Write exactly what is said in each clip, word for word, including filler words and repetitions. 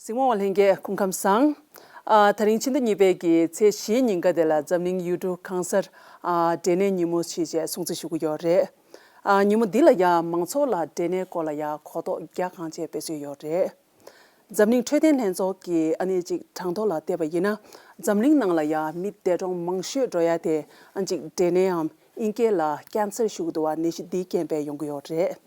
གཟིགས་མོ་བ་ལྷན་རྒྱས་སྐུ་ཁམས་བཟང་། ཨ། ད་རིང་ཕྱི་ཟླ་གཉིས་པའི་གི་ཚེས་བཞིའི་ཉིན་ཀ་དེ་ལ་འཛམ་གླིང་ཡུལ་གྲུ་གང་སར་ཨ། འབྲས་ནད་ཉིན་མོ་ཞེས་བྱས་སྲུང་བརྩི་ཞུ་གི་ཡོད་རེད། ཨ། ཉིན་མོ་འདི་ལ་ཡང་མང་ཚོགས་ལ་འབྲས་ནད་སྐོར་ལ་ཡང་གོ་རྟོགས་རྒྱ་གང་ཆེ་སྤེལ་སྲོལ་ཡོད་རེད། འཛམ་གླིང་འཕྲོད་བསྟེན་ལྷན་ཚོགས་ཀྱིས་ཨ་ནི་ཅིག་གྲངས་ཐོ་ལ་བལྟས་པ་ཡིན་ན། འཛམ་གླིང་ནང་ལ་ཡང་མི་འདས་གྲོངས་མང་ཤོས་འགྲོ་ཡ་དེ་ཨ་ཅིག་འབྲས་ནད་འམ་ཨིན་སྐད་ལ་ཀན་སར་ཞུ་གི་འདུག་བ། ནད་གཞི་འདིའི་རྐྱེན་པས་ཡོང་གི་ཡོད་རེད།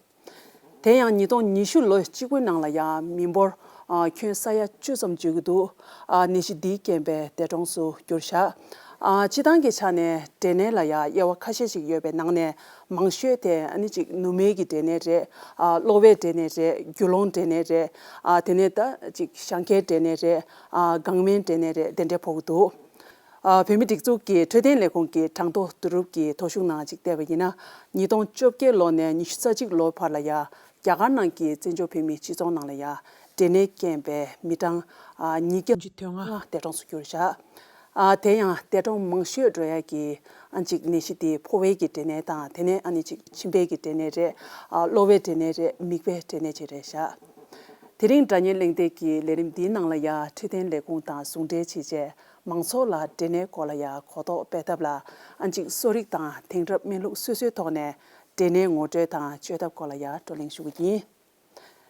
དེ་ཡང་ཉིས་སྟོང་ཉི་ཤུ་ལོ་གཅིག་པུའི་ནང་ལ་ཡང་མི་འབོར་ཨ་ཁྱོན་ས་ཡ་བཅུ་ཙམ་འཇོག་གི་འདུག་ཨ་ནད་གཞི་འདིའི་རྐྱེན་པས་འདས་གྲོངས་སུ་གྱུར་བཞག་ཨ་སྤྱི་བཏང་གི་ཆ་ནས་འབྲས་ནད་ལ་ཡང་དབྱེ་བ་ཁ་ཤས་ཤིག་ཡོད་པའི་ནང་ནས་མང་ཤོས་དེ་ཨ་ནི་ཅིག་ནུ་མའི་གི་འབྲས་ནད་རེད། ཨ་གློ་བའི་འབྲས་ནད་རེད། རྒྱུ་ལོང་འབྲས་ནད་རེད། ཨ་དེ་ནས་ད་ཅིག་གཞང་ཁའི་འབྲས་ནད་རེད། ཨ་ལྒང་མའི་འབྲས་ནད་རེད། དེ་འདྲ་ཕོག་གི་འདུག་ཨ་བོད་མི་སྒྲིག་འཛུགས་ཀྱི་འཕྲོད་བསྟེན་ལས་ཁུངས་ཀྱི་གྲངས་ཐོ་བསྡུ་རུབ་ཀྱི་ཐོ་གཞུང་ནང་ཅིག་བལྟས་པ་ཡིན་ན། ཉིས་སྟོང་བཅོ་བརྒྱད་ལོ་ནས་ཉི་ཤུ་རྩ་གཅིག་ལོ་བར་ལ་ཡ་རྒྱ་གར་ནང་གི་བཙན་བྱོལ་བོད་མིའི་སྤྱི་ཚོགས་ནང་ལ་ཡ་འབྲས་ནད་རྐྱེན་པས་མི་གྲངས་ཨ་ཉིས་བརྒྱ་དོན་ལྔ་འདས་གྲོངས་སུ་གྱུར་བཞག་ཨ་དེ་ཡང་འདས་གྲོངས་མང་ཤོས་འགྲོ་ཡ་གི་ཨ་ཅིག་ནད་གཞི་དེ་ཕོ་བའི་གི་འབྲས་ནད་དང་། དེ་ནས་ཨ་ནི་ཅིག་མཆིན་པའི་གི་འབྲས་ནད་རེད། ཨ་གློ་བའི་འབྲས་ནད་རེད། མིད་པའི་འབྲས་ནད་བཅས་རེད་བཞག་དེ་རིང་སྒྲ་སྙན་གླེང་སྟེགས་ཀྱི་ལས་རིམ་འདིའི་ནང་ལ་ཡ་འཕྲོད་བསྟེན་ལས་ཁུངས་དང་ཟུང་འབྲེལ་བྱས་རྗེས། མང་ཚོགས་ལ་འབྲས་ནད་སྐོར་ལ་ཡང་གོ་རྟོགས་སྤེལ་ཐབས་ལ་ཨ་ཅིག་གསོ་རིག་དང་དེང་རབས་སྨན་ལུགས་སོ་སོའི་ཐོག་ནས་འབྲས་ནད་ངོ་སྤྲོད་དང་བཅོས་ཐབས་སྐོར་ལ་ཡང་བགྲོ་གླེང་ཞུ་གི་ཡིན།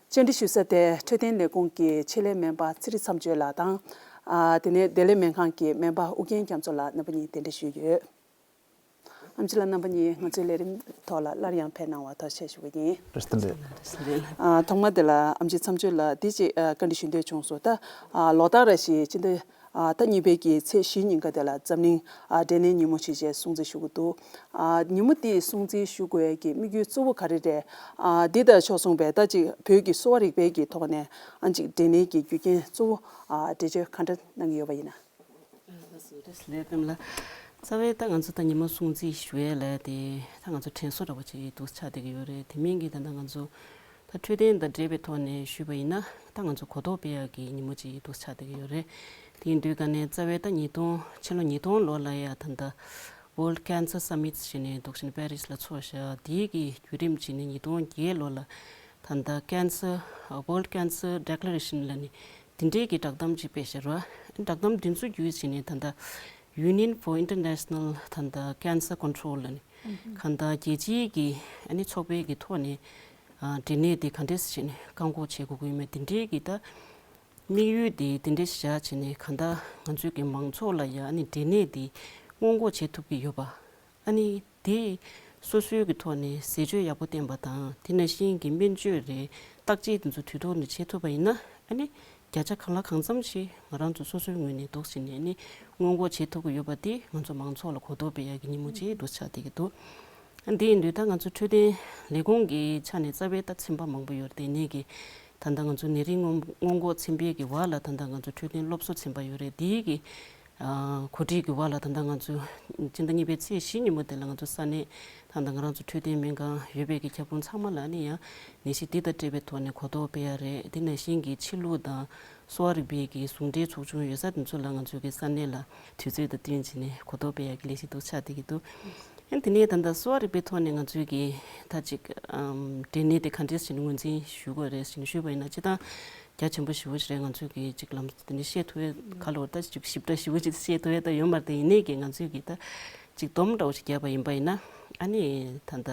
བཅར་འདྲི་ཞུ་ས་དེ་འཕྲོད་བསྟེན་ལས་ཁུངས་ཀྱི་ཆེད་ལས་སྨན་པ་ཚེ་རིང་མཚམས་གཅོད་ལགས་དང་། ཨ་དེ་ནས་བདེ་ལེགས་སྨན་ཁང་གི་སྨན་པ་ཨུ་རྒྱན་རྒྱ་མཚོ་ལགས་རྣམ་པ་གཉིས་གདན་འདྲེན་ཞུས་ཡོད། ཨེམ་ཆི་ལགས་རྣམ་པ་གཉིས་ང་ཚོའི་ལས་རིམ་ཐོག་ལ་སླར་ཡང་ཕེབས་གནང་བར་ཐུགས་རྗེ་ཆེ་ཞུ་གི་ཡིན། བཀྲ་ཤིས་བདེ་ལེགས། ཨ་ཐོག་མ་དེ་ལ་ཨེམ་ཆི་མཚམས་གཅོད་ལགས་འདི་ཅིག་ཨ་བཀའ་འདྲི་ཞུ་འདོད་བྱུང་སོང་། ད་ཨ་ལོ་ལྟར་རེ་བཞིན་སྤྱི་ཟླ་ཨ་ཟླ་གཉིས་པའི་གི་ཚེས་བཞི་ཉིན་ཀ་དེ་ལ་འཛམ་གླིང་ཨ་འབྲས་ནད་ཉིན་མོ་ཞེས་བྱས་སྲུང་བརྩི་ཞུ་གི་འདུག་ཨ་ཉིན་མོ་འདི་སྲུང་བརྩི་ཞུ་དགོས་ཀྱི་དམིགས་ཡུལ་གཙོ་བོ་ག་རེ་རེད། ཨ་འདི་དང་ཕྱོགས་མཚུངས་པའི་ད་ཅིག་བོད་ཀྱི་གསོ་བ་རིག་པའི་གི་ཐོག་ནས་ཨ་ཅིག་འབྲས་ནད་ཀྱི་རྒྱུ་རྐྱེན་གཙོ་བོ་ཨ་འགྲེལ་བརྗོད་ག་འདྲ་གནང་གི་ཡོད་པ་ཡིན་ན། ལགས་སོ། བཀྲ་ཤིས་བདེ་ལེགས། རྩ་བའི་ད་ང་ཚོ་ད་ཉིན་མོ་སྲུང་བརྩི་ཞུ་ཡས་ལ་དེ་ད་ང་ཚོ་དྲན་གསོ་འདྲ་བོ་ཅིག་འདུག་ཆགས་བསྡད་ཀྱི་ཡོད་རེད། དེ་མིན་གྱི་ད་ལྟ་ང་ཚོ་ད་འཕྲོད་བསྟེན་དང་འབྲེལ་བའི་ཐོག་ནས་ཞུས་པ་ཡིན་ན། ད་ང་ཚོ་གོ་རྟོགས་སྤེལ་ཡག་གི་ཉིན་མོ་ཅིག་འདུག་ཆགས་བསྡད་ཀྱི་ཡོད་རེད། དེ་ཡིན་དུས་ཀ་ནས་རྩ་བའི་ད་ཉིས་སྟོང་ཕྱི་ལོ་ཉིས་སྟོང་ལོ་ལ་ཡ་ད་ལྟ་World Cancer Summit ཞེས་ནས་འདུག་ཕྱིན་པེ་རིས་ལ་ཚོགས་བཞག་དེའི་གི་བརྒྱུད་རིམ་ཅིག་ནས་ཉིས་སྟོང་བརྒྱད་ལོ་ལ་ད་ལྟ་Cancer World Cancer Declaration ལ་ནི་དེ་འདྲའི་གི་བསྒྲགས་གཏམ་ཅིག་སྤེལ་བཞག་ར། བསྒྲགས་གཏམ་འདི་ཚོ་བརྒྱུད་བྱས་ནས་ད་ལྟ་Union for International ད་ལྟ་Cancer Control ལ་ནི་གང་ལྟར་རྒྱལ་སྤྱིའི་གི་ཨ་ནི་ཚོགས་པའི་གི་ཐོག་ནས་ཨ་འབྲས་ནད་དེ་ག་འདྲས་བྱས་ནས་བཀག་འགོག་བྱེད་དགོས་ཀྱི་ཡོད་མེད་དེ་འདྲའི་གི་ད་དམིགས་ཡུལ་དེ་དེ་འདྲས་བཞག་བྱས་ནས་གང་ལྟར་ང་ཚོའི་གི་མང་ཚོགས་ལ་ཡ་ཨ་ནི་འབྲས་ནད་དེ་སྔོན་འགོག་བྱེད་ཐུབ་ཀྱི་ཡོད་པ། ཨ་ནི་དེ་སོ་སོའི་གི་ཐོག་ནས་ཟས་སྤྱོད་ཡག་པོ་བསྟེན་པ་དང་། དེ་ནང་བཞིན་གྱི་སྨན་བཅོས་རེད། བརྟག་དཔྱད་དེ་ཚོ་དུས་ཐོག་ནས་བྱེད་ཐུབ་པ་ཡིན་ན། ཨ་ནི་བརྒྱ་ཆ་གང་ལ་གང་འཚམ་ཞིག་ང་རང་ཚོ་སོ་སོའི་ངོས་ནས་འདུག་ཟེར་ནས་ཨ་ནི་སྔོན་འགོག་བྱེད་ཐུབ་ཀྱི་ཡོད་པ་དེ་ང་ཚོ་མང་ཚོགས་ལ་གོ་རྟོགས་སྤེལ་ཡག་གི་ཉིན་མོ་ཅིག་འདུག་ཆགས་བསྡད་ཀྱི་འདུག་ཨ་འདི་ཡིན་དུས་ད་ང་ཚོ་འཕྲོད་བསྟེན་ལས་ཁུངས་ཀྱི་ཆ་ནས་རྩ་བའི་ད་ཚན་པ་མང་པོ་ཡོད་རེད། དེ་ནས་གི་ད་ལྟ་ང་ཚོ་ནད་རིགས་སྔོན་སྔོན་འགོག་ཚན་པའི་གི་བར་ལ་ད་ལྟ་ང་ཚོ་འཕྲོད་བསྟེན་སློབ་གསོ་ཚན་པ་ཡོད་རེད། དེའི་གི་ཨ་གོ་སྒྲིག་གི་བར་ལ་ད་ལྟ་ང་ཚོ་སྤྱི་ཟླ་གཉིས་པའི་ཚེས་བཞི་ཉིན་མོ་དེ་ལ་ང་ཚོ་ས་གནས་ད་ལྟ་ང་རང་ཚོ་འཕྲོད་བསྟེན་སྨན་ཁང་ཡོད་པའི་གི་ཁྱབ་ཁོངས་ཚང་མ་ལ་ནི་ཡང་ནད་གཞི་འདི་དང་འབྲེལ་བའི་ཐོག་ནས་གོ་རྟོགས་སྤེལ་ཡ་རེད། དེ་ནང་བཞིན་གྱི་ཕྱི་ལུགས་དང་གསོ་བ་རིག་པའི་གི་ཟུང་འབྲེལ་ཚོགས་ཆུང་ཡོད་ས་དེ་ཚོ་ལ་ང་ཚོའི་གི་ས་གནས་ལ་དུས་ཚོད་དང་བསྟུན་བྱས་ནས་གོ་རྟོགས་སྤེལ་ཡ་གི་ལས་གཞི་འདུག་ཆགས་བསྡད་ཀྱི་འདུག་ཨ་དེ་ནས་ད་ལྟ་གསོ་བ་རིག་པའི་ཐོག་ནས་ང་ཚོའི་གི་ད་ཅིག་ཨམ་འབྲས་ནད་དེ་ག་འདྲས་ཞིག་ངོས་འཛིན་ཞུ་དགོས་རེད་ཞེས་ཞུས་པ་ཡིན་ན། སྤྱིར་བཏང་རྒྱ་ཆེན་པོ་ཞེ་པོ་ཞིག་རེད། ང་ཚོས་གི་ཅིག་ལམ་སང་དེ་འདྲ་བཤད་ཐུབ་ཡས་ག་ལ་བར་ད་ཅིག་ཞིབ་ཕྲ་ཞེ་པོ་ཅིག་བཤད་ཐུབ་ཡས་ད་ཡོད་མ་རེད། དེ་ཡིན་ནའི་གི་ང་ཚོས་གི་ད་ཅིག་སྡོམ་འདྲ་བོ་ཞིག་བརྒྱབ་པ་ཡིན་པ་ཡིན་ན། ཨ་ནི་ད་ལྟ་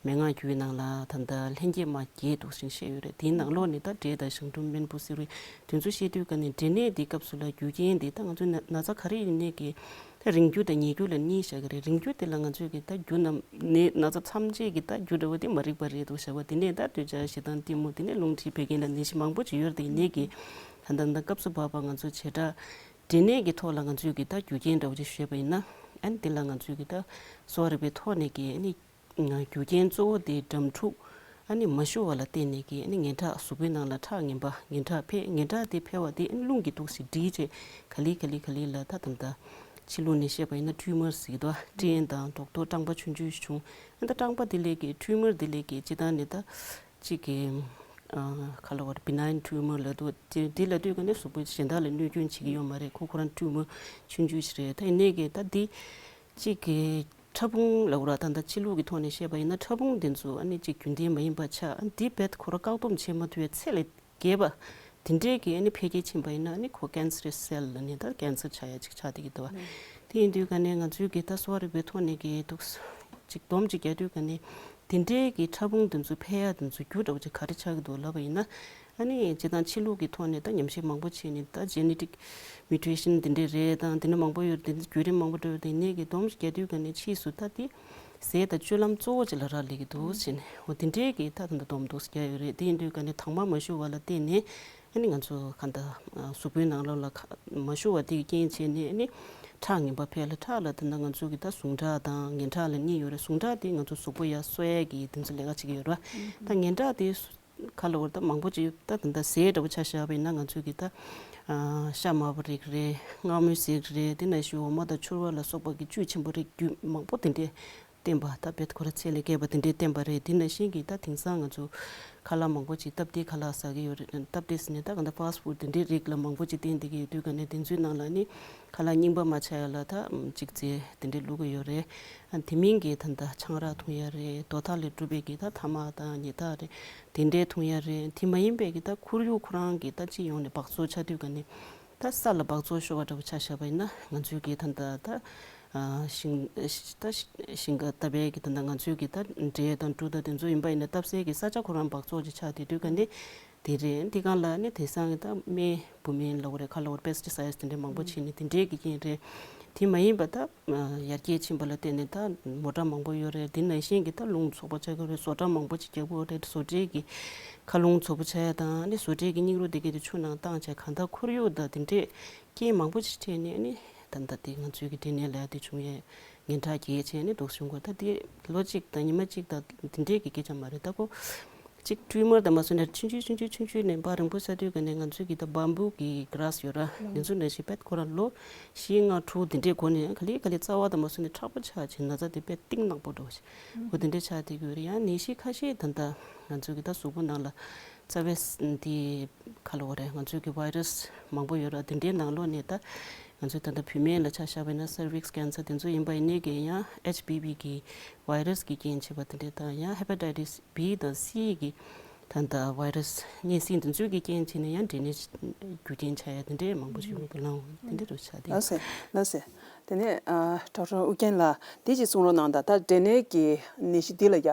མན་ངག་བརྒྱུད་ནང་ལ་ད་ལྟ་ལྷན་སྐྱེས་མ་བརྒྱད་འདུག་ཅིང་བཤད་ཡོད་རེད། དེའི་ནང་ལོགས་ནས་ད་འབྲས་དང་ཞང་ཀྲུམ་རྨེན་བུ་སིལ་བུ་དེ་ཚོ་བཤད་དུས་ག་ནས་འབྲས་ནད་འདི་སྐབས་སུ་ལ་རྒྱུ་རྐྱེན་འདི་ད་ང་ཚོའི་ན་ན་ཚ་ག་རེ་ཡིན་ནའི་གི་ད་རིང་རྒྱུ་དང་ཉེ་རྒྱུ་ལ་གཉིས་བཞག་གི་རེད། རིང་རྒྱུ་དེ་ལ་ང་ཚོས་གི་ད་རྒྱུ་རྣམས་ནད་ན་ཚ་ཐམས་ཅད་ཀྱི་ད་རྒྱུ་འདྲ་བོ་དེ་མ་རིག་པ་རེད་འདུག་བཞག་པ། དེ་ནས་ད་འདོད་ཆགས་ཞེ་སྡང་གཏི་མུག་དེ་ནས་རླུང་མཁྲིས་བད་ཀན་ལ་ནད་གཞི་མང་པོ་ཅིག་ཡོད་རེད། དེ་ནས་གི་ད་ད་ད་སྐབས་སུ་བབ་པ་ང་ཚོས་བྱེ་བྲག་འབྲས་ནད་ཀྱི་ཐོག་ལ་ང་ཚོས་གི་ད་རྒྱུ་རྐྱེན་འདྲ་བོ་ཅིག་ཤོད་པ་ཡིན་ན། ཨ་ནི་དེ་ལ་ང་ཚོས་གི་ད་གསོ་བ་རིག་པའི་ཐོག་ནས་གི་ཨ་ནི་རྒྱུ་རྐྱེན་གཙོ་བོ་དེ་འགྲམས་འཁྲུག་ཨ་ནི་མ་ཞུ་བ་ལ་བརྟེན་ནས་ཀྱི་ཨ་ནི་ངན་ཁྲག་གཟུགས་པོའི་ནང་ལ་ཁྲག་ངན་པ་ངན་ཁྲག་འཕེལ། ངན་ཁྲག་དེ་འཕེལ་བ་དེ་ཨ་ནི་རླུང་གི་དུག་ཞིག་འགྲིལ་བྱས་ག་ལེ་ག་ལེ་ག་ལེ་ལ་ད་དམ་ད་ཕྱི་ལུགས་ནས་བཤད་པ་ཡིན་ན་ཊུ་མར་ཟེར་གི་འདུག་སྐྲན་དང་རྡོག་རྡོག་སྐྲངས་པ་ཆུང་ཆུང་ཞིག་བྱུང་། ཨ་ད་སྐྲངས་པ་དེ་ལས་ཀྱི་ཊུ་མར་དེ་ལས་ཀྱི་སྤྱི་བཏང་ནས་ད་གཅིག་གི་ཨ་ག་ལ་བར་བི་ནའིན་ཊུ་མར་ལབ་འདུག་དེ་དེ་ལབ་དུས་ཀ་ནས་གཟུགས་པོ་གཞན་དག་ལ་གནོད་སྐྱོན་བྱེད་ཀྱི་ཡོད་མ་རེད། ཁོ་ཁོ་རང་ཊུ་མར་ཆུང་ཆུང་ཞིག་རེད། ད་ཡིན་ནའི་ཀྱི་ད་འདི་གཅིག་གི་ཕྲ་ཕུང་ལབ་ར། ད་ལྟ་ཕྱི་ལུགས་ཀྱི་ཐོག་ནས་བཤད་པ་ཡིན་ན་ཕྲ་ཕུང་འདི་ཚོ་ཨ་ནི་གཅིག་རྒྱུན་ལྡན་མ་ཡིན་པ་ཆགས། ཨ་འདི་རྦད་ཁོ་རང་བཀག་སྡོམ་བྱེད་མ་ཐུབ་པའི་ཚད་ལས་བརྒལ་བ་ དེ་འདྲས་ཀྱི་ཨ་ནི་འཕེལ་རྒྱས་ཕྱིན་པ་ཡིན་ན་ཨ་ནི་ཁོ་cancerous cell་ལ་ནི་ད་cancer་ཆགས་ཡ་ཅིག་ཆགས་བསྡད་ཀྱི་འདུག་བ། དེ་ཡིན་དུས་ག་ནས་ང་ཚོའི་གི་ད་གསོ་བ་རིག་པའི་ཐོག་ནས་གི་འདུག་ཅིག་སྡོམ་ཅིག་རྒྱག་དུས་ག་ནས་དེ་འདྲས་ཀྱི་ཕྲ་ཕུང་དེ་ཚོ་འཕེལ་ཡ་དེ་ཚོ་རྒྱུ་འདྲ་བོ་ཅིག་ག་རེ་ཆགས་ཀྱི་འདུག་ལབ་པ་ཡིན་ན། ཨ་ནི་སྤྱིར་བཏང་ཕྱི་ལུགས་ཀྱི་ཐོག་ནས་ད་ཉམས་ཞིབ་མང་པོ་བྱས་ནས་ད་genetic mutation་དེ་འདྲས་རེད་དང་དེ་འདྲ་མང་པོ་ཡོད་རེད། དེ་ཚོ་བརྒྱུད་རིམ་མང་པོ་འགྲོ་ཡོད་རེད། དེ་ནས་གི་སྡོམ་རྒྱག་དུས་ག་ནས་ཕྱིས་སུ་ད་དེ་ཟས་དང་སྤྱོད་ལམ་གཙོ་བོ་ཅིག་ལ་རག་ལས་ཀྱི་འདུག་ཟེར་ནས་འོ་དེ་འདྲའི་གི་ད་ད་ལྟ་སྡོམ་འདུག་ཟེར་རྒྱག་ཡོད་རེད། དེ་ཡིན་དུས་ག་ནས་དྭངས་མ་མ་ཞུ་བ་ལ་བརྟེན་ནས་ཨ་ནི་ང་ཚོ་ག་ད་གཟུགས་པོའི་ནང་ལོགས་ལ་མ་ཞུ་བ་དེ་གི་རྐྱེན་བྱས་ནས་ཨ་ནི་ཁྲག་ངན་པ་འཕེལ་ལ་ཁྲག་ལ་ད་ད་ང་ཚོ་གི་ད་ཟུངས་ཁྲག་དང་ངན་ཁྲག་ལ་གཉིས་ཡོད་རེད། ཟུངས་ཁྲག་དེ་ང་ཚོ་གཟུགས་པོ་ཡར་གསོ་ཡས་ཀྱི་དེ་ཚོ་ལས་ཀ་བྱེད་ཀྱི་ཡོད་རེད་བ། ད་ངན་ཁྲག་དེ་ག་ལ་བར་ད་མང་པོ་ཅིག་ད་ད་ད་ཟས་འདྲ་པོ་ཆ་བཞག་པ་ཡིན་ན་ང་ཚོས་གི་ད་ཤ་དམར་པོ་རིགས་རེད། མངར་མོའི་ཟས་རིགས་རེད། དེ་ནང་བཞིན་འོ་མ་དང་ཕྱུར་བ་ལ་སོགས་པ་གི་བཅུད་ཆེན་པོ་རིགས་རྒྱུད་མང་པོ་དེ་འདྲས་བསྟེན་པ་ད་བེད་ཁོ་ར་ཚད་ལས་བརྒལ་བ་དེ་འདྲས་བསྟེན་པ་རེད། དེ་ནང་བཞིན་གི་ད་དེང་སང་ང་ཚོ་ཁ་ལག་མང་པོ་ཅིག་སྟབས་བདེའི་ཁ་ལག་ཟ་གི་ཡོད་རེད། སྟབས་བདེ་ཟེར་ནས་ད་ག་ད་fast food་དེ་འདྲས་རིགས་ལ་མང་པོ་ཅིག་བསྟེན་བསྡད་ཀྱི་ཡོད་དུས་ག་ནས་དེ་ཚོའི་ནང་ལ་ནི་ཁ་ལག་རྙིང་པ་མ་ཆགས་ཡ་ལ་ད་ཅིག་རྫས་དེ་འདྲས་བླུག་གི་ཡོད་རེད། ཨ་དེ་མིན་གྱི་ད་ལྟ་ཆང་རག་འཐུང་ཡ་རེད། རྡོ་ཐག་ལས་གྲུབ་པའི་གི་ད་ཐ་མག་དང་ཉི་ཐག་རེད། དེ་འདྲའི་འཐུང་ཡ་རེད། དེ་མ་ཡིན་པའི་གི་ད་ཁོར་ཡུག་ཁོ་རང་གི་ད་སྤྱི་ཡོངས་ནས་འབག་བཙོག་ཆགས་དུས་ག་ནས་ད་ས་ལ་འབག་བཙོག་ཤོར་བ་འདྲ་པོ་ཆ་བཞག་པ་ཡིན་ན་ང་ཚོའི་གི་ད་ད་ཨ་ཤིང་ད་ཤིང་ཁ་ད་པའི་གི་ད་ད་ང་ཚོའི་གི་ད་འབྲས་དང་འབྲུ་དང་དེ་ཚོ་ཡིན་པ་ཡིན་ན་བཏབ་སའི་གི་ས་ཆ་ཁོ་རང་འབག་བཙོག་ཅིག་ཆགས་དེ་དུས་ག་ནས་དེ་རེད། འདི་གང་ལ་ནི་དེང་སང་གི་ད་སྨན་བུད་མེད་ལ་འོ་རེད། ཁ་ལ་འོ་རེད། pesticides་དེ་འདྲ་མང་པོ་ཕྱིན་ནས་དེ་འདྲའི་གི་རྐྱེན་རེད། དེ་མ་ཡིན་པ་ད་ཡར་རྒྱས་ཕྱིན་པ་ལ་བརྟེན་ནས་ད་མོ་ཊ་མང་པོ་ཡོད་རེད། དེ་ནང་བཞིན་གི་ད་རླུང་བཙོག་པ་ཆགས་ཀྱི་རེད། བཟོ་གྲྭ་མང་པོ་ཅིག་རྒྱག་གི་རེད། བཟོ་གྲྭའི་གི་མཁའ་རླུང་བཙོག་པ་ཆགས་ཡ་དང་ནི་བཟོ་གྲྭའི་གི་སྙིགས་རོ་དེ་གའི་དེ་ཆུ་ནང་བཏང་བྱས་གང་ལྟར་ཁོར་ཡུག་དང་དེ་འདྲའི་རྐྱེན་མང་པོ་ཅིག་འཕྲད་ནས་ནི་ད་ལྟ་དེ་ང་ཚོའི་གི་འབྲས་ནད་ལ་དེ་བྱུང་ཡས་ངན་ཁྲག་རྒྱས་བྱས་ནས་འདུག་བྱུང་གོ། ད་དེ་ལོ་གཅིག་དང་ཉི་མ་གཅིག་དང་དེ་འདྲའི་གི་སྐད་ཆ་མ་རེད། ད་ཁོ་གཅིག་tumor་དང་མ་སོང་ནས་ཆུང་ཆུང་ཆུང་ཆུང་ཆུང་ཆུང་ནས་འབའ་རིང་པོ་ཆགས་དུས་ག་ནས་ང་ཚོའི་གི་ད་bamboo་གི་grass་ཡོད་ར། དེ་ཚོ་ནས་ཞིག་པད་ཁོ་རང་ལོ་བཞི་ལྔ་དྲུག་དེ་འདྲའི་གོ་ནས་ག་ལེ་ག་ལེ་རྩ་བ་དང་མ་སོང་ནས་མཁྲེགས་པོ་ཆགས་བྱས་ན་ཚ་དེ་པད་གཏིང་ནག་པོ་འགྲོ་བྱས་ཁོ་དེ་འདྲའི་ཆགས་དེ་གི་ཡོད་རེད། ཡང་ནད་གཞི་ཁ་ཤས་ད་ལྟ་ང་ཚོའི་གི་ད་གཟུགས་པོ་ནང་ལ་རྩ་བའི་དེ་ག་ལ་འོ་རེད། ང་ཚོའི་གི་virus་མང་པོ་ཡོད་ར། དེ་འདྲའི་ནང་ལོགས་ནས་ད་ང་ཚོའི་ད་ལྟ་བུད་མེད་ལ་ཆ་བཞག་པ་ཡིན་ན་cervix cancer་དེ་ཚོ་ཡིན་པ་ཡིན་ནའི་གི་ཡང་H P V་གི་virus་གི་རྐྱེན་བྱས་པ་དེ་འདྲ་དང་ཡང་hepatitis B་དང་C་གི་ད་ལྟ་virus་གཉན་སྲིན་དེ་ཚོའི་གི་རྐྱེན་བྱས་ནས་ཡང་འབྲས་ནད་རྒྱུ་རྐྱེན་ཆགས་ཡ་དེ་འདྲའི་མང་པོ་ཞིག་ཡོང་གི་ལང་དེ་འདྲ་རུ་ཆགས་དེ། ལགས་སེ། ལགས་སེ། དེ་ནས་ཨ་ཌོག་ཊར་ཨུ་རྒྱན་ལགས་དེ་ཅིག་གསུང་རོགས་གནང་དང་། ད་འབྲས་ནད་ཀྱི་ནད་གཞི་འདི་ལ་ཡ་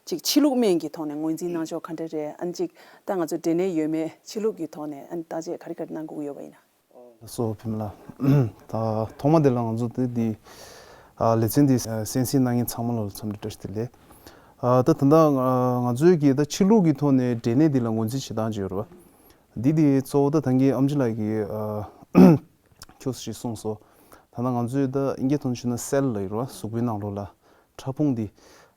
ཅིག་ཕྱི་ལུགས་སྨན་གྱི་ཐོག་ནས་ངོས་འཛིན་གནང་ཕྱོགས་ག་འདྲ་རེད། ཨ་ནི་ཅིག་ད་ང་ཚོ་འབྲས་ནད་ཡོད་མེད་ཕྱི་ལུགས་ཀྱི་ཐོག་ནས་ཨ་ནི་བརྟག་དཔྱད་ག་རེ་ག་རེ་གནང་དགོས་ཀྱི་ཡོད་པ་ཡིན་ན། ལགས་སོ། བུ་མོ་ལགས། ད་ཐོག་མ་དེ་ལ་ང་ཚོ་དེ་འདི་ཨ་ལེ་ཚན་འདི་གསན་གཟིགས་གནང་མཁན་ཚང་མ་ལ་འཚམས་འདྲི་བཀྲ་ཤིས་བདེ་ལེགས། ཨ་ད་ད་ལྟ་ང་ང་ཚོའི་གི་ད་ཕྱི་ལུགས་ཀྱི་ཐོག་ནས་འབྲས་ནད་འདི་ལ་ངོས་འཛིན་བྱེད་སྟངས་ཅིག་ཡོད་རེད་བ། འདི་འདི་གཙོ་བོ་ད་ད་གིན་ཨེམ་ཆི་ལགས་ཀྱིས་ཨ་ཁྱོད་ཞིག་གསུངས་སོ། ད་ལྟ་ང་ཚོའི་ད་ཨིན་སྐད་ཐོག་ནས་ཞུས་ན་སེལ་ལབ་ཡོད་རེད་བ། གཟུགས་པོའི་ནང་ལོགས་ལ་ཕྲ་ཕུང་འདི།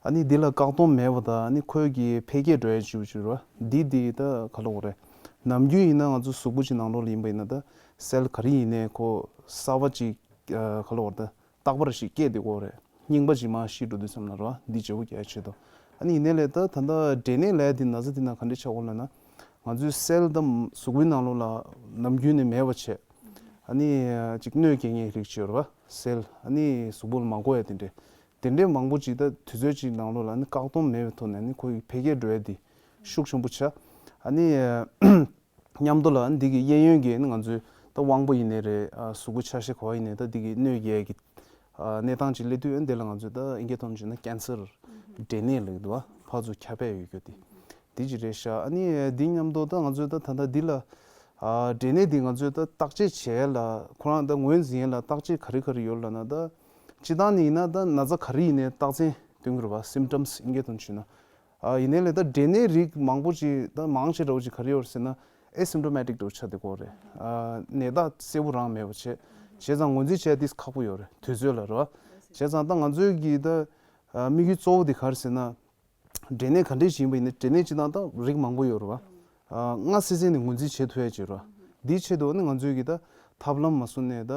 ཨ་ནི་འདི་ལ་བཀག་སྡོམ་མེད་པ་དང་ཨ་ནི་ཁོའི་གི་འཕེལ་རྒྱས་འགྲོ་ཡ་ཅིག་ཅིག་རེད་བ། འདི་འདི་ད་ག་ལབ་དགོས་རེད། ནམ་རྒྱུན་ཡིན་ན་ང་ཚོ་གཟུགས་པོ་ཅིག་ནང་ལོགས་ལ་ཡིན་པ་ཡིན་ན་ད་སེལ་ག་རེ་ཡིན་ནའི་ཁོ་གསར་པ་ཅིག་ཨ་ག་ལབ་དགོས་རེད། ད་རྟག་པར་ཞིག་སྐྱེས་བསྡད་ཀྱི་ཡོད་རེད། རྙིང་པ་ཅིག་མར་ཤི་འགྲོ་དུས་ཙམ་ལ་རེད་བ། འདི་བརྗེ་པོ་རྒྱག་ཆེད་དུ། ཨ་ནི་ཡིན་ནའི་ལས་ད་ད་ལྟ་འབྲས་ནད་ལབ་ཡ་འདི་ན་ཚ་འདི་ན་ག་འདྲས་ཆགས་ཀྱི་ཡོད་ལབ་ན། ང་ཚོའི་སེལ་དང་གཟུགས་པོའི་ནང་ལོགས་ལ་ནམ་རྒྱུན་ནས་མེད་པ་བྱས། ཨ་ནི་ཅིག་གནོད་སྐྱེལ་མཁན་རིགས་ཅིག་ཡོད་རེད་བ། སེལ་ཨ་ནི་གཟུགས་པོ་ལ་མ་དགོས་ཡ་དེ་འདྲས། དེ་འདྲས་མང་པོ་ཅིག་ད་དུས་ཚོད་ཅིག་ནང་ལོགས་ལ་ཨ་ནི་བཀག་སྡོམ་མེད་པའི་ཐོག་ནས་ཨ་ནི་ཁོ་ཡི་འཕེལ་རྒྱས་འགྲོ་ཡ་འདི་ཤུགས་ཆེན་པོ་ཆགས། ཨ་ནི་མཉམ་དུ་ལ་འདི་གི་གཡས་གཡོན་གྱི་ང་ཚོའི་ད་དབང་པོ་ཡིན་ནའི་རེད། ཨ་གཟུགས་པོ་ཆ་ཤས་ག་པར་ཡིན་ནའི་ད་འདི་གི་གནོད་སྐྱེལ་གྱི་ཨ་གནས་སྟངས་ཅིག་སླེབས་དུས་ཨ་འདི་ལ་ང་ཚོས་ད་ཨིན་སྐད་ཐོག་ནས་བྱས་ན་ཀན་སར་འབྲས་ནད་ལབ་ཀྱི་འདུག་བ། ཕར་ཚུར་ཁྱབ་སྤེལ་ཡོད་རྒྱུ་དེ་འདི་ཅིག་རེད་ཤག་ཨ་ནི་འདི་མཉམ་དུ་ད་ང་ཚོས་ད་ད་ལྟ་འདི་ལ་ཨ་འབྲས་ནད་འདི་ང་ཚོས་ད་བརྟག་དཔྱད་བྱས་ལ་ཁོ་རང་ད་ངོས་འཛིན་ཡས་ལ་བརྟག་དཔྱད་ག་རེ་ག་རེ་ཡོད་ལབ་ན། ད་སྤྱིར་བཏང་ནས་ཡིན་ན་ད་ན་ཚ་ག་རེ་ཡིན་ནའི་རྟགས་མཚན་སྟོན་གྱི་རེད་བ། སིམ་ཊམ་སི་ཨིན་སྐད་ཐོག་ནས་བྱས་ན། ཨ་ཡིན་ནའི་ལས་ད་འབྲས་ནད་རིགས་མང་པོ་ཅིག་ད་མང་ཆེ་འདྲ་བོ་ཅིག་ག་རེ་ཡོད་རེད་ཟེར་ན་ཨེ་སིམ་ཊོ་མེ་ཊིག་འདྲ་བོ་ཆགས་བསྡད་ཀྱི་ཡོད་རེད། ཨ་ནད་རྟགས་གསལ་པོ་རང་མེད་པ་བྱས། བྱས་ཙང་ངོས་འཛིན་བྱས་ཏེ་ཁག་པོ་ཡོད་རེད་དུས་ཚོད་ལ་རེད་བ། བྱས་ཙང་ད་ང་ཚོའི་གི་ད་ཨ་དམིགས་ཡུལ་གཙོ་བོ་དེ་ག་རེ་ཟེར་ན། འབྲས་ནད་ག་འདྲས་ཞིག་ཡིན་པ་ཡིན་ན་འབྲས་ནད་སྤྱིར་བཏང་ད་རིགས་མང་པོ་ཡོད་རེད་བ། ཨ་སྔ་སེ་སེ་ནས་ངོས་འཛིན་བྱེད་ཐུབ་ཡ་ཅིག་རེད་བ། འདིའི་ཆེད་དུ་ཨ་ནི་ང་ཚོའི་གི་ད་ཐབས་ལམ་མ་བཟུང་ནས་ད་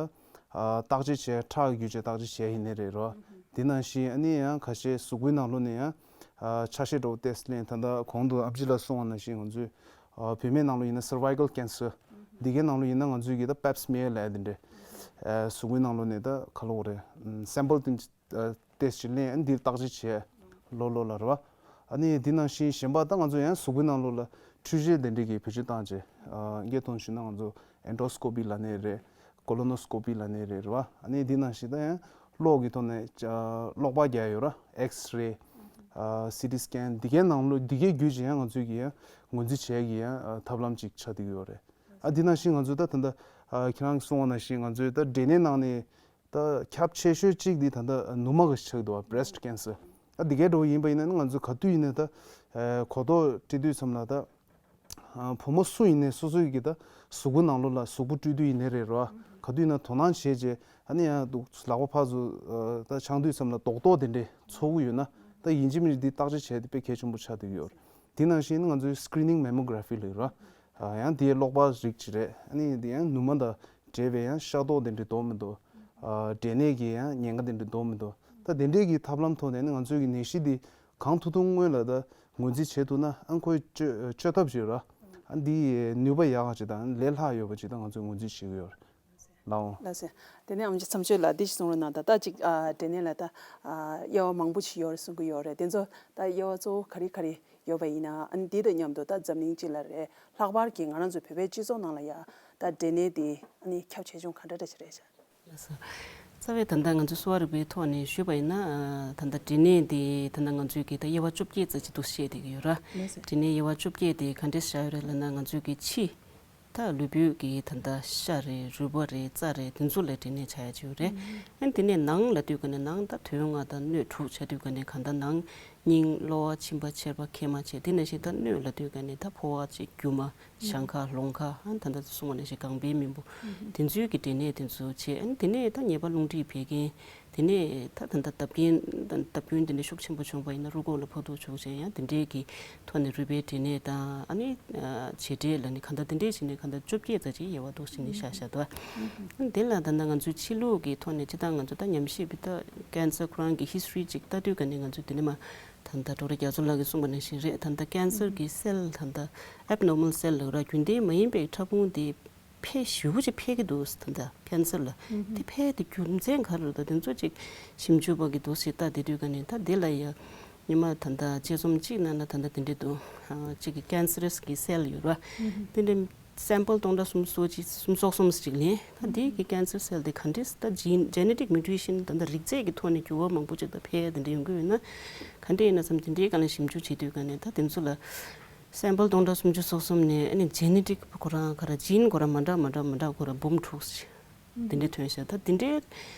ཨ་བརྟག་དཔྱད་བྱས། ཁྲག་གི་རྒྱུ་ཆ་བརྟག་དཔྱད་བྱས་ཡིན་ནའི་རེད་རོ། དེ་ནང་བཞིན་ཨ་ནི་ཡང་ཁ་ཤས་གཟུགས་པོའི་ནང་ལོགས་ནས་ཡང་ཨ་ཆ་ཤས་འདྲ་བོ་ཏེས་ལེན། ད་ལྟ་གོང་དུ་ཨ་ཕྱི་ལགས་གསུངས་པ་ནང་བཞིན་ང་ཚོའི་ཨ་བུད་མེད་ནང་ལོགས་ཡིན་ན་cervical cancer། འདི་གའི་ནང་ལོགས་ཡིན་ན་ང་ཚོའི་གི་ད་པེབ་སི་མེར་ལབ་ཡ་དེ་འདྲས། ཨ་གཟུགས་པོའི་ནང་ལོགས་ནས་ད་ག་ལབ་དགོས་རེད། སེམ་པལ་དེ་ཏེས་ཅིག་ལེན། འདིར་བརྟག་དཔྱད་བྱས་ལོ་ལོ་ལ་རེད་བ། ཨ་ནི་འདི་ནང་བཞིན་གཞན་པ་ད་ང་ཚོ་ཡང་གཟུགས་པོའི་ནང་ལོགས་ལ་ འཕྲུལ་ཆས་དེ་འདྲས་ཀྱི་བེད་སྤྱོད་བཏང་བྱས། ཨ་སྔོན་ཐོག་ཞུས་ན་ང་ཚོ་ཨེན་ཌོ་སི་ཀོ་པི་ལབ་ནའི་རེད། ཀོ་ལོ་ནོ་སི་ཀོ་པི་ལབ་ནའི་རེད། རེད་བ། ཨ་ནི་འདི་ནང་བཞིན་ད་ཡང་གློག་གི་ཐོག་ནས་ཨ་གློག་པར་རྒྱག་ཡོད་ར། ཨེགས་རེ། ཨ་སི་ཊི་སི་ཀེན། འདི་གའི་ནང་ལོགས་འདི་གའི་བརྒྱུད་བྱས་ཡང་ང་ཚོས་ཀྱི་ཡང་ངོས་འཛིན་བྱེད་ཀྱི་ཡང་ཨ་ཐབས་ལམ་ཅིག་ཆགས་བསྡད་ཀྱི་ཡོད་རེད། ཨ་འདི་ནང་བཞིན་ང་ཚོས་ད་ད་ལྟ་ཨ་ཁྱེད་རང་གིས་གསུངས་པ་ནང་བཞིན་ང་ཚོས་ད་འབྲས་ནད་ནང་ནས་ད་ཁྱབ་ཆེ་ཤོས་གཅིག་འདི་ད་ལྟ་ནུ་མ་གི་ཆགས་འདུག་བ། བྷི་རེ་སི་ཊི་ཀེན་སར། ཨ་འདི་གའི་འགྲོ་བ་ཡིན་པ་ཡིན་ན་ནི་ང་ཚོས་ག་དུས་ཡིན་ནའི་ད་ཨ་གོ་རྟོགས་སྤྲད་དུས་ཙམ་ལ་ད་ཨ་བུ་མོ་སུ་ཡིན་ནའི་སོ་སོའི་གི་ད་གཟུགས་པོ་ནང་ལོགས་ལ་གཟུགས་པོ་སྤྲུལ་དུས་ཡིན་ནའི་རེད། རེད་བ། ག་དུས་ཡིན་ན་དོ་སྣང་བྱས་རྗེས་ཨ་ནི་ཡང་ལག་པ་ཕར་ཚུར་ཨ་ད་འཆང་དུས་ཙམ་ལ་རྡོག་རྡོག་དེ་འདྲས་ཚོར་གི་ཡོད་ན་ད་ཡིན་གཅིག་མིན་གཅིག་འདི་བརྟག་དཔྱད་བྱས་ཏེ་དཔེ་གལ་ཆེན་པོ་ཆགས་བསྡད་ཀྱི་ཡོད་རེད། དེ་ནང་བཞིན་ང་ཚོའི་སི་ཀི་རི་ནིང་མེ་མོ་གྷ་ར་ཕི་ལབ་ཡོད་ར། ཨ་ཡང་དེའི་གློག་པར་རིགས་ཅིག་རེད། ཨ་ནི་དེ་ཡང་ནུ་མ་དང་འབྲེལ་བའི་ཡང་ཤ་རྡོག་དེ་འདྲའི་འདུག་མི་འདུག་ཨ་འབྲས་ནད་ཀྱི་ཡང་ཉེན་ཁ་དེ་འདྲའི་འདུག་མི་འདུག་ད་དེ་འདྲས་ཀྱི་ཐབས་ལམ་ཐོག་ནས་ནི་ང་ཚོའི་གི་ནད་གཞི་འདི་གང་ཐུབ་ཐུབ་སྔོན་ལ་ད་ངོས་འཛིན་བྱེད་ཐུབ་ན་ཨ་ཁོའི་བཅོས་བཅོས་ཐབས་ཅིག་ཡོད་ར། ཨ་འདི་ནུས་པ་ཡག་ག་ཅིག་དང་ལས་སླ་ཡོད་པ་ཅིག་ད་ང་ཚོས་ངོས་འཛིན་བྱེད་ཀྱི་ཡོད་རེད། ལགས་འོང་། ལགས་སོ། དེ་ནས་ཨམ་ཆི་མཚམས་གཅོད་ལ་འདི་ཞིག་གསུང་རོགས་གནང་དང་། ད་ཅིག་ཨ་འབྲས་ནད་ལ་ད་ཨ་དབྱེ་བ་མང་པོ་ཞིག་ཡོད་རེད་གསུང་གི་ཡོད་རེད། དེ་ཚོ་ད་དབྱེ་བ་གཙོ་བོ་ག་རེ་ག་རེ་ཡོད་པ་ཡིན་ན། ཨ་ནི་འདི་དང་མཉམ་དུ་ད་འཛམ་གླིང་སྤྱི་ལ་རེད། ལྷག་པར་གྱི་ང་རང་ཚོའི་བོད་པའི་སྤྱི་ཚོགས་ནང་ལ་ཡ་ད་འབྲས་ནད་འདི་ཨ་ནི་ཁྱབ་ཆེ་ཆུང་ག་འདྲ་འདྲ་ཞིག་རེད་ཤག་ལགས་སོ། རྩ་བའི་ད་ལྟ་ང་ཚོའི་གསོ་བ་རིག་པའི་ཐོག་ནས་ཞུས་པ་ཡིན་ན། ཨ་ད་ལྟ་འབྲས་ནད་འདི་ད་ལྟ་ང་ཚོའི་གི་ད་དབྱེ་བ་བཅོ་བརྒྱད་ཙམ་ཅིག་འདུག་བཤད་བསྡད་ཀྱི་ཡོད་ར། ལགས་སོ། འབྲས་ནད་དབྱེ་བ་བཅོ་བརྒྱད་དེ་ག་འདྲས་བཞག་ཡོད་རེད་ལབ་ན། ང་ཚོའི་གི་ཕྱི་ད་ལུས་པོའི་གི་ད་ལྟ་ཤ་རེད། རུས་པ་རེད། རྩ་རེད། དེ་ཚོ་ལ་འབྲས་ནད་ཆགས་ཡ་ཅིག་ཡོད་རེད། ཨ་ནི་དེ་ནས་ནང་ལ་ལྟོས་ག་ནས་ནང་ད་དོན་ལྔ་དང་སྣོད་དྲུག་ཆ་ལྟོས་ག་ནས་གང་ལྟར་ནང་སྙིང་གློ་བ་མཆིན་པ་མཆེར་པ་མཁལ་མ་བཅས། དེ་ནང་བཞིན་ད་སྣོད་ལ་ལྟོས་ག་ནས་ད་ཕོ་བ་བཅས་རྒྱུ་མ། ཞང་ཁ་ལོང་ཁ། ཨ་ད་ལྟ་གསུངས་པ་ནང་བཞིན་ལྒང་པའི་རྨེན་བུ། དེ་ཚོའི་གི་འབྲས་ནད་དེ་ཚོ་བྱས། ཨ་ནི་དེ་ནས་ད་ཉེས་པ་རླུང་མཁྲིས་བད་ཀན། དེ་ནས་ད་ད་ལྟ་བརྡབ་སྐྱོན་བརྡབ་སྐྱོན་དེ་འདྲ་ཤུགས་ཆེན་པོ་བྱུང་བ་ཡིན་ན་རུས་ཁོག་ལ་ཕོག་ཐུག་བྱུང་བྱས་ཡང་དེ་འདྲའི་གི་ཐོག་ནས་རུས་པའི་འབྲས་ནད་དང་། ཨ་ནི་ཨ་བྱེད་འབྲས་ལ་ནི་གང་ལྟར་དེ་འདྲའི་བྱས་ནས་གང་ལྟར་བཅོ་བརྒྱད་ཙམ་ཅིག་དབྱེ་བ་འདུག་སེ་ནས་བཞག་བཞག་འདུག་ཨ་ནི་དེ་ལ་ད་ལྟ་ང་ཚོའི་ཕྱི་ལུགས་ཀྱི་ཐོག་ནས་སྤྱིར་བཏང་ང་ཚོ་ད་ཉམས་ཞིབ་པའི་ད་ཀན་སར་ཁོ་རང་གི་ཧི་སི་ཊོ་རི་ཅིག་ལྟ་དུས་ག་ནས་ང་ཚོས་དེ་ནས་མ་ད་ལྟ་ཌོག་ཊར་རྒྱ་མཚོ་ལགས་ཀྱིས་གསུངས་པ་ནང་བཞིན་རེད། ད་ལྟ་ཀན་སར་གྱི་སེལ་ད་ལྟ་ཨེབ་ནོར་མལ་སེལ་ལབ་ར། རྒྱུན་ལྡན་མ་ཡིན་པའི་ཕྲ་ཕུང་དེ་འཕེལ་ཞེ་པོ་ཅིག་འཕེལ་གྱི་འདུག་ད་ལྟ་ཀན་སར་ལ་དེ་འཕེལ་དེ་རྒྱུ་མཚན་ག་རེ་རེད། ད་དེ་ཚོ་ཅིག་ཞིབ་འཇུག་པ་གིས་འདུག་སེ་ལྟ་བསྡད་དུས་ག་ནས་ད་དེ་ལ་ཡ་ཉི་མ་ད་ལྟ་དཔྱད་རྩོམ་གཅིག་ནང་ལ་ད་ལྟ་དེ་འདྲས་འདུག་ཨ་གཅིག་གི་ཀན་སར་གྱི་སེལ་ཡོད་ར། དེ་འདྲས་སེམ་པལ་སྟོང་ཕྲག་སུམ་ཅུ་སོ་གཅིག་སུམ་ཅུ་སོ་གསུམ་ཅིག་ལེན། ད་དེ་གི་ཀན་སར་སེལ་དེ་ག་འདྲས་ད་ཇིན་ཇེ་ནེ་ཊིག་མིའུ་ཊེ་ཤན་ད་ལྟ་རིགས་རྫས་ཀྱི་ཐོག་ནས་འགྱུར་བ་མང་པོ་ཅིག་ད་འཕེལ་དེ་འདྲས་ཡོང་གི་ཡོད་ན་ག་འདྲས་ཡིན་ན་བསམ། དེ་འདྲའི་སྒང་ལ་ཞིབ་འཇུག་བྱེད་དུས་ག་ནས་ད་དེ་ཚོ་ལ་སེམ་པལ་སྟོང་ཕྲག་སུམ་ཅུ་སོ་གསུམ་ནས་ཨ་ནི་ཇེ་ནེ་ཊིག་ཁོ་རང་ག་རེ་ཇིན་ཁོ་རང་མ་འདྲ་མ་འདྲ་མ་འདྲ་ཁོ་རང་འབུམ་དྲུག་ཅིག་དེ་འདྲའི་ཐོན་ཤག་ད་དེ་འདྲའི་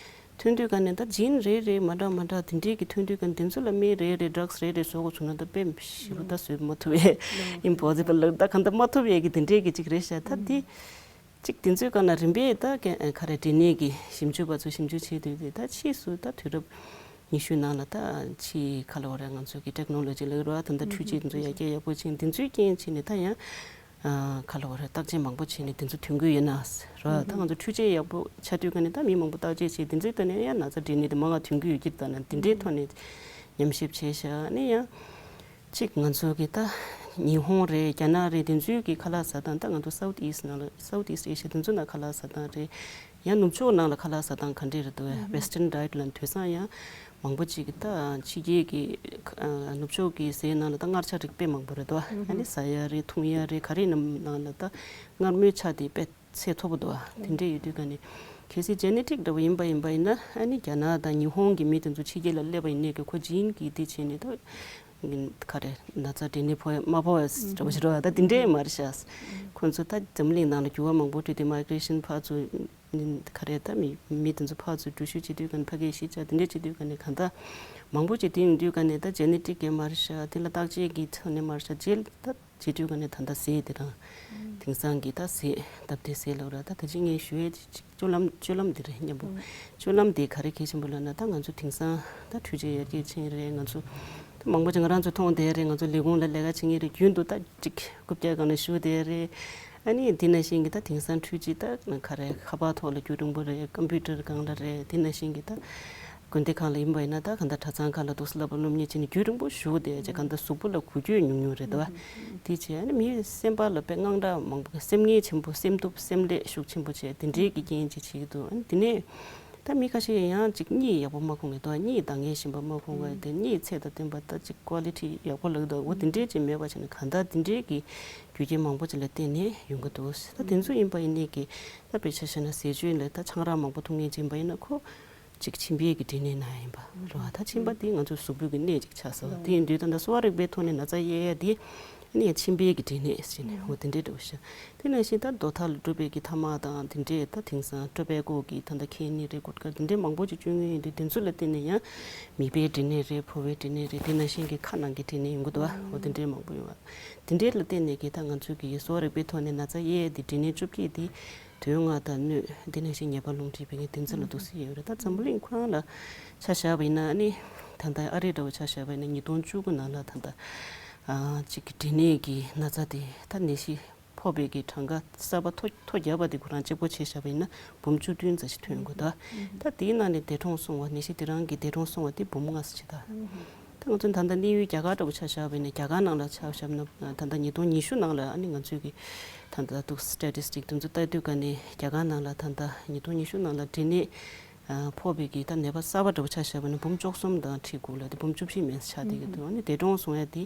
ཐོན་དུས་ག་ནས་ད་ཇིན་རེ་རེ་མ་འདྲ་མ་འདྲ་དེ་འདྲའི་གི་ཐོན་དུས་ག་ནས་དེ་ཚོ་ལ་སྨན་རེ་རེ་ཌྲག་སི་རེ་རེ་བཟོ་དགོས་བྱུང་ན་ད་དཔེ་ཞེ་པོ་ད་བཟོ་མ་ཐུབ་པས། ཨིམ་པོ་སི་བལ་ལབ་ད་གང་ལྟར་མ་ཐུབ་པའི་གི་དེ་འདྲའི་གི་ཅིག་རེད་ཤག་ད་དེ་གཅིག་དེ་ཚོའི་སྒང་ལ་རིམ་པས་ད་ག་རེ་འབྲས་ནད་ཀྱི་ཞིབ་འཇུག་པ་ཚོ་ཞིབ་འཇུག་བྱེད་དུས་དེ་ད་ཕྱིས་སུ་ད་དུས་རབས་ཉི་ཤུའི་ནང་ལ་ད་ཕྱིའི་ག་ལབ་དགོས་རེད། ང་ཚོ་གི་ཊེག་ནོ་ལོ་ཇི་ལབ་ཀྱི་རེད་བ། ད་ལྟ་འཕྲུལ་ཆས་དེ་ཚོ་ཡར་རྒྱས་ཡག་པོ་ཕྱིན། དེ་ཚོའི་རྐྱེན་བྱས་ནས་ད་ཡང་ཨ་ག་ལབ་དགོས་རེད། བརྟག་དཔྱད་མང་པོ་བྱས་ནས་དེ་ཚོ་ཐོན་གྱི་ཡོད་ན་རེད་བ། ད་ང་ཚོ་འཕྲུལ་ཆས་ཡག་པོ་ཆགས་དུས་ག་ནས་ད་མི་མང་པོ་བརྟག་དཔྱད་བྱས། དེ་ཚོའི་ཐོག་ནས་ཡང་ན་ཚ་འབྲས་ནད་དེ་མང་བ་ཐོན་གྱི་ཡོད་ཀྱི་རེད། ད་ནི་དེ་འདྲའི་ཐོག་ནས་ཉམས་ཞིབ་བྱས་ཤག་ནས་ཡང་གཅིག་ང་ཚོ་གི་ད་ཉི་ཧོང་རེད། རྒྱ་ནག་རེད། དེ་ཚོའི་གི་ཁ་ལག་ཟ་སྟངས། ད་ང་ཚོ་སའུ་ཐི་ཨིསཊ་ནང་ལ་སའུ་ཐི་ཨིསཊ་ཨེ་ཤི་ཡ་དེ་ཚོ་ནང་ཁ་ལག་ཟ་སྟངས་རེད། ཡང་ནུབ་ཕྱོགས་ནང་ལ་ཁ་ལག་ཟ་སྟངས་ག་འདྲས་རེད་འདུག་བས། ཨུ་ཧུམ། ཝེ་སི་ཊརན་ཌའེཊ་ལབ་དུས་ཙང་ཡང་མང་པོ་ཅིག་གིས་ད་ཕྱི་རྒྱལ་གྱི་ཨ་ནུབ་ཕྱོགས་ཀྱི་ཟས་ནང་ལ་ད་མངར་ཆ་རིགས་དཔེ་མང་པོ་རེད་འདུག་བ། ཨུ་ཧུམ། ཨ་ནི་ཟ་ཡ་རེད། འཐུང་ཡ་རེད། ག་རེ་ནང་ལ་ད་མངར་མོའི་ཆ་དེ་དཔེ་ཚད་མཐོ་པོ་འདུག་བ། དེ་འདྲས་ཡོད་དུས་ག་ནས་གལ་སྲིད་ཇེ་ནེ་ཊིག་འདྲ་བོ་ཡིན་པ་ཡིན་པ་ཡིན་ན། ཨ་ནི་རྒྱ་ནག་དང་ཉི་ཧོང་གི་མི་དེ་ཚོ་ཕྱི་རྒྱལ་ལ་སླེབས་པ་ཡིན་ནའི་གི་ཁོ་ཇིན་གྱིས་དེ་བྱས་ནས་ད་ག་རེ་ན་ཚ་འབྲས་ནད་ཕོག་ཡ་མ་ཕོག་ཡ་འདྲ་བོ་ཞིག་རེད་བ། ད་དེ་འདྲས་མ་རེད་ཤག་ཁོ་ཚོ་ད་འཛམ་གླིང་ནང་ལ་འགྱུར་བ་མང་པོ་འགྲོ་དུས་མའི་གྷི་རེ་ཤན་ཕར་ཚུར་ག་རེ་ད་མི་མི་དེ་ཚོ་ཕར་ཚུར་འགྲུལ་བཞུད་བྱེད་དུས་ག་ནས་ཕ་གིར་གཞིས་ཆགས་དེ་འདྲས་བྱེད་དུས་ག་ནས་གང་ལྟར་མང་པོ་ཅིག་དེ་ཡིན་དུས་ག་ནས་ད་ཇེ་ནེ་ཊིག་གི་མ་རེད་ཤག་དེ་ལ་བརྟག་དཔྱད་ཀྱི་ཐོག་ནས་མ་རེད་ཤག་རྗེས་ལ་ད་བྱེད་དུས་ག་ནས་ད་ལྟ་ཟས་དེ་དང་དེང་སང་གི་ད་ཟས་སྟབས་བདེ་ཟས་ལབ་ར། ད་ད་ཅི་ངས་ཞུ་ཡས་ཅིག་སྤྱོད་ལམ་སྤྱོད་ལམ་དེ་རེད་སྙམ་པོ། སྤྱོད་ལམ་དེ་ག་རེ་གལ་ཆེན་པོ་ལབ་ན། ད་ང་ཚོ་དེང་སང་ད་འཕྲུལ་ཆས་ཡར་རྒྱས་ཕྱིན་རེད། ང་ཚོ་ད་མང་པོ་ཅིག་ང་རང་ཚོ་མཐོང་བསྡད་རེད། ང་ཚོ་ལས་ཁུངས་ལ་ལས་ཀ་བྱེད་མཁན་རེད། རྒྱུན་དུ་ད་ཅིག་རྐུབ་བཀྱག་སྒང་ལ་བཞུགས་བསྡད་རེད། ཨ་ནི་དེ་ནང་བཞིན་གྱི་ད་དེང་སང་འཕྲུལ་ཆས་ད་ག་རེ་ཁ་པར་ཐོག་ལ་རྒྱུན་རིང་པོ་རེད། ཀམ་པུ་ཊར་སྒང་ལ་རེད། དེ་ནང་བཞིན་གྱི་ད་དགོན་སྡེ་ཁག་ལ་ཡིན་པ་ཡིན་ན་ད་གང་ལྟར་གྲྭ་ཚང་ཁག་ལ་འདུག་སེ་བསླབ་པ་སློབ་གཉེར་བྱས་ནས་རྒྱུན་རིང་པོ་བཞུགས་བསྡད་ཅེས། གང་ལྟར་གཟུགས་པོ་ལ་འགུལ་སྐྱོད་ཉུང་ཉུང་རེད་དོ། དེ་བྱས་ཨ་ནི་མིའི་སེམས་པ་ལ་དཔེ་དངངས་སྐྲག་མང་པོ། སེམས་ངལ་ཆེན་པོ། སེམས་སྡུག་སེམས་ལྷོད་ཤུགས་ཆེན་པོ་བྱས། དེ་འདྲའི་གི་རྐྱེན་ཅིག་བྱེད་ཀྱི་འདུག་ཨ་ནི་དེ་ནས་ད་ ད་མི་ཁ་ཤས་ཡང་ཅིག་གཉིད་ཡག་པོ་མ་ཁོམ་གི་འདུག་གཉིད་འདང་ངེས་བཞིན་པ་མ་ཁོམ་གི་དེ་གཉིད་ཚད་དང་ལྡན་པ་ད་ཅིག་ཀོ་ལི་ཊི་ཡག་པོ་ལབ་འདུག་འོ་དེ་འདྲའི་ཅིག་མེད་པ་བྱས་ནས་གང་ལྟར་དེ་འདྲའི་གི་རྒྱུ་རྐྱེན་མང་པོ་ཅིག་ལ་བརྟེན་ནས་ཡོང་གི་འདུག་ད་དེ་ཚོ་ཡིན་པ་ཡིན་ནའི་གི་ད་དཔེ་ཆ་བཞག་ན་ཟས་སྤྱོད་ལ་ད་ཆང་རག་མང་པོ་འཐུང་མཁན་ཅིག་ཡིན་པ་ཡིན་ན་ཁོ་ཅིག་མཆིན་པའི་གི་འབྲས་ནད་ན་ཡིན་པ་རེད་བ། ད་མཆིན་པ་དེ་ང་ཚོ་གཟུགས་པོའི་གི་གནས་ཅིག་ཆགས་སོང་། དེ་ཡིན་དུས་ད་ལྟ་གསོ་བ་རིག་པའི་ཐོག་ནས་ན་ཚ་གཡས་གཡས་དེ་ཨ་ནི་མཆིན་པའི་གི་འབྲས་ནད་ཟེར་ནས་འོ་དེ་འདྲའི་འདྲ་བོ་ཤ། དེ་ནང་བཞིན་ད་རྡོ་ཐག་ལ་གྲུབ་པའི་གི་ཐ་མག་དང་དེ་འདྲས་ད་དེང་སང་ཊོ་བེ་ཀོ་གི་ད་ལྟ་ཁེན་ནི་རེད་གོ་ཊ་ག་དེ་འདྲས་མང་པོ་ཅིག་སྤྱོད་མཁན་ཡིན་དུས་དེ་ཚོ་ལ་བརྟེན་ནས་ཡང་མིད་པའི་འབྲས་ནད་རེད་ཕོ་བའི་འབྲས་ནད་རེད་དེ་ནང་བཞིན་གི་ཁ་ནང་གི་འབྲས་ནད་ཡོང་གི་འདུག་བ། འོ་དེ་འདྲས་མང་པོ་ཡོང་བ་དེ་འདྲས་ལ་བརྟེན་ནས་གི་ད་ང་ཚོའི་གི་གསོ་བ་རིག་པའི་ཐོག་ནས་ན་ཚ་གཡས་གཡས་དེ་འབྲས་ནད་བཅོ་བརྒྱད་དེ། དོན་ལྔ་དང་སྣོད་འདི་ནང་བཞིན་ཉེས་པ་རླུང་མཁྲིས་བད་ཀན་དེ་ཚོ་ལ་འདུག་སེ་ཡོད་རེད། ད་འཛམ་བུ་གླིང་ཁོ་རང་ལ་ཆ་བཞག་པ་ཡིན་ན་ཨ་ནི་ད་ལྟ་ཨ་རི་འདྲ་བོ་ཆ་བཞག་པ་ཡིན་ན་ཉིས་སྟོང་བཅུ་དགུ་ནང་ལ་ད་ལྟ་ཨ་གཅིག་གི་འབྲས་ནད་ཀྱི་ན་ཚ་དེ་ད་ནད་གཞི་ཕོག་པའི་གི་གྲངས་ཀ་གསར་པ་མཐོ་མཐོ་རྒྱག་པ་དེ་ཁོ་རང་གཅིག་པོ་ཆ་བཞག་པ་ཡིན་ན་འབུམ་བཅུ་བདུན་ཙམ་ཞིག་ཐོན་ཡོང་གི་འདུག་ད་དེའི་ནང་ནས་འདས་གྲོངས་སོང་བ་ནད་གཞི་དེ་རང་གི་འདས་གྲོངས་སོང་བ་དེ་འབུམ་ལྔ་ཙམ་ཞིག་ད། ད་ང་ཚོ་ད་ལྟ་གནས་ཡུལ་རྒྱ་གར་འདྲ་བོ་ཆ་བཞག་པ་ཡིན་ན་རྒྱ་གར་ནང་ལ་ཆ་བཞག་ན་ད་ལྟ་ཉིས་སྟོང་ཉི་ཤུ་ནང་ལ་ཨ་ནི་ང་ཚོའི་གི་ད་ལྟ་འདུག་སི་ཊེ་ཊིསི་ཊིག་དེ་ཚོ་ལྟ་དུས་ཀ་ནས་རྒྱ་གར་ནང་ལ་ད་ལྟ་ཉིས་སྟོང་ཉི་ཤུ་ནང་ལ་འབྲས་ནད་ཕོག་པའི་གི་ད་ནད་པ་གསར་པ་འདྲ་བོ་ཆ་བཞག་པ་ཡིན་ན་འབུམ་བཅུ་གསུམ་དང་ཁྲི་དགུ་ལ་དེ་འབུམ་བཅུ་བཞི་མན་ཆགས་བསྡད་ཀྱི་འདུག་ཨ་ནི་འདས་གྲོངས་སོང་ཡ་དེ་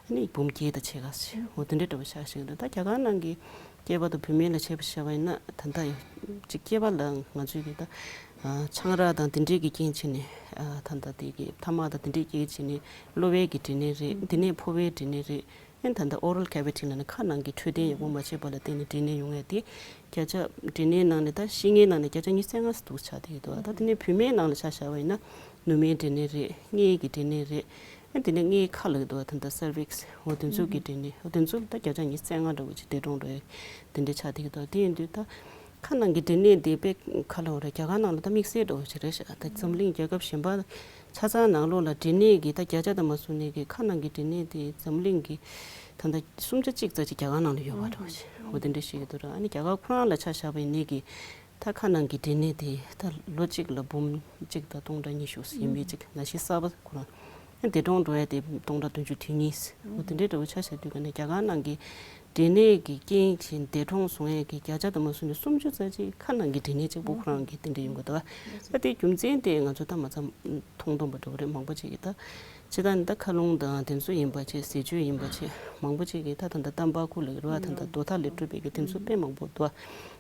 ཨ་ནི་འབུམ་བརྒྱད་དང་ཕྱེད་ཀ་ཞིག་འོ་དེ་འདྲ་འདྲ་བོ་ཆགས་བཞག་གི་འདུག་ད་རྒྱ་གར་ནང་གི་སྐྱེས་པ་དང་བུད་མེད་ལ་བྱས་པ་བྱས་པ་ཡིན་ན་ད་ལྟ་ཡང་གཅིག་སྐྱེས་པ་ལ་ང་ཚོའི་གི་ད་ཆང་རག་དང་དེ་འདྲས་ཀྱི་རྐྱེན་བྱས་ནས་ད་ལྟ་དེ་གི་ཐ་མག་དང་དེ་འདྲས་རྐྱེན་བྱས་ནས་གློ་བའི་གི་འབྲས་ནད་རེད། དེ་ནས་ཕོ་བའི་འབྲས་ནད་རེད། ཨེ་ད་ལྟ་ཨོ་རལ་ཁེ་བི་ཊི་ལ་ནི་ཁ་ནང་གི་འཕྲོད་བསྟེན་ཡག་པོ་མ་བྱས་པ་ལ་བརྟེན་ནས་འབྲས་ནད་ཡོང་ཡ་དེ་བརྒྱ་ཆ་འབྲས་ནད་ནང་ནས་ད་ཤི་མཁན་ནང་ནས་བརྒྱ་ཆ་ཉི་ཤུ་རྩ་ལྔ་འདུག་ཆགས་བསྡད་ཀྱི་འདུག་ད་དེ་ནས་བུད་མེད་ནང་ལ་ཆ་བཞག་པ་ཡིན་ན་ནུ་མའི་འབྲས་ནད་རེད། མངལ་གྱི་འབྲས་ནད་རེད། ཨ་དེ་ནས་མངལ་ཁ་ལ་འདུག་ད་ལྟ་སར་བིག་སི་འོ་དེ་ཚོ་གི་འབྲས་ནད་འོ་དེ་ཚོ་ད་བརྒྱ་ཆ་ཉི་ཤུ་རྩ་ལྔ་འདྲ་བོ་ཅིག་འདས་གྲོངས་འགྲོ་ཡ་དེ་འདྲ་ཆགས་བསྡད་ཀྱི་འདུག་དེ་ཡིན་དུས་ད་ཁ་ནང་གི་འབྲས་ནད་དེ་དཔེ་ག་ལབ་དགོས་རེད། རྒྱ་གར་ནང་ལ་ད་དམིགས་བསལ་འདྲ་བོ་ཅིག་རེད་ཤག་ད་འཛམ་གླིང་རྒྱལ་ཁབ་གཞན་པ་ཆ་ཚང་ནང་ལོགས་ལ་འབྲས་ནད་ཀྱི་ད་བརྒྱ་ཆ་དང་མ་སོང་ནས་ཀྱི་ཁ་ནང་གི་འབྲས་ནད་དེ་འཛམ་གླིང་གི་ད་ལྟ་སུམ་ཆ་གཅིག་ཙམ་ཅིག་རྒྱ་གར་ནང་ལ་ཡོད་པ་འདྲ་བོ་ཅིག་འོ་དེ་འདྲ་ཤེས་ཀྱི་འདུག་ར། ཨ་ནི་རྒྱ་གར་ཁོ་རང་ལ་ཆ་བཞག་པའི་ནད་ཀྱི་ད་ཁ་ནང་གི་འབྲས་ནད་དེ་ད་ལོ་གཅིག་ལ་འབུམ་གཅིག་དང་སྟོང་ཕྲག་ཉི་ཤུ་ཡིན་པའི་ཅིག་ན་གཞི་གསར་པ་ཁོ་རང་འདས་གྲོངས་འགྲོ་ཡ་དེ་སྟོང་ཕྲག་བདུན་ཅུ་དོན་གཉིས་འོ་དེ་འདྲའི་འདྲ་བོ་ཆ་བཞག་དུས་ཀ་ནས་རྒྱ་གར་ནང་གི་འབྲས་ནད་ཀྱི་རྐྱེན་གྱིས་འདས་གྲོངས་སོང་ཡས་ཀྱི་བརྒྱ་ཆ་དུ་མ་སོང་ནས་སུམ་ཅུ་ཙམ་ཅིག་ཁ་ནང་གི་འབྲས་ནད་གཅིག་པོ་ཁོ་རང་གི་དེ་འདྲ་ཡོང་གི་འདུག་ད་དེའི་རྒྱུ་མཚན་དེ་ང་ཚོ་ད་མ་ཚང་མཐོང་སྟོན་པ་འདྲ་བོ་རེད། མང་པོ་ཅིག་གིས་ད་ཇི་ལྟར་ད་ཁ་རླུང་དང་དེ་ཚོ་ཡིན་པ་བྱས་ཟས་སྤྱོད་ཡིན་པ་བྱས་མང་པོ་ཅིག་གིས་ད་ད་ད་ཏམ་བ་ཁུ་ལབ་ཀྱི་རེད་བ། ད་ད་རྡོ་ཐག་ལས་གྲུབ་པའི་གི་དེ་ཚོ་དཔེ་མང་པོ་འདུག་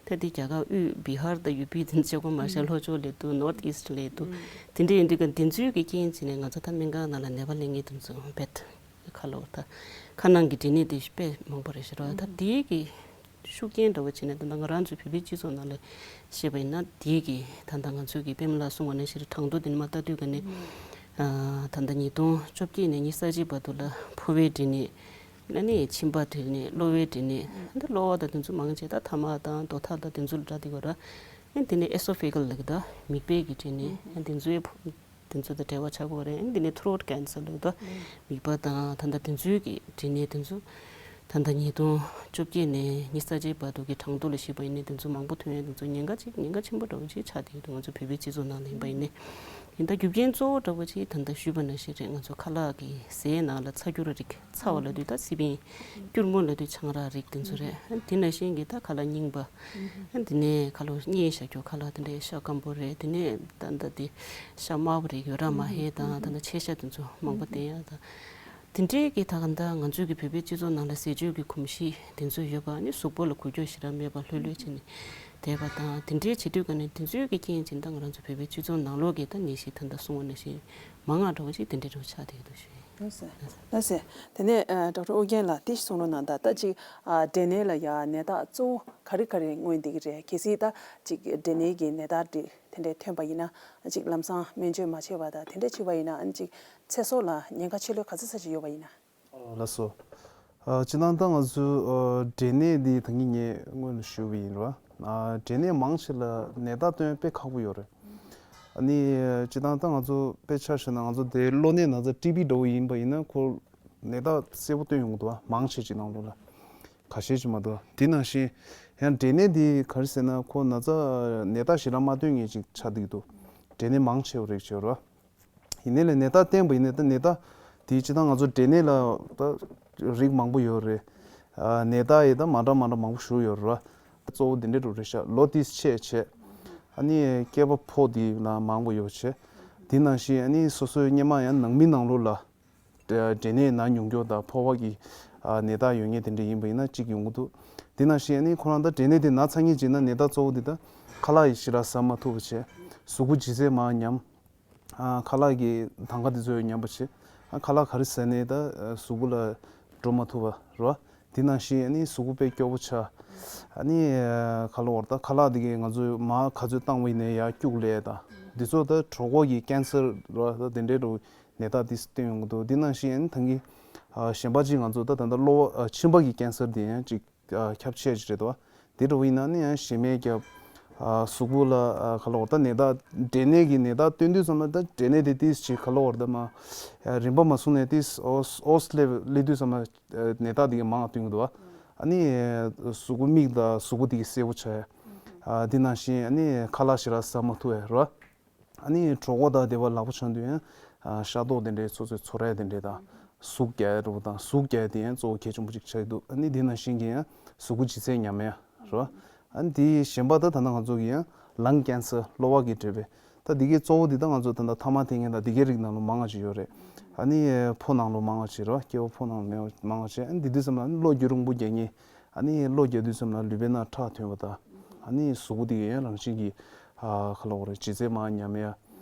ད་དེ་རྒྱ་གར་དབུས་བི་ཧར་དང་ཡུ་པི་དེ་ཚོ་ཅེ་གོ་མར་ཤལ་ལྷོ་ཕྱོགས་ལབ་འདུག་ནོར་ཐི་ཨིསྟ་ལབ་འདུག་དེ་འདྲ་ཡིན་དུས་ཀ་དེ་ཚོའི་གི་རྐྱེན་བྱས་ནས་ང་ཚོ་ད་སྨན་ཁང་ནང་ལ་ནད་པ་སླེབས་མཁན་དེ་ཚོ་རྦད་ཁ་ལོ་ད་ཁ་ནང་གི་འབྲས་ནད་དེ་དཔེ་མང་པོ་རེད་ཤག་ར། ད་དེའི་གི་ཤུགས་རྐྱེན་འདྲ་བོ་བྱས་ནས་ད་ལྟ་ང་རང་ཚོའི་བོད་པའི་སྤྱི་ཚོགས་ནང་ལ་བཤད་པ་ཡིན་ན་དེའི་གི་ད་ལྟ་ང་ཚོའི་གི་པད་མ་ལགས་གསུངས་པ་ནང་བཞིན་གྲངས་ཐོ་དེ་ནས་མར་ལྟ་དུས་ཀ་ནས་ཨ་ད་ལྟ་ཉིས་སྟོང་བཅོ་བརྒྱད་ནས་ཉི་ཤུ་རྩ་གཅིག་བར་དུ་ལ་ཕོ་བའི་འབྲས་ནད་ཨ་ནི་མཆིན་པ་འབྲས་ནད་གློ་བའི་འབྲས་ནད་འདི་གློ་བ་དང་དེ་ཚོ་མང་ཆེ་ད་ཐ་མག་དང་རྡོ་ཐག་དང་དེ་ཚོ་ལ་འདྲ་དེ་གོ་ར། ཨ་དེ་ནས་ཨེ་སོ་ཕེ་གལ་ལབ་ཀྱི་ད་མིད་པའི་གི་འབྲས་ནད་ཨ་དེ་ཚོའི་དེ་ཚོ་དང་འབྲེལ་བ་ཆགས་ཀྱི་ཡོད་རེད། ཨ་ནི་འདི་ནས་ཐྲོཊ་ཀེན་སར་ལབ་དོ། མིད་པ་དང་ད་ལྟ་དེ་ཚོའི་གི་འབྲས་ནད་དེ་ཚོ་ད་ལྟ་ཉིས་སྟོང་བཅོ་བརྒྱད་ནས་ཉི་ཤུ་རྩ་གཅིག་བར་དུ་གི་གྲངས་ཐོ་ལ་གཞིགས་པ་ཡིན་ན་དེ་ཚོ་མང་པོ་ཐོན་ཡ་དེ་ཚོ་ཉེན་ཁ་ཅིག་ཉེན་ཁ་ཆེན་པོ་འདྲ་བོ་ཅིག་ཆགས་བསྡད་ཡོད་འདུག་ང་ཚོ་བོད་པའི་སྤྱི་ཚོགས་ནང་ལ་ཡིན་པ་ཡིན་ནའི་ཡིན་ད་རྒྱུ་རྐྱེན་གཙོ་བོ་འདྲ་བོ་ཅིག་ད་ལྟ་ཞུས་པ་ནང་བཞིན་རེད། ང་ཚོ་ཁ་ལག་གི་ཟས་ནང་ལ་ཚ་སྐྱུར་རིགས་ཚ་བ་ལབ་དུས་ད་སི་པན་སྐྱུར་མོ་ལབ་དུས་ཆང་རག་རིགས་དེ་ཚོ་རེད། དེ་ནང་བཞིན་གི་ད་ཁ་ལག་རྙིང་པ། ཨ་དེ་ནས་ཁ་ལོ་བརྙན་བཞག་རྒྱུ་ཁ་ལག་དེ་འདྲའི་ཤ་སྐམ་པོ་རེད། དེ་ནས་ད་ལྟ་དེ་ཤ་དམར་པོ་རེད། ཡོ་ར་མ་ཧེ་དང་ད་ལྟ་ཕྱེ་ཤ་དེ་ཚོ་མང་པོ་བསྟེན་ཡ་དང་། དེ་འདྲའི་གི་ད་ག་ད་ང་ཚོའི་གི་བོད་པའི་སྤྱི་ཚོགས་ནང་ལ་ཟས་སྤྱོད་ཀྱི་གོམས་གཤིས་དེ་ཚོ་ཡོད་པ་ནི་གཟུགས་པོ་ལ་འགུལ་སྐྱོད་ཞེ་དྲག་མེད་པ་ལྷོད་ལྷོད་བྱས་ནས་བསྡད་པ་དང་དེ་འདྲའི་བྱེད་དུས་ཀ་ནས་དེ་ཚོའི་གི་རྐྱེན་གྱིས་ད་ང་རང་ཚོ་བོད་པའི་སྤྱི་ཚོགས་ནང་ལོགས་ཀྱི་ད་ནད་གཞི་ད་ལྟ་གསུངས་པ་ནང་བཞིན་མང་ང་འདྲ་བོ་ཞིག་དེ་འདྲའི་འདྲ་བོ་ཆགས་བསྡད་ཀྱི་འདུག་ཞུ་ཡིན། ལགས་སེ། ལགས་སེ། དེ་ནས་ཨ་ཌོག་ཊར་ཨོ་རྒྱན་ལགས་དེ་ཞིག་གསུང་རོགས་གནང་དང་། ད་ཅིག་ཨ་འབྲས་ནད་ལ་ཡང་ནད་རྟགས་གཙོ་བོ་ག་རེ་ག་རེ་མངོན་བསྡད་ཀྱི་རེད། གལ་སྲིད་ད་ཅིག་འབྲས་ནད་ཀྱི་ནད་རྟགས་དེ་དེ་འདྲས་ཐོན་པ་ཡིན་ན་ཅིག་ལམ་སང་སྨན་བཅོས་མ་བྱས་པ་དང་དེ་འདྲས་བྱས་པ་ཡིན་ན་ཨ་ནི་ཅིག་ཚེ་སྲོག་ལ་ཉེན་ཁ་ཆེ་ལོས་ག་ཚོད་ཙམ་ཞིག་ཡོད་པ་ཡིན་ན། ལགས་སོ། ཨ་སྤྱིར་བཏང་ད་ང་ཚོའི་ཨ་འབྲས་ནད་འདི་ད་གིན་ངས་སྔོན་ལ་ཞུས་པ་ཡིན་ར། ཨ་འབྲས་ནད་མང་ཆེ་ལ་ནད་རྟགས་སྟོན་དཔེ་ཁག་པོ་ཡོད་རེད། ཨ་ནི་སྤྱིར་བཏང་ད་ང་ཚོ་དཔེ་ཆ་བཞག་ན་ང་ཚོ་དེ་གློ་ནད་ན་ཚ་ཊི་བི་འདྲ་བོ་ཡིན་པ་ཡིན་ན་ཁོ་ནད་རྟགས་གསལ་པོ་སྟོན་ཡོང་གི་འདུག་བ། མང་ཆེ་ཅིག་ནང་ལོགས་ལ་ཁ་ཤས་ཅིག་མ་གཏོགས། དེ་ནང་བཞིན་ཡང་འབྲས་ནད་འདི་ག་རེ་ཟེར་ན་ཁོ་ན་ཚ་ནད་རྟགས་ཞེ་དྲག་མ་སྟོན་མཁན་ཅིག་ཆགས་བསྡད་ཀྱི་འདུག་འབྲས་ནད་མང་ཆེ་བ་རེད་ཅེས་ར། ཡིན་ནའི་ལས་ནད་རྟགས་བསྟན་པ་ཡིན་ནའི་ད་ནད་རྟགས་དེ་སྤྱིར་བཏང་ང་ཚོ་འབྲས་ནད་ལ་ད་རིགས་མང་པོ་ཡོད་རེད། ཨ་ནད་རྟགས་ཡི་ད་མ་འདྲ་མ་འདྲ་མང་པོ་ཞིག་ཡོད་རེད་བ། གཙོ་བོ་འདི་འདྲ་རུ་རེད་ཤག་ལོ་ཏིས་ཆེ་ཆེ། ཨ་ནི་སྐྱེས་པ་ཕོ་དེ་ལ་མང་པོ་ཡོད་པ་བྱས། དེ་ནང་བཞིན་ཨ་ནི་སོ་སོའི་སྔོན་མ་ཡང་ནང་མི་ནང་ལོགས་ལ་འབྲས་ནད་ན་མྱོང་མཁན་དང་ཕོ་བ་གི་ནད་རྟགས་ཡོད་མཁན་དེ་འདྲ་ཡིན་པ་ཡིན་ན་གཅིག་ཡོང་གི་འདུག་དེ་ནང་བཞིན་ཨ་ནི་ཁོ་རང་ད་འབྲས་ནད་དེ་ན་ཚར་མཁན་ཅིག་ན་ནད་རྟགས་གཙོ་བོ་དེ་ད་ཁ་ལག་ཡི་ཞེ་དྲག་ཟ་མ་ཐུབ་པ་བྱས། གཟུགས་པོ་ལྗིད་ཚད་མར་ཉམས། ཨ་ཁ་ལག་གི་དང་ག་དེ་ཚོ་ཉམས་པ་བྱས། ཨ་ཁ་ལག་ག་རེ་ཟ་ནས་ད་གཟུགས་པོ་ལ་འགྲོ་མ་ཐུབ་པ་རེད་བ། དེ་ནང་བཞིན་ཨ་ནི་གཟུགས་པོ་དཔེ་སྐྱོ་པོ་ཆགས། ཨ་ནི་ཁ་ལོ་བར་ད་ཁ་ལག་དེ་གས་ང་ཚོས་མར་ག་ཚོད་བཏང་བ་ཡིན་ནའི་ཡར་སྐྱུག་ལས་དང་འདི་ཚོ་ད་གྲོད་ཁོག་གི་ཀན་སར་རེད་བ། ད་དེ་འདྲའི་འགྲོ་ནད་རྟགས་དེ་སྟོན་ཡོང་གི་འདུག་དེ་ནང་བཞིན་ཨ་ནི་ད་གིན་ཨ་གཞན་པ་ཅིག་ང་ཚོ་ད་ད་ལྟ་གློ་བ་ཨ་མཆིན་པ་གི་ཀན་སར་དེ་ཡང་ཅིག་ཨ་ཁྱབ་ཆེ་ཅིག་རེད་དོ། དེ་འདྲ་བོ་ཡིན་ན་ནི་ཡང་ཞེ་མེར་རྒྱབ། ཨ་གཟུགས་པོ་ལ་ཨ་ག་ལ་བར་ད་ནད་རྟགས་འབྲས་ནད་ཀྱི་ནད་རྟགས་སྟོན་དུས་ཙམ་ལ་ད་འབྲས་ནད་དེ་ཏིས་ཅིག་ག་ལ་བར་ད་མ་ཨ་རིམ་པ་མ་སོང་ནས་ཏིས་ཨོས་ཨོས་སླེབས་སླེབས་དུས་ཙམ་ལ་ཨ་ནད་རྟགས་དེ་གི་མང་བ་སྟོན་གི་འདུག་ཨ་ནི་གཟུགས་པོ་མིག་དང་གཟུགས་པོ་དེ་གི་སེར་པོ་ཆགས་ཡ། ཨ་དེ་ནང་བཞིན་ཨ་ནི་ཁ་ལག་ཞེ་དྲག་ཟ་མ་ཐུབ་ཡ་རེད་བ། ཨ་ནི་གྲོད་ཁོག་དང་དེ་བ་ལག་པ་འཆང་དུས་ཡང་ཨ་ཤ་རྡོག་དེ་འདྲའི་ཚོ་ཚོ་ཚོ་ར་དེ་འདྲའི་དང་ཟུག་རྒྱག་ཡ་འདྲ་པོ་དང་ཟུག་རྒྱག་ཡ་དེ་ཡང་གཙོ་བོ་གལ་ཆེན་པོ་ཅིག་ཆགས་ཀྱི་འདུག་ཨ་ནི་དེ་ནང་བཞིན་གྱི་ཡང་གཟུགས་པོ་ལྗིད་ཚད་ཉམས་ཡ་རེད་བ། ཨ་ནི་དེ་གཞན་པ་ད་ད་ལྟ་ང་ཚོ་གི་ཡང་ལང་ཀན་སར་གློ་བ་གི་འབྲས་བུ་ད་དེ་གའི་གཙོ་བོ་དེ་ད་ང་ཚོ་ད་ལྟ་ཐ་མག་འཐེན་མཁན་དང་དེ་གའི་རིགས་ནང་ལ་མང་ང་ཅིག་ཡོད་རེད། ཨ་ནི་ཕོ་ནང་ལོགས་མང་ང་ཅིག་རེད་བ། སྐྱེ་བོ་ཕོ་ནང་ལོགས་མང་ང་ཅིག་ཨ་ནི་དེ་དུས་ཙམ་ལ་ཨ་ནི་གློ་རྒྱུ་རིང་པོ་རྒྱག་མཁན། ཨ་ནི་གློ་རྒྱག་དུས་ཙམ་ལ་ལུས་པའི་ནང་ཁྲག་ཐོན་པ་དང་། ཨ་ནི་གཟུགས་པོ་དེ་ཡང་རང་བཞིན་གྱིས་ཨ་ཁ་ལོ་རེ་ལྗིད་ཚད་མར་ཉམས་ཡ།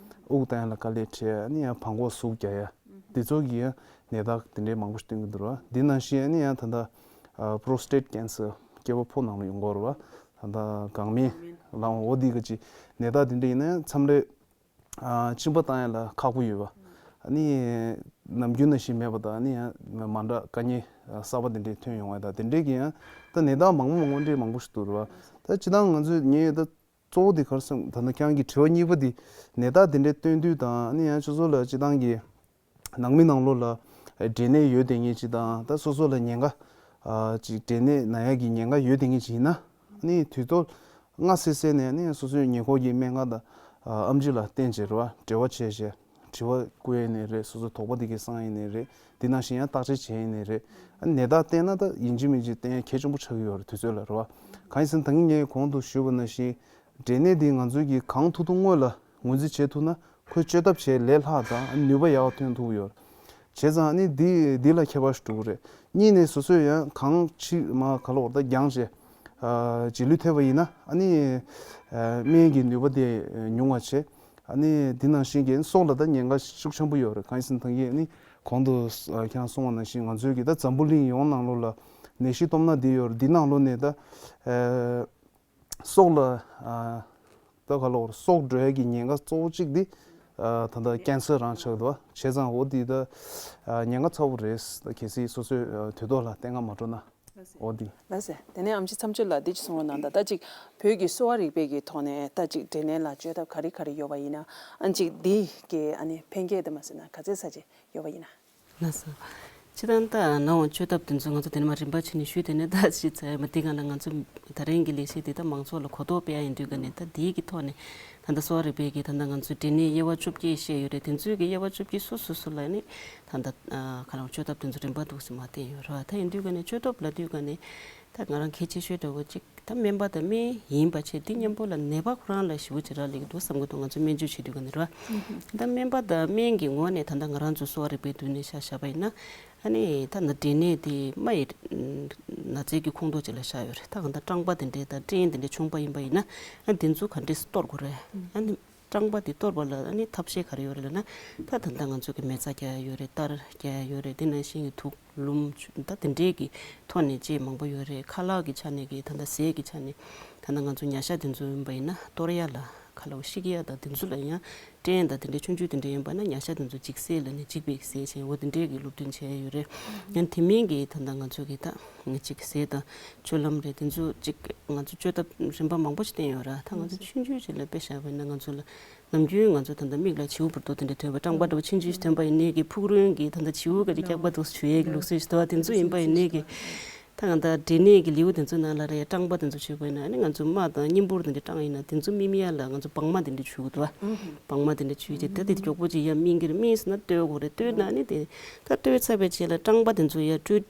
དབུགས་བཏང་ཡ་ལ་དཀའ་ལས་འཕྲད་ཡ། ཨ་ནི་ཡང་བྲང་ཁོག་ཟུག་རྒྱག་ཡ། འདི་ཚོ་གི་ཡང་ནད་རྟགས་དེ་འདྲའི་མང་པོ་ཞིག་སྟོན་གྱི་འདུག་ར། འདི་ནང་བཞིན་ཨ་ནི་ཡང་ད་ལྟ་ཨ་པྲོ་སི་ཊེཊ་ཀན་སར་སྐྱེ་བོ་ཕོ་ནང་ལ་ཡོང་གི་ཡོད་རེད་བ། ད་ལྟ་ལྒང་མིག་ལའང་འོ་འདི་ག་ཅིག་ནད་རྟགས་དེ་འདྲ་ཡིན་ན་ཡང་མཚམས་རེ། ཨ་མཆིན་པ་བཏང་ཡ་ལ་ཁག་པོ་ཡོད་པ། ཨ་ནི་ནམ་རྒྱུན་ནང་བཞིན་མེད་པ་དང་ཨ་ནི་ཡང་མ་འདྲ་དཀའ་ངལ་གསར་པ་དེ་འདྲས་ཐོན་ཡོང་བ་དང་དེ་འདྲས་ཀྱི་ཡང་ད་ནད་རྟགས་མང་པོ་མང་པོ་འདྲས་མང་པོ་ཞིག་འདུག་རེད་བ། ད་སྤྱིར་བཏང་ང་ཚོས་ངས་ད་གཙོ་བོ་དེ་ག་རེ་སོང་ད་ནི་ཁྱེད་རང་གི་དྲི་བ་གཉིས་པ་དེ་ནད་རྟགས་དེ་འདྲས་སྟོན་དུས་དང་ཨ་ནི་ཡང་ཁྱོད་ཚོ་ལ་སྤྱིར་བཏང་གི་ནང་མི་ནང་ལོགས་ལ་འབྲས་ནད་ཡོད་བསྡད་མཁན་ཅིག་དང་ད་སོ་སོ་ལ་ཉེན་ཁ་ཅིག་འབྲས་ནད་ན་ཡག་གི་ཉེན་ཁ་ཡོད་བསྡད་མཁན་ཅིག་ཡིན་ན་ཨ་ནི་དུས་ཐོག་སྔ་སེ་སེ་ནས་ནི་སོ་སོའི་ཉེ་འཁོར་གྱི་སྨན་ཁང་དང་ཨ་ཨེམ་ཆི་ལ་བསྟན་བྱས་རེད་བ། འབྲེལ་བ་བྱས་བྱས་དྲི་བ་བསྐུར་ཡས་ནས་རེད། སོ་སོའི་དོགས་པ་དེ་གས་སངས་ཡས་ནས་རེད། དེ་ནང་བཞིན་ཡང་བརྟག་དཔྱད་བྱས་ཡས་ནས་རེད། ཨ་ནི་ནད་རྟགས་བསྟན་ན་ད་ཡིན་གཅིག་མིན་གཅིག་བསྟན་ཡས་གལ་ཆེན་པོ་ཆགས་ཀྱི་ཡོད་རེད་དུས་ཚོད་ལ་རེད་བ། གང་ཡིན་ཟེར་ན་ད་གིན་ངས་གོང་དུ་ཞུས་པ་ནང་བཞིན་འབྲས་ནད་འདི་ང་ཚོས་ཀྱིས་གང་ཐུབ་ཐུབ་སྔོན་ལ་ངོས་འཛིན་བྱེད་ཐུབ་ན་ཁོས་བཅོས་ཐབས་བྱས་ལས་སླ་དང་ཨ་ནི་ནུས་པ་ཡག་པ་ཐོན་ཐུབ་ཀྱི་ཡོད་རེད། བྱས་ཙང་ཨ་ནི་འདི་འདི་ལ་ཁྱད་པར་ཞིག་འགྲོ་གི་རེད། གཉིས་ནས་སོ་སོས་ཡང་གང་ཅི་མ་ག་ལ་བར་ད་རྒྱང་བྱས། ཨ་རྗེས་ལུས་ཐེབས་པ་ཡིན་ན་ཨ་ནི་ཨ་སྨན་གྱི་ནུས་པ་དེ་ཉུང་བ་བྱས། ཨ་ནི་འདི་ནང་བཞིན་གྱི་སྲོག་ལ་ད་ཉེན་ཁ་ཤུགས་ཆེན་པོ་ཡོད་རེད། གང་ཡིན་ཟེར་ན་ད་གིན་ཨ་ནི་གོང་དུ་ཨ་ཁྱེད་རང་གསུངས་པ་ནང་བཞིན་ང་ཚོའི་གི་ད་འཛམ་བུ་གླིང་ཡོངས་ནང་ལོགས་ལ་ནད་གཞི་སྟོབས་ན་འདི་ཡོད་རེད། འདི་ནང་ལོགས་ནས་ད་ཨ་སྲོག་ལ་ཨ་ད་ག་ལ་བར་སྲོག་འགྲོ་ཡ་གི་ཉེན་ཁ་གཙོ་བོ་གཅིག་འདི་ཨ་ད་ལྟ་ཀན་སར་རང་ཆགས་འདུག་བ། བྱས་ཙང་འོ་འདི་ད་ཨ་ཉེན་ཁ་ཚ་པོ་རེད། ད་གལ་སྲིད་སོ་སོས་ཨ་དུས་ཐོག་ལ་བསྟེན་ག་མ་འགྲོ་ན། ལགས་སོ། འོ་འདི། ལགས་སོ། དེ་ནས་ཨེམ་ཆི་མཚམས་གཅོད་ལ་འདི་ཅིག་གསུང་རོགས་གནང་དང་། ད་ཅིག་བོད་ཀྱི་གསོ་བ་རིག་པའི་གི་ཐོག་ནས་ད་ཅིག་འབྲས་ནད་ལ་བཅོས་ཐབས་ག་རེ་ག་རེ་ཡོད་པ་ཡིན་ན་ཨ་ཅིག་འདི་གི་ཨ་ནི་ཕན་སྐྱེད་དེ་མ་ཟེར་ན་ག་ཚད་ས་ཅིག་ཡོད་པ་ཡིན་ན། ལགས་སོ། སྤྱིར་བཏང་ད་ནང་བཅོས་ཐབས་དེ་ཚོ་ང་ཚོ་དེ་ནས་མར་རིམ་པ་བྱས་ནས་ཞུས་དེ་ནས་ད་ཅིག་ཚ་མ་དེ་ག་ལ་ང་ཚོ་ད་རིང་གི་ལས་གཞི་དེ་ད་མང་ཚོགས་ལ་གོ་རྟོགས་སྤེལ་ཡ་ཡིན་དུས་ག་ནས་ད་འདི་གི་ཐོག་ནས་ད་ལྟ་གསོ་བ་རིག་པའི་གི་ད་ལྟ་ང་ཚོ་འབྲས་ནད་དབྱེ་བ་བཅོ་བརྒྱད་བཤད་ཡོད་རེད། དེ་ཚོའི་གི་དབྱེ་བ་བཅོ་བརྒྱད་སོ་སོ་སོ་ལ་ནི་ད་ལྟ་ཨ་ག་རང་བཅོས་ཐབས་དེ་ཚོ་རིམ་པ་འདུག་སེ་མ་བསྟན་ཡོད་རེད་བ། ད་ཡིན་དུས་ག་ནས་བཅོས་ཐབས་ལབ་དུས་ག་ནས་ད་ང་རང་གལ་ཆེ་ཤོས་འདྲ་བོ་གཅིག་ད་སྨན་པ་དང་སྨན་ཡིན་པ་བྱས་འདི་མཉམ་པོ་ལ་ནད་པ་ཁོ་རང་ལ་ཞེ་པོ་ཅིག་རག་ལས་ཀྱི་འདུག་བསམ་གྱི་འདུག་ང་ཚོ་སྨན་བཅོས་བྱེད་དུས་ག་ནས་རེད་བ། ད་སྨན་པ་དང་སྨན་གྱི་ངོས་ནས་ད་ལྟ་ང་རང་ཚོ་གསོ་བ་རིག་པའི་མདུན་ནས་ཆ་བཞག་པ་ཡིན་ན་ཨ་ནི་ད་ནི་འབྲས་ནད་དེ་རྨ་ཡི་ན་ཚའི་གི་ཁོངས་གཏོགས་ཅིག་ལ་བཞག་ཡོད་རེད། ད་གང་ལྟར་སྐྲངས་པ་དེ་འདྲའི་དང་སྐྲན་དེ་འདྲའི་བྱུང་པ་ཡིན་པ་ཡིན་ན་ཨ་དེ་ཚོ་ག་འདྲས་སེ་གཏོར་དགོས་རེད། ཨ་ནི། སྐྲངས་པ་དེ་གཏོར་བ་ལ་ཨ་ནི་ཐབས་ཤེས་ག་རེ་ཡོད་རེད་ལབ་ན། ད་ད་ལྟ་ང་ཚོ་གི་མེ་བཙའ་རྒྱག་ཡ་ཡོད་རེད། གཏར་རྒྱག་ཡ་ཡོད་རེད། དེ་ནང་བཞིན་གྱི་དུག་ལུམ་ཆུ་ད་དེ་འདྲའི་གི་ཐོག་ནས་ལྕེ་མང་པོ་ཡོད་རེད། ཁ་ལག་གི་ཆ་ནས་གི་ད་ལྟ་ཟས་ཀྱི་ཆ་ནས་ད་ལྟ་ང་ཚོ་ཉ་ཤ་དེ་ཚོ་ཡིན་པ་ཡིན་ན་གཏོར་ཡ་ལ་ཁ་ལག་བཤིག་ཡ་དང་དེ་ཚོ་ལ་ཡང་སྐྲན་དང་དེ་འདྲའི་ཆུང་ཆུང་དེ་འདྲ་ཡིན་པ་ན་ཉ་ཤ་དེ་ཚོ་འཇིག་སེལ་ལབ་ནས་འཇིག་པའི་ཟས་བྱས་འོ་དེ་འདྲའི་གི་སློབ་སྟོན་བྱས་ཡ་ཡོད་རེད། ཡང་དེ་མིན་གྱི་ད་ལྟ་ང་ཚོ་གི་ད་ཅིག་ཟས་དང་སྤྱོད་ལམ་རེད། དེ་ཚོ་ཅིག་ང་ཚོ་བཅོས་ཐབས་རིམ་པ་མང་པོ་ཞིག་བསྟན་ཡོད་ར། ད་ང་ཚོ་ཆུང་ཆུང་ཞིག་ལ་དཔེ་བཞག་པ་ཡིན་ན་ང་ཚོ་ལ་ནམ་རྒྱུན་ང་ཚོ་ད་ལྟ་མིག་ལ་བྱིའུ་འབུར་ཏོ་དེ་འདྲ་ཐོན་པ་སྐྲངས་པ་འདྲ་བོ་ཆུང་ཆུང་ཞིག་ཐོན་པ་ཡིན་ནའི་གི་ཕུག་རོན་གྱི་ད་ལྟ་བྱིའུ་ག་ཅིག་སྐྱག་པ་འདུག་སེ་བྱུག་ཡས་ཀྱི་ལུགས་སྲོལ་ཞིག་འདུག་བ། དེ་ཚོ་ཡིན་པ་ཡིན་ནའི་གི་ ད་གང་ལྟར་འབྲས་ནད་ཀྱི་ལེའུ་དེ་ཚོའི་ནང་ལ་རེད། སྐྲངས་པ་དེ་ཚོ་བྱུག་པ་ཡིན་ན། ཨ་ནི་ང་ཚོ་རྨ་དང་གཉན་འབུར་དེ་འདྲ་སྐྲངས་ཡིན་ན། དེ་ཚོ་སྨིན་ཡ་ལ་ང་ཚོ་སྦྲང་མ་དེ་འདྲ་བྱུག་གི་འདུག་བ། སྦྲང་མ་དེ་འདྲ་བྱུག་བྱས། ད་དེ་མགྱོགས་པོ་ཅིག་ཡར་སྨིན་གྱི་རེད། སྨིན་སོང་ན་བཏོལ་དགོས་རེད། བཏོལ་ན་ཨ་ནི་དེ་ད་བཏོལ་ཚར་བའི་རྗེས་ལ་སྐྲངས་པ་དེ་ཚོ་ཡར་བཏོལ་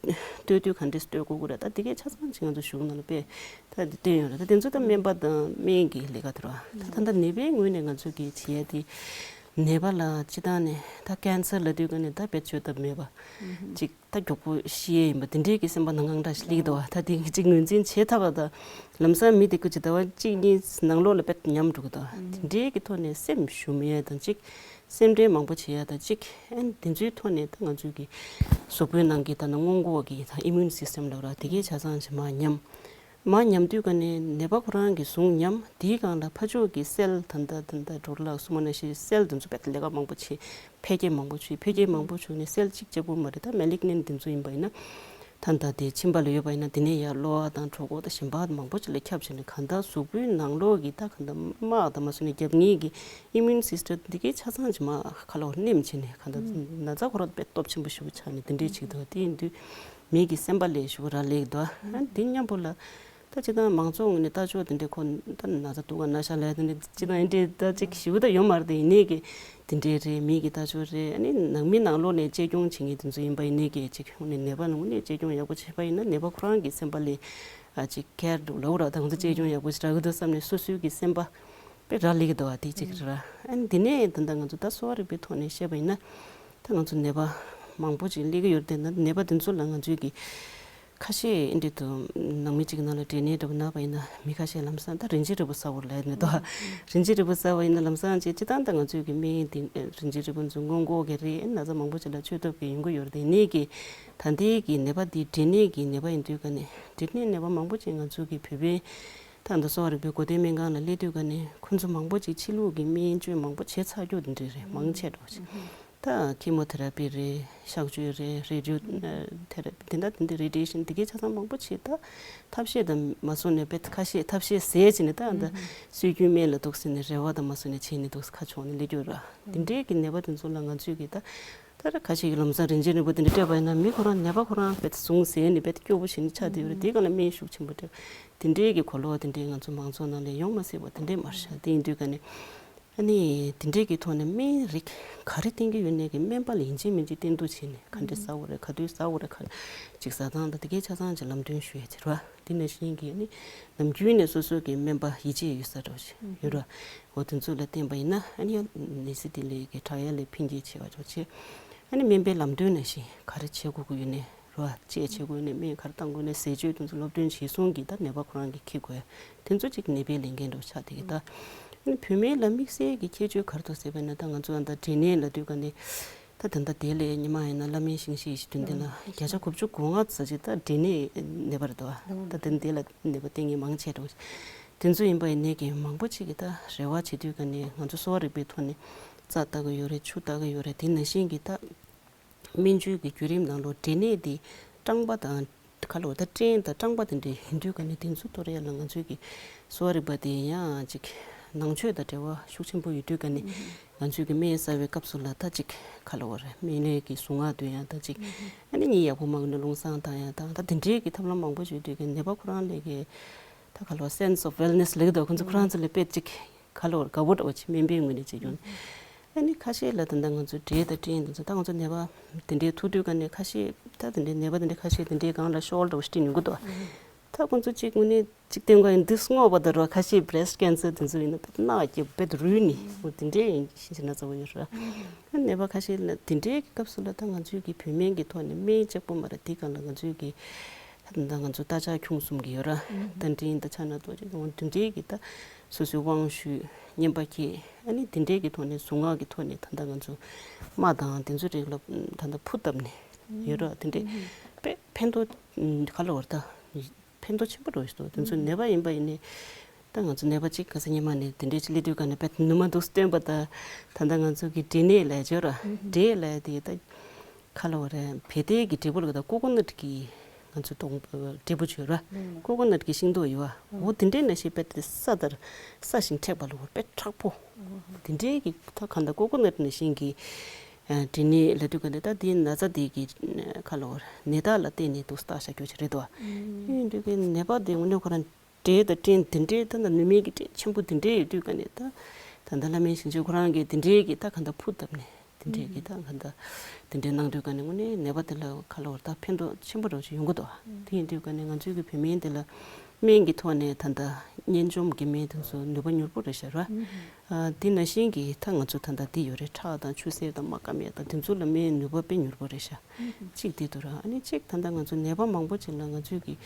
བཏོལ་དུས་ག་འདྲས་བཏོལ་དགོས་ཀྱི་རེད། ད་དེ་གས་ཆ་ཚང་ཅིག་ང་ཚོ་གཞུང་ནང་ལ་དཔེ་ད་དེ་བཏོན་ཡོད་རེད། ད་དེ་ཚོ་ད་སྨན་པ་དང་སྨན་གྱི་ལས་ཀ་དེ་རེད་བ། ད་ད་ལྟ་ནད་པའི་ངོས་ནས་ང་ཚོ་གིས་བྱེད་ཡ་དེ། ནད་པ་ལ་སྤྱིར་བཏང་ནས་ད་ཀན་སར་ལབ་དུས་ག་ནས་ད་བེད་སྤྱོད་ཐབས་མེད་པ་ཅིག་ད་མགྱོགས་པོ་ཤི་ཡས་ཡིན་པ་དེ་འདྲའི་གི་སེམས་པ་ནང་གང་འདྲ་ཞིག་སླེབས་འདུག་བ། ད་དེ་གཅིག་ངོས་འཛིན་བྱེད་ཐུབ་པ་དང་། ལམ་སང་མི་དེ་ཀུན་གྱིས་ཟླ་བ་གཅིག་གཉིས་ནང་ལོགས་ལ་དཔེ་ཉམས་འགྲོ་གི་འདུག་བ། དེ་འདྲའི་གི་ཐོག་ནས་སེམས་ཞུམ་ཡས་དང་གཅིག་སེམས་ཁྲལ་མང་པོ་བྱེད་ཡས་དང་གཅིག་ཨན་དེ་ཚོའི་ཐོག་ནས་ད་ང་ཚོའི་གི་གཟུགས་པོའི་ནང་གི་ད་ནང་སྔོན་འགོག་གི་ད་ཨི་མུན་སིས་ཊེམ་ལབ་ར། དེ་གའི་ཆ་ཚང་ཞིག་མར་ཉམས། མར་ཉམས་དུས་ག་ནས་ནད་པ་ཁོ་རང་གི་ཟུངས་ཉམས། དེའི་སྒང་ལ་ཕར་ཕྱོགས་ཀྱི་སེལ་ད་ལྟ་ད་ལྟ་ཌོག་ཊར་ལགས་གསུངས་པ་ནང་བཞིན་སེལ་དེ་ཚོ་དཔེ་ལས་ཀ་མང་པོ་བྱེད། འཕེལ་རྒྱས་མང་པོ་བྱུང་། འཕེལ་རྒྱས་མང་པོ་བྱུང་ནས་སེལ་གཅིག་གཅིག་པོ་མ་རེད། ད་མེ་ལིག་ནན་དེ་ཚོ་ཡིན་པ་ཡིན་ན། ད་ལྟ་དེ་མཆིན་པ་ལ་ཡོད་པ་ཡིན་ན་དེ་ནས་ཡར་གློ་བ་དང་གྲོད་ཁོག་དང་གཞན་པ་མང་པོ་ཅིག་ལ་ཁྱབ་བྱས་ནས། གང་ལྟར་གཟུགས་པོའི་ནང་ལོགས་ཀྱི་ད་གང་ལྟར་དམག་དང་མ་སོ་ནས་རྒྱབ་གཉིས་ཀྱི་ཨི་མུན་སིས་ཊེམ་འདི་གའི་ཆ་ཚང་ཅིག་མར་ཁ་ལོ་ནེམ་བྱས་ནས་གང་ལྟར་ན་ཚ་ཁོ་རང་དཔེ་སྟོབས་ཆེན་པོ་ཞིག་ཆགས་ནས་དེ་འདྲའི་ཅིག་འདུག་དེ་ཡིན་དུས་མི་གི་སེམས་པ་ལ་ཞེ་པོ་རག་ལས་འདུག་ཨ་འདི་མཉམ་པོ་ལ། ད་སྤྱིར་བཏང་མང་ཚོགས་ངོས་ནས་ལྟ་ཕྱོགས་དེ་འདྲའི་ཁོ་ད་ན་ཚ་འདུག་ག་ན་ཤ་ལ་དེ་འདྲའི་སྤྱིར་བཏང་འདྲའི་ད་ཅིག་ཞེ་པོ་ད་ཡོད་མ་རེད། དེ་ཡིན་ནའི་གི་དེ་འདྲའི་རེད། མི་གི་ལྟ་ཕྱོགས་རེད། ཨ་ནི་ནང་མི་ནང་ལོགས་ནས་གཅེས་སྐྱོང་བྱེད་མཁན་དེ་ཚོ་ཡིན་པ་ཡིན་ནའི་གི་ཅིག་ནས་ནད་པ་ནང་ནས་གཅེས་སྐྱོང་ཡག་པོ་བྱས་པ་ཡིན་ན་ནད་པ་ཁོ་རང་གི་སེམས་པ་ལ་ཨ་ཅིག་ཁེར་འདུག་ལབ་ར། ད་ང་ཚོ་གཅེས་སྐྱོང་ཡག་པོ་ཞིག་རག་གི་འདུག་བསམ་ནས་སོ་སོའི་གི་སེམས་པ་དཔེ་རག་ལས་ཀྱི་འདུག་བ། དེ་གཅིག་རེད་ར། ཨ་ནི་དེ་ནས་ད་ལྟ་ང་ཚོ་ད་གསོ་བ་རིག་པའི་ཐོག་ནས་བཤད་པ་ཡིན་ན། ད་ང་ཚོ་ནད་པ་མང་པོ་ཅིག་སླེབས་ཀྱི་ཡོད་རེད་དེ། ན་ནད་པ་དེ་ཚོ་ལ་ང་ཚོས་ཀྱི་ཁ་ཤས་འདི་དུ་ནང་མི་གཅིག་ནང་ལ་འབྲས་ནད་འདྲ་པོ་ན་པ་ཡིན་ན་མི་ཁ་ཤས་ལམ་སང་ད་རིན་ཆེན་རིལ་བུ་ཟ་དགོས་ལབ་ནས་དོ། རིན་ཆེན་རིལ་བུ་ཟ་བ་ཡིན་ན་ལམ་སང་ཅིག་སྤྱིར་བཏང་ད་ང་ཚོས་ཀྱི་སྨན་འདི་རིན་ཆེན་རིལ་བུ་ཚོ་སྔོན་འགོག་གི་རེད། ན་ཚ་མང་པོ་ཅིག་ལ་བཅོས་ཐུབ་ཀྱི་ཡོང་གི་ཡོད་རེད་དེ། ནད་ཀྱི་ད་ལྟའི་གི་ནད་པ་འདི་འབྲས་ནད་ཀྱི་ནད་པ་ཡིན་དུས་ག་ནས་འབྲས་ནད་ནད་པ་མང་པོ་ཅིག་ང་ཚོ་གི་བོད་པའི་ད་ད་གསོ་བ་རིག་པའི་སྒོ་བསྟེན་སྨན་ཁང་ལ་སླེབས་དུས་ག་ནས་ཁོ་ཚོ་མང་པོ་ཅིག་ཕྱི་ལུགས་ཀྱི་སྨན་བཅོས་མང་པོ་བྱས་ཚར་རྒྱུ་འདི་འདྲ་རེད། མང་ཆེ་འགྲོ་ཅིག་ད་ཁི་མོ་ཐེ་ར་པི་རེད། གཤག་བཅོས་རེད། རེ་ཌི་ཡོ་ཐེ་ར་པི་དེ་འདྲ་དེ་འདྲ་རེ་ཌི་ཡེ་ཤན་དེ་གའི་ཆ་ཚང་མང་པོ་བྱས། ད་ཐབས་ཤེས་དང་མ་སོང་ནས་དཔེ་ཁ་ཤས་ཐབས་ཤེས་ཟད་བྱས་ནས་ད་ད་སྲོལ་རྒྱུན་སྨན་ལ་འདུག་ཟེར་ནས་རེ་བ་དང་མ་སོང་ནས་བྱས་ནས་འདུག་ཁ་ཕྱོགས་ནས་སླེབས་ཀྱི་ཡོད་ར། དེ་འདྲའི་གི་ནད་པ་དེ་ཚོ་ལ་ང་ཚོས་གི་ད་ད་ད་ཁ་ཤས་ཀྱི་ལམ་སང་རིན་ཆེན་རིལ་བུ་དེ་འདྲ་སྤྲད་པ་ཡིན་ན་མི་ཁོ་རང་ནད་པ་ཁོ་རང་དཔེ་ཟུངས་ཟད་ནས་དཔེ་སྐྱོ་པོ་ཞིག་ནས་ཆགས་བསྡད་ཡོད་རེད། དེ་ག་ལ་སྨན་ཤུགས་ཆེན་པོ་སྤྲད་དེ་འདྲའི་གི་གོ་ལོག་དེ་འདྲའི་ང་ཚོ་མང་ཚོགས་ནང་ལ་ཡོང་མ་སྲིད་པ་དེ་འདྲའི་མར་ཤར་དེ་ཡིན་དུས་ག་ནས། ཨ་ནི་དེ་འདྲའི་གི་ཐོག་ནས་སྨན་རིགས་ག་རེ་བསྟེན་གྱི་ཡོད་ནའི་གི་སྨན་པ་ལ་ཡིན་གཅིག་མིན་གཅིག་བསྟེན་གཏུག་བྱས་ནས་ག་འདྲས་ཟ་དགོས་རེད། ག་དུས་ཟ་དགོས་རེད། ག་ཅིག་ཟ་སྟངས་དང་དེ་གའི་ཆ་ཚང་ཅིག་ལམ་སྟོན་ཞུ་ཡ་ཅིག་རེད་བ། དེ་ནང་བཞིན་གྱི་ཨ་ནི་ནམ་རྒྱུན་ནས་སོ་སོ་གི་སྨན་པ་ཡིད་ཆེས་ཡོད་ས་འདྲ་བོ་ཞིག་ཡོད་རེད་བ། འོ་དེ་ཚོ་ལ་བསྟེན་པ་ཡིན་ན་ཨ་ནི་ནད་གཞི་དེ་ལས་གི་དྲག་ཡ་ལས་ཕན་སྐྱེད་ཆེ་བ་འཇོག་བྱེད། ཨ་ནི་སྨན་པའི་ལམ་སྟོན་ནང་བཞིན་ག་རེ་བྱེད་དགོས་ཀྱི་ཡོད་ནའི། རོ་ཨ་ཅེས་བྱེད་དགོས་ནས་སྨན་ག་རེ་བཏང་དགོས་ནས་ཟས་སྤྱོད་དེ་ཚོ་སློབ་སྟོན་བྱེད་སོང་གི་ད་ནད་པ་ཁོ་རང་གིས་འཁྱེར་དགོས་དེ་ཚོ་གཅིག་ནད་པའི་ལས་འགན་འདྲ་བོ་ཆགས་བསྡད་ཀྱི་ད། ཨ་ནི་བུད་མེད་ལ་དམིགས་བསལ་གྱི་ཁྱད་ཆོས་ག་རེ་འདུག་ཟེར་བས་ན་ད་ང་ཚོ་ཨ་ད་འབྲས་ནད་ལབ་དུས་ག་ནས་ད་ད་ལྟ་དེ་ལས་ཉི་མ་ཡིན་ན་བླ་སྨན་ཤིང་བཤད་ཞིག་དུས་འདི་ལ་བརྒྱ་ཆ་དགུ་བཅུ་གོ་ལྔ་ཙམ་ཅིག་ད་འབྲས་ནད་ནད་པ་རེད་དོ། ད་དེ་འདི་ལ་ནད་པ་བསྟེན་མཁན་མང་ཆེ་འགྲོ་དེ་ཚོ་ཡིན་པ་ཡིན་ནས་ཀྱི་མང་པོ་ཅིག་གིས་ད་རེ་བ་བྱེད་དུས་ག་ནས་ང་ཚོ་གསོ་བ་རིག་པའི་ཐོག་ནས་རྩ་ལྟ་གི་ཡོད་རེད། ཆུ་ལྟ་གི་ཡོད་རེད། དེ་ནང་བཞིན་གྱི་ད། སྨན་བཅོས་ཀྱི་བརྒྱུད་རིམ་ནང་ལོ་འབྲས་ནད་འདི་སྐྲངས་པ་དང་ཁ་ལོ་ད་སྐྲན་དང་སྐྲངས་པ་དེ་འདྲའི་ཡིན་དུས་ག་ནས་དེ་ཚོ་གཏོར་ཡ་ལ་ང་ཚོའི་གི་གསོ་བ་རིག་པ་དེ་ཡང་ཅིག་ནང་ཆོས་དང་འབྲེལ་བ་ཤུགས་ཆེན་པོ་ཡོད་དུས་ག་ནས་ང་ཚོའི་གི་སྨན་ཟ་བའི་སྐབས་སུ་ལ་ད་ཅིག་ཁ་ལོ་བ་རེད། སྨན་ལས་ཀྱི་གཟུངས་སྔགས་འདོན་ཡ་ད་ཅིག་ཨ་ནི་གཉིད་ཡག་པོ་མ་ཡོང་ན་རླུང་བསྲང་བཏང་ཡ་དང་ད་དེ་འདྲའི་གི་ཐབས་ལམ་མང་པོ་ཡོད་དུས་ག་ནད་པ་ཁོ་རང་ལས་ཀྱི་ད་ཁ་ལོ་སེན་སི་ཨོཕ་ཝེལ་ནེ་སི་ལེགས་དོ་ཁོ་ཚོ་ཁོ་རང་ཚོ་ལ་དཔེ་ཅིག་ག་ལོར་དགའ་པོ་འདྲ་བོ་ཅིག་སྨན་པའི་ངོས་ནས་བྱེད་རྒྱུ། ཨ་ནི་ཁ་ཤས་ལ་ད་ལྟ་ང་ཚོ་འབྲས་དང་སྤྲིན་དེ་ཚོ་ད་ང་ཚོ་ནད་པ་དེ་འདྲའི་ཐུག་དུས་ག་ནས་ཁ་ཤས་ད་དེ་འདྲའི་ནད་པ་དེ་འདྲའི་ཁ་ཤས་དེ་འདྲའི་སྒང་ལ་ཤོག་འདྲ་བོ་ཞིག་སྤྲིན་ཡོང་གི་འདུག་ད་ཁོ་ཚོ་གཅིག་དངོས་གནས་གཅིག་སྟོན་ག་ཡིན་འདི་སྔོག་པ་དང་རོ་ཁ་ཤས་བྷི་རེ་སི་ཊི་ཀེན་སར་དེ་ཚོ་ཡིན་ན་ད་རྣག་སྐྱེ་བེད་རུལ་ནི་འོ་དེ་འདྲའི་ཡིན་ཤིན་ཅི་ན་ཚ་བོ་ཡོད་ར། ཨ་ནད་པ་ཁ་ཤས་ལ་དེ་འདྲའི་གི་སྐབས་སུ་ལ་ད་ང་ཚོའི་གི་བོད་སྨན་གི་ཐོག་ནས་སྨན་གཅིག་པོ་མ་རེད། དེ་སྒང་ལ་ང་ཚོའི་གི་ད་ང་ཚོ་རྟ་ཕྱག་ཁྱུང་གསུམ་གྱི་ཡོད་ར། ད་འབྲས་ནད་ཕྱག་ན་རྡོ་རྗེ་དང་འདི་འདྲའི་གི་ད་སོ་སོའི་དབང་ཞུས་བསྙེན་པ་ཁྱེར་ཨ་ནི་འདི་འདྲའི་གི་ཐོག་ནས་གཟུངས་སྔགས་ཀྱི་ཐོག་ནས་ད་ལྟ་ང་ཚོ་རྨ་དང་དེ་ཚོའི་རིགས་ལ་ད་ལྟ་ཕུ་བཏབ་ནས་ཡོད་ར། དེ་འདྲའི་དཔེ་ཕན་ཐོགས་ག་ལ་བར་ད་ཕན་ཐོགས་ཆེན་པོ་འགྲོ་ཞིག་འདུག་དེ་ཚོ་ནད་པ་ཡིན་པ་ཡིན་ནས་ད་ང་ཚོ་ནད་པ་གཅིག་ག་ས་ཉི་མ་ནས་དེ་འདྲའི་ཅིག་སླེབས་དུས་ག་ནས་དཔེ་ནུ་མ་འདུག་སྟོན་པ་ད་ད་ལྟ་ང་ཚོ་གི་འབྲས་ནད་ལ་ཡོད་ར། འབྲས་ལ་དེ་ད། ཁ་ལོ་རེ་བེ་ཏའི་གི་འབྲས་བུ་ལ་ད་ཀོ་ཀོ་ནཊ་གི་ང་ཚོ་དོང་འབྲས་བུ་བྱོས་ར། ཀོ་ཀོ་ནཊ་གི་ཤིང་ཏོག་ཡོད་བ། འོ་དེ་འདྲའི་ནང་བཞིན་དཔེ་དེ་ས་དར་ས་ཞིང་མཁྲེགས་པ་ལ་འོ་དཔེ་མཁྲེགས་པོ། དེ་འདྲའི་གི་ད་གང་ལྟར་ཀོ་ཀོ་ནཊ་ནང་བཞིན་གི་ ཨ་འབྲས་ནད་ལབ་དུས་ག་ནས་ད་དེའི་ན་ཚ་དེ་གི་ཁ་ལོ་ནད་རྟགས་ལ་བརྟེན་ནས་འདུག་སེ་བརྟག་བྱ་རྒྱུ་ཅིག་རེད་དོ། ཡིན་དུས་ཀྱི་ནད་པ་དེ་དངོས་གནས་ཁོ་རང་འབྲས་དང་སྤྲིན་དེ་འདྲའི་ད་ནུས་མེད་ཀྱི་སྤྲིན་ཆེན་པོ་དེ་འདྲའི་ཡོད་དུས་ག་ནས་ད་ད་ལྟ་བླ་སྨན་ཞིང་ཆེན་ཁོ་རང་གིས་དེ་འདྲའི་གི་ད་ག་འདྲ་ཕུ་བཏབ་ནས་དེ་འདྲའི་གི་ད་ག་འདྲ་དེ་འདྲའི་གནང་དུས་ག་ནས་དངོས་གནས་ནད་པ་དེ་ལ་ཁ་ལོ་ད་ཕན་ཐོགས་ཆེན་པོ་འདྲ་ཅིག་ཡོང་གི་འདུག་དེ་ཡིན་དུས་ག་ནས་ང་ཚོའི་གི་བོད་སྨན་དེ་ལ་སྨན་གྱི་ཐོག་ནས་ད་ལྟ་གཉན་འཇོམས་ཀྱི་སྨན་དེ་ཚོ་ནུས་པ་མྱུར་པོ་རེད་ཤག་ར། ཨ་དེ་ནང་བཞིན་གྱི་ད་ང་ཚོ་ད་ལྟ་འདི་ཡོད་རེད། ཁྲག་དང་ཆུ་སེར་དང་རྨ་སྐམ་ཡས་དང་དེ་ཚོ་ལ་སྨན་ནུས་པ་དཔེ་མྱུར་པོ་རེད་ཤག་གཅིག་དེ་འདུག་ར། ཨ་ནི་གཅིག་ད་ལྟ་ང་ཚོ་ནད་པ་མང་པོ་ཅིག་ལ་ང་ཚོས་ཀྱི་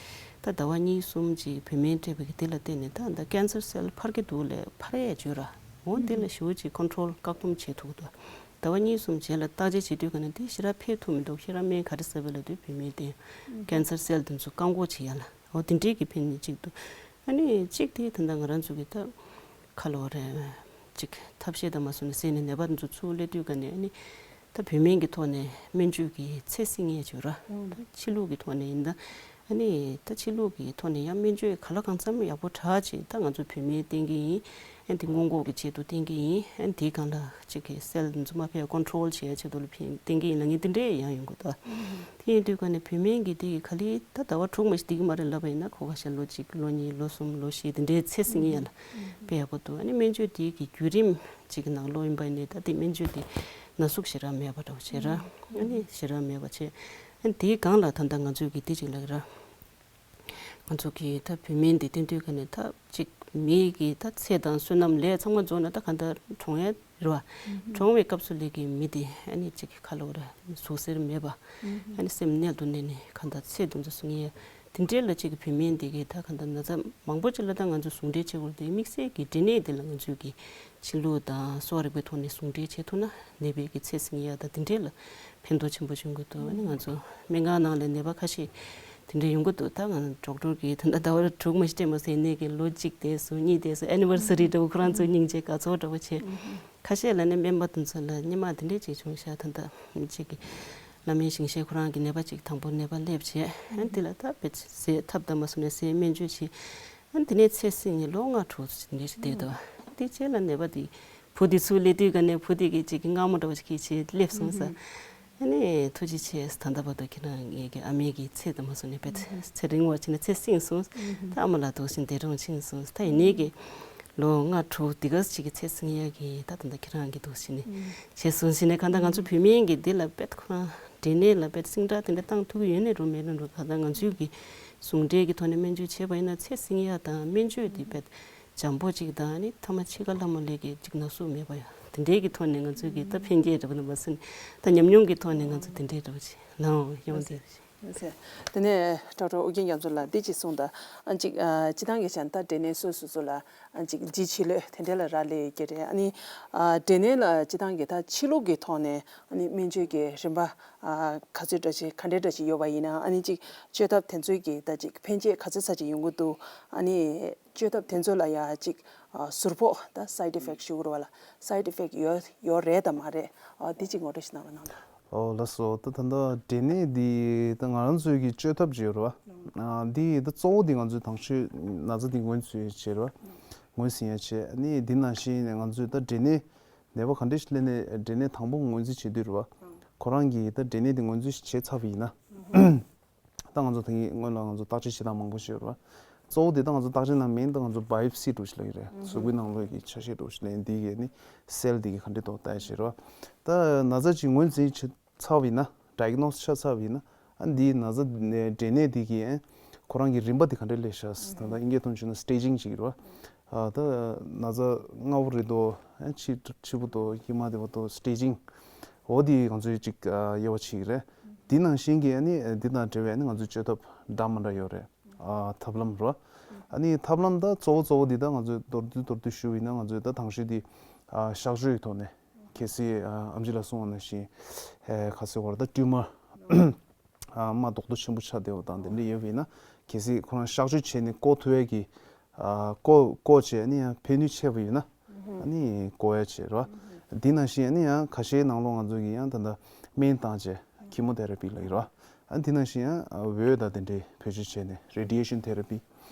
ད་ཟླ་བ་གཉིས་གསུམ་ཅིག་བོད་སྨན་སྤྲད་པའི་གི་དེ་ལ་བརྟེན་ནས་ད་ད་ཀན་སར་སེལ་འཕར་གྱི་འདུག་ལས་འཕར་ཡས་བརྗོད་ར། འོ་དེ་ལ་ཞེ་པོ་ཅིག་ཀོན་ཊོལ་བཀག་སྡོམ་བྱེད་ཐུབ་ཀྱི་འདུག་ཟླ་བ་གཉིས་གསུམ་རྗེས་ལ་བརྟག་དཔྱད་བྱེད་དུས་ག་ནས་དེ་ཞེ་དྲག་འཕེལ་ཐུབ་མི་འདུག་ཁྱེད་རང་སྨན་ག་རེ་ཟ་བས་ལབ་དུས་བོད་སྨན་བསྟེན། ཀན་སར་སེལ་དེ་ཚོ་བཀག་འགོག་བྱེད་ཡ་ལ། འོ་དེ་འདྲའི་གི་ཕན་ནི་གཅིག་འདུག་ཨ་ནི་གཅིག་དེ་ད་ལྟ་ང་རང་ཚོ་གི་ད་ཁ་ལོ་རེ་གཅིག་ཐབས་ཤེས་དང་མ་སོང་ནས་ཟས་ནས་ནད་པ་དེ་ཚོ་ཚུར་སླེབས་དུས་ག་ནས་ཨ་ནི་ད་བོད་སྨན་གྱི་ཐོག་ནས་སྨན་བཅོས་ཀྱི་ཚད་བསྲིང་ཡས་བྱོས་ར། ད་ཕྱི་ལུགས་ཀྱི་ཐོག་ནས་ཡིན་ད་ཨ་ནི་ད་ཕྱི་ལུགས་ཀྱི་ཐོག་ནས་ཡང་སྨན་བཅོས་ག་ལ་གང་འཚམ་ཡག་པོ་དྲག་ཅིག་ད་ང་ཚོ་བོད་སྨན་བསྟེན་གྱི་ཡིན། ཨ་འདི་སྔོན་འགོག་གི་ཆེད་དུ་བསྟེན་གྱི་ཡིན། ཨ་འདིའི་སྒང་ལ་གཅིག་གི་སེལ་འདི་ཚོ་མ་ཕེབས་ཀོན་ཊོལ་བྱེད་ཡ་ཆེད་དུ་ལ་ཕན་བསྟེན་གྱི་ཡིན་ལ་ངས་འདི་འདྲས་ཡང་ཡོང་གི་འདུག་དེ་ཡིན་དུས་ག་ནས་བོད་སྨན་གྱི་དེ་གི་ག་ལེ་ད་ཟླ་བ་དྲུག་མ་ཞིག་འདི་གི་མ་རེད་ལབ་པ་ཡིན་ན་ཁོ་ཁ་ཤས་ལོ་གཅིག་ལོ་གཉིས་ལོ་གསུམ་ལོ་བཞི་དེ་འདྲའི་ཚེ་སྲིང་ཡ་ལ་དཔེ་ཡག་པོ་འདུག་ཨ་ནི་སྨན་བཅོས་དེ་གི་བརྒྱུད་རིམ་གཅིག་གི་ནང་ལོགས་ཡིན་པ་ཡིན་ནའི་ད་དེ་སྨན་བཅོས་དེ་ན་ཟུག་ཞེ་དྲག་མེད་པ་འདྲ་བོ་བྱས་ར། ཨ་ནི་ཞེ་དྲག་མེད་པ་བྱས། ཨ་ནི་དེའི་སྒང་ལ་ད་ལྟ་ང་ཚོས་གི་དེ་གཅིག་ལབ་ཀྱི་ར། ང་ཚོ་གི་ད་བོད་སྨན་འདི་བསྟེན་དུས་ག་ནས་ད་གཅིག་མི་གི་ད་ཚེ་དང་བསོད་ནམས་ལས་ཚང་མ་རྫོགས་ན་ད་གང་ལྟར་གྲོངས་ཡ་རེད་བ། གྲོངས་པའི་སྐབས་སུ་ལས་ཀྱི་མི་དེ་ཨ་ནི་གཅིག་གི་ཁ་ལོ་ར་ཟུག་གཟེར་མེད་པ། ཨ་ནི་སེམས་རྣལ་དུ་གནས་ནས་གང་ལྟར་ཚེ་འདི་ཚོ་སྲུང་ཡ། དེ་འདྲའི་ལ་གཅིག་གི་བོད་སྨན་འདི་གི་ད་གང་ལྟར་ན་ཚ་མང་པོ་ཅིག་ལ་ད་ང་ཚོ་ཟུང་འབྲེལ་བྱེད་དགོས་རེད་དེ་དམིགས་བསལ་གྱི་འབྲས་ནད་འདི་ལ་ང་ཚོས་གི་ཕྱི་ལུགས་དང་གསོ་བ་རིག་པའི་ཐོག་ནས་ཟུང་འབྲེལ་བྱེད་ཐུབ་ན་ནད་པའི་གི་ཚེ་སྲིང་ཡ་དང་དེ་འདྲའི་ལ་ཕན་ཐོགས་ཆེན་པོ་བྱུང་གི་འདུག་ཨ་ནི་ང་ཚོ་སྨན་ཁང་ནང་ལ་ནད་པ་ཁ་ཤས་དེ་འདྲ་ཡོང་གི་འདུག་ད་ང་ཌོག་ཊར་གིས་ད་ལྟ་ཟླ་བ་དྲུག་མ་ཞིག་སྤྲད་མ་སོང་ཡིན་ནའི་གི་ལོ་གཅིག་འདས་སོང་གཉིས་འདས་སོང་ཨེ་ནི་ཝར་སི་རི་འདྲ་བོ་ཁོ་རང་ཚོ་སྙིང་རྗེ་དགའ་ཚོར་འདྲ་བོ་བྱས། ཁ་ཤས་ལ་ནི་སྨན་པ་དེ་ཚོ་ལ་སྔོན་མ་དེ་འདྲས་ཅིག་བྱུང་ཤག་ད་ལྟ་གཅིག་གི་བླ་སྨན་ཞིང་གཤེགས་ཁོ་རང་གི་ནད་པ་ཅིག་དང་པོ་ནད་པ་སླེབས་བྱས་ཨ་དེ་ལ་ད་དཔེ་ཟས་ཐབས་དང་མ་སོང་ནས་ཟས་སྨན་བཅོས་བྱས། ཨ་དེ་ནས་ཚེ་སྲིང་ནས་ལོ་ལྔ་དྲུག་ཙམ་འདས་ཤིག་བསྡད་འདུག་དེ་རྗེས་ལ་ནད་པ་དེ་བུ་དེ་ཚུར་སླེབས་དུས་ག་ནས་བུ་དེ་གི་ཅིག་གི་མངར་མོ་འདྲ་བོ་ཞིག་གིས་བྱས་སླེབས་སོང་ས། ཨ་ནི་ཐུགས་རྗེ་ཆེ། ད་ལྟ་བར་དུ་ཁྱེད་རང་ངེད་ཀྱི་ཨ་མའི་གི་ཚེ་དང་མ་སོང་ནས་དཔེ་ཚེ་རིང་བ་བྱས་ནས་ཚེ་སྲིང་སོང་། ད་ཨ་མ་ལགས་འདུག་བཞིན་འདས་གྲོངས་ཕྱིན་སོང་། ད་ཡིན་ནའི་གི་ལོ་ལྔ་དྲུག་འདི་ག་ཅིག་གི་ཚེ་སྲིང་ཡ་གི་ད་ད་ལྟ་ཁྱེད་རང་གི་འདུག་བཞིན་ནས་བྱས་སོང་བཞིན་ནས་གང་ལྟར་ང་ཚོ་བོད་སྨན་གི་འདི་ལ་དཔེ་ཁོ་རང་འབྲས་ནད་ལ་དཔེ་སིང་དྲག་དེ་འདྲ་བཏང་ཐུབ་ཀྱི་ཡོད་ནི་རུང་མེད་ནི་རུང་གང་ལྟར་ང་ཚོའི་གི་ཟུང་འབྲེལ་གྱི་ཐོག་ནས་སྨན་བཅོས་བྱས་པ་ཡིན་ན་ཚེ་སྲིང་ཡ་དང་སྨན་བཅོས་འདི་དཔེ་འཇམ་པོ་ཅིག་དང་ནི་ཐ་མ་འཆི་ཁ་ལྷ་མོ་ལས་ཀྱི་ཅིག་ན་ཟུག་མེད་པ་ཡང་དེ་འདྲའི་གི་ཐོག་ནས་ང་ཚོས་ཀྱི་ད་ཕན་སྐྱེད་འདྲ་པོ་ནི་མ་ཟིན་ད་ཉམས་མྱོང་གི་ཐོག་ནས་ང་ཚོ་དེ་འདྲའི་འདྲ་པོ་ཅིག་ལའང་ཡོང་དེ། དེ་ནས་ཌོག་ཊར་ཨོ་རྒྱན་རྒྱ་མཚོ་ལགས་འདི་ཅིག་གསུངས་དང་ཨ་ཅིག་ཨ་སྤྱི་བཏང་གི་བྱས་ན་ད་འབྲས་ནད་སོ་སོ་སོ་ལ་ཨ་ཅིག་ལྗིད་ཆེ་ལོས་དེ་འདྲ་ལ་རག་ལས་ཀྱི་རེད། ཨ་ནི་ཨ་འབྲས་ནད་ལ་སྤྱི་བཏང་གི་ད་ཕྱི་ལུགས་ཀྱི་ཐོག་ནས་ཨ་ནི་སྨན་བཅོས་ཀྱི་རིམ་པ་ཨ་ག་ཚོད་འདྲ་ཅིག་ག་འདྲ་འདྲ་ཅིག་ཡོད་པ་ཡིན་ན་ཨ་ནི་ཅིག་བཅོས་ཐབས་དེ་ཚོའི་གི་ད་ཅིག་ཕན་ཆད་ག་ཚོད་ཙམ་ཅིག་ཡོང་གི་འདུག་ཨ་ནི་བཅོས་ཐབས་དེ་ཚོ་ལ་ཡ་ཅིག་ཨ་ཟུར་ཕོག་ད་སའིཌ་ཨི་ཕེག་ཊི་ཞུ་དགོས་རེད་བ་ལ་སའིཌ་ཨི་ཕེག་ཊི་ཡོད་ཡོད་རེད་དམ་མ་རེད་ཨ་འདི་ཅིག་ངོ་སྤྲོད་ཞིག་གནང་རོགས་གནང་དང་། ཨོ་ལགས་སོ། ད་ད་ལྟ་འབྲས་ནད་འདི་ད་ང་རང་ཚོའི་གི་བཅོས་ཐབས་ཅིག་ཡོད་རེད་བ། ཨ་འདི་ད་གཙོ་བོ་འདི་ང་ཚོའི་དང་ཤོས་ན་ཚ་འདི་ངོས་འཛིན་བྱེད་རེད་བ། ངོས་ཟིན་ཡ་བྱས་ཨ་ནི་འདི་ནང་བཞིན་ནས་ང་ཚོས་ད་འབྲས་ནད་ནད་པ་ག་འདྲས་ཤིག་སླེབས་ནས་འབྲས་ནད་དང་པོ་ངོས་འཛིན་བྱེད་དུས་རེད་བ། ཁོ་རང་གིས་ད་འབྲས་ནད་འདི་ངོས་འཛིན་བྱས་ཚར་བ་ཡིན་ན། ད་ང་ཚོ་ད་གིན་སྔོན་ལ་ང་ཚོ་བརྟག་དཔྱད་བྱེད་སྟངས་མང་པོ་ཞིག་ཡོད་རེད་བ། གཙོ་བོ་དེ་ད་ང་ཚོ་བརྟག་དཔྱད་ནང་མིན་ད་ང་ཚོ་བྷའི་ཡོབ་སི་འདྲ་བོ་ཞིག་ལབ་ཀྱི་རེད། གཟུགས་པོའི་ནང་ལོགས་ཀྱི་ཆ་ཤས་འདྲ་བོ་ཞིག་ལེན་འདི་གས་ནི་སེལ་འདི་གས་ག་འདྲས་འདུག་ལྟ་ཡ་ཞིག་རེད་བ། ད་ན་ཚ་ཅིག་ངོས་འཛིན་བྱས་ཚར་བ་ཡིན་ན་ཌའི་གྷ་ནོ་སི་ཆགས་ཚར་བ་ཡིན་ན་ཨ་འདིའི་ན་ཚ་ནས་འབྲས་ནད་འདི་གས་ཁོ་རང་གི་རིམ་པ་འདི་ག་འདྲས་སླེབས་ཤག་ད་ལྟ་ཨིན་སྐད་ཐོག་བྱས་ན་སི་ཊེ་ཇིང་ཅིག་རེད་བ། ཨ་ད་ན་ཚ་སྔ་པོ་རེད་དོ། ཨ་ཕྱི་ཕྱི་པོ་དོ་ཧི་མ་དེ་པོ་དོ་སི་ཊེ་ཇིང་། འོ་དེ་ང་ཚོས་ཅིག་ཨ་དབྱེ་བ་ཕྱེ་གི་རེད། དེ་ནང་བཞིན་གྱི་ཨ་ནི་འདི་དང་འབྲེལ་བའི་ཨ་ནི་ང་ཚོས་བཅོས་ཐབས་འདྲ་མི་འདྲ་ཡོད་རེད། ཨ་ཐབས་ལམ་རོ། ཨ་ནི་ཐབས་ལམ་ད་གཙོ་བོ་གཙོ་བོ་འདི་ད་ང་ཚོས་མདོར་བསྡུས་མདོར་བསྡུས་ཞུ་བ་ཡིན་ན་ང་ཚོས་ད་དང་ཤོས་འདི་ཨ་གཤག་བཅོས་ཀྱི་ཐོག་ནས་གལ་སྲིད་ཨ་ཨེམ་ཆི་ལགས་གསུངས་པ་ནང་བཞིན་ཨ་ག་ཟེར་བ་རེད་ད་ཊིའུ་མར། ཨ་རྨ་རྡོག་རྡོག་ཆེན་པོ་ཆགས་བསྡད་པ་དང་དེ་འདྲ་ཡོད་པ་ཡིན་ན་གལ་སྲིད་ཁོ་རང་གཤག་བཅོས་བྱས་ནས་བཀོག་ཐུབ་ཡས་ཀྱི་ཨ་བཀོག་བཀོག་བྱས་ནས་ཡང་ཕན་ནུས་ཆེ་བ་ཡོད་ན་ཨ་ནི་བཀོག་ཡས་བྱེད་རོ། དེ་ནང་བཞིན་ཨ་ནི་ཡང་ཁ་ཤས་ནང་ལོགས་ང་ཚོ་གི་ཡང་ད་ལྟ་སྨན་བཏང་བྱས་ཀི་མོ་ཐེ་ར་པི་ལབ་ཀྱི་རོ། ཨ་དེ་ནང་བཞིན་ཡང་འོད་དང་དེ་འདྲའི་བེད་སྤྱོད་བྱས་ནས་རེ་ཌི་ཡེ་ཤན་ཐེ་ར་པི།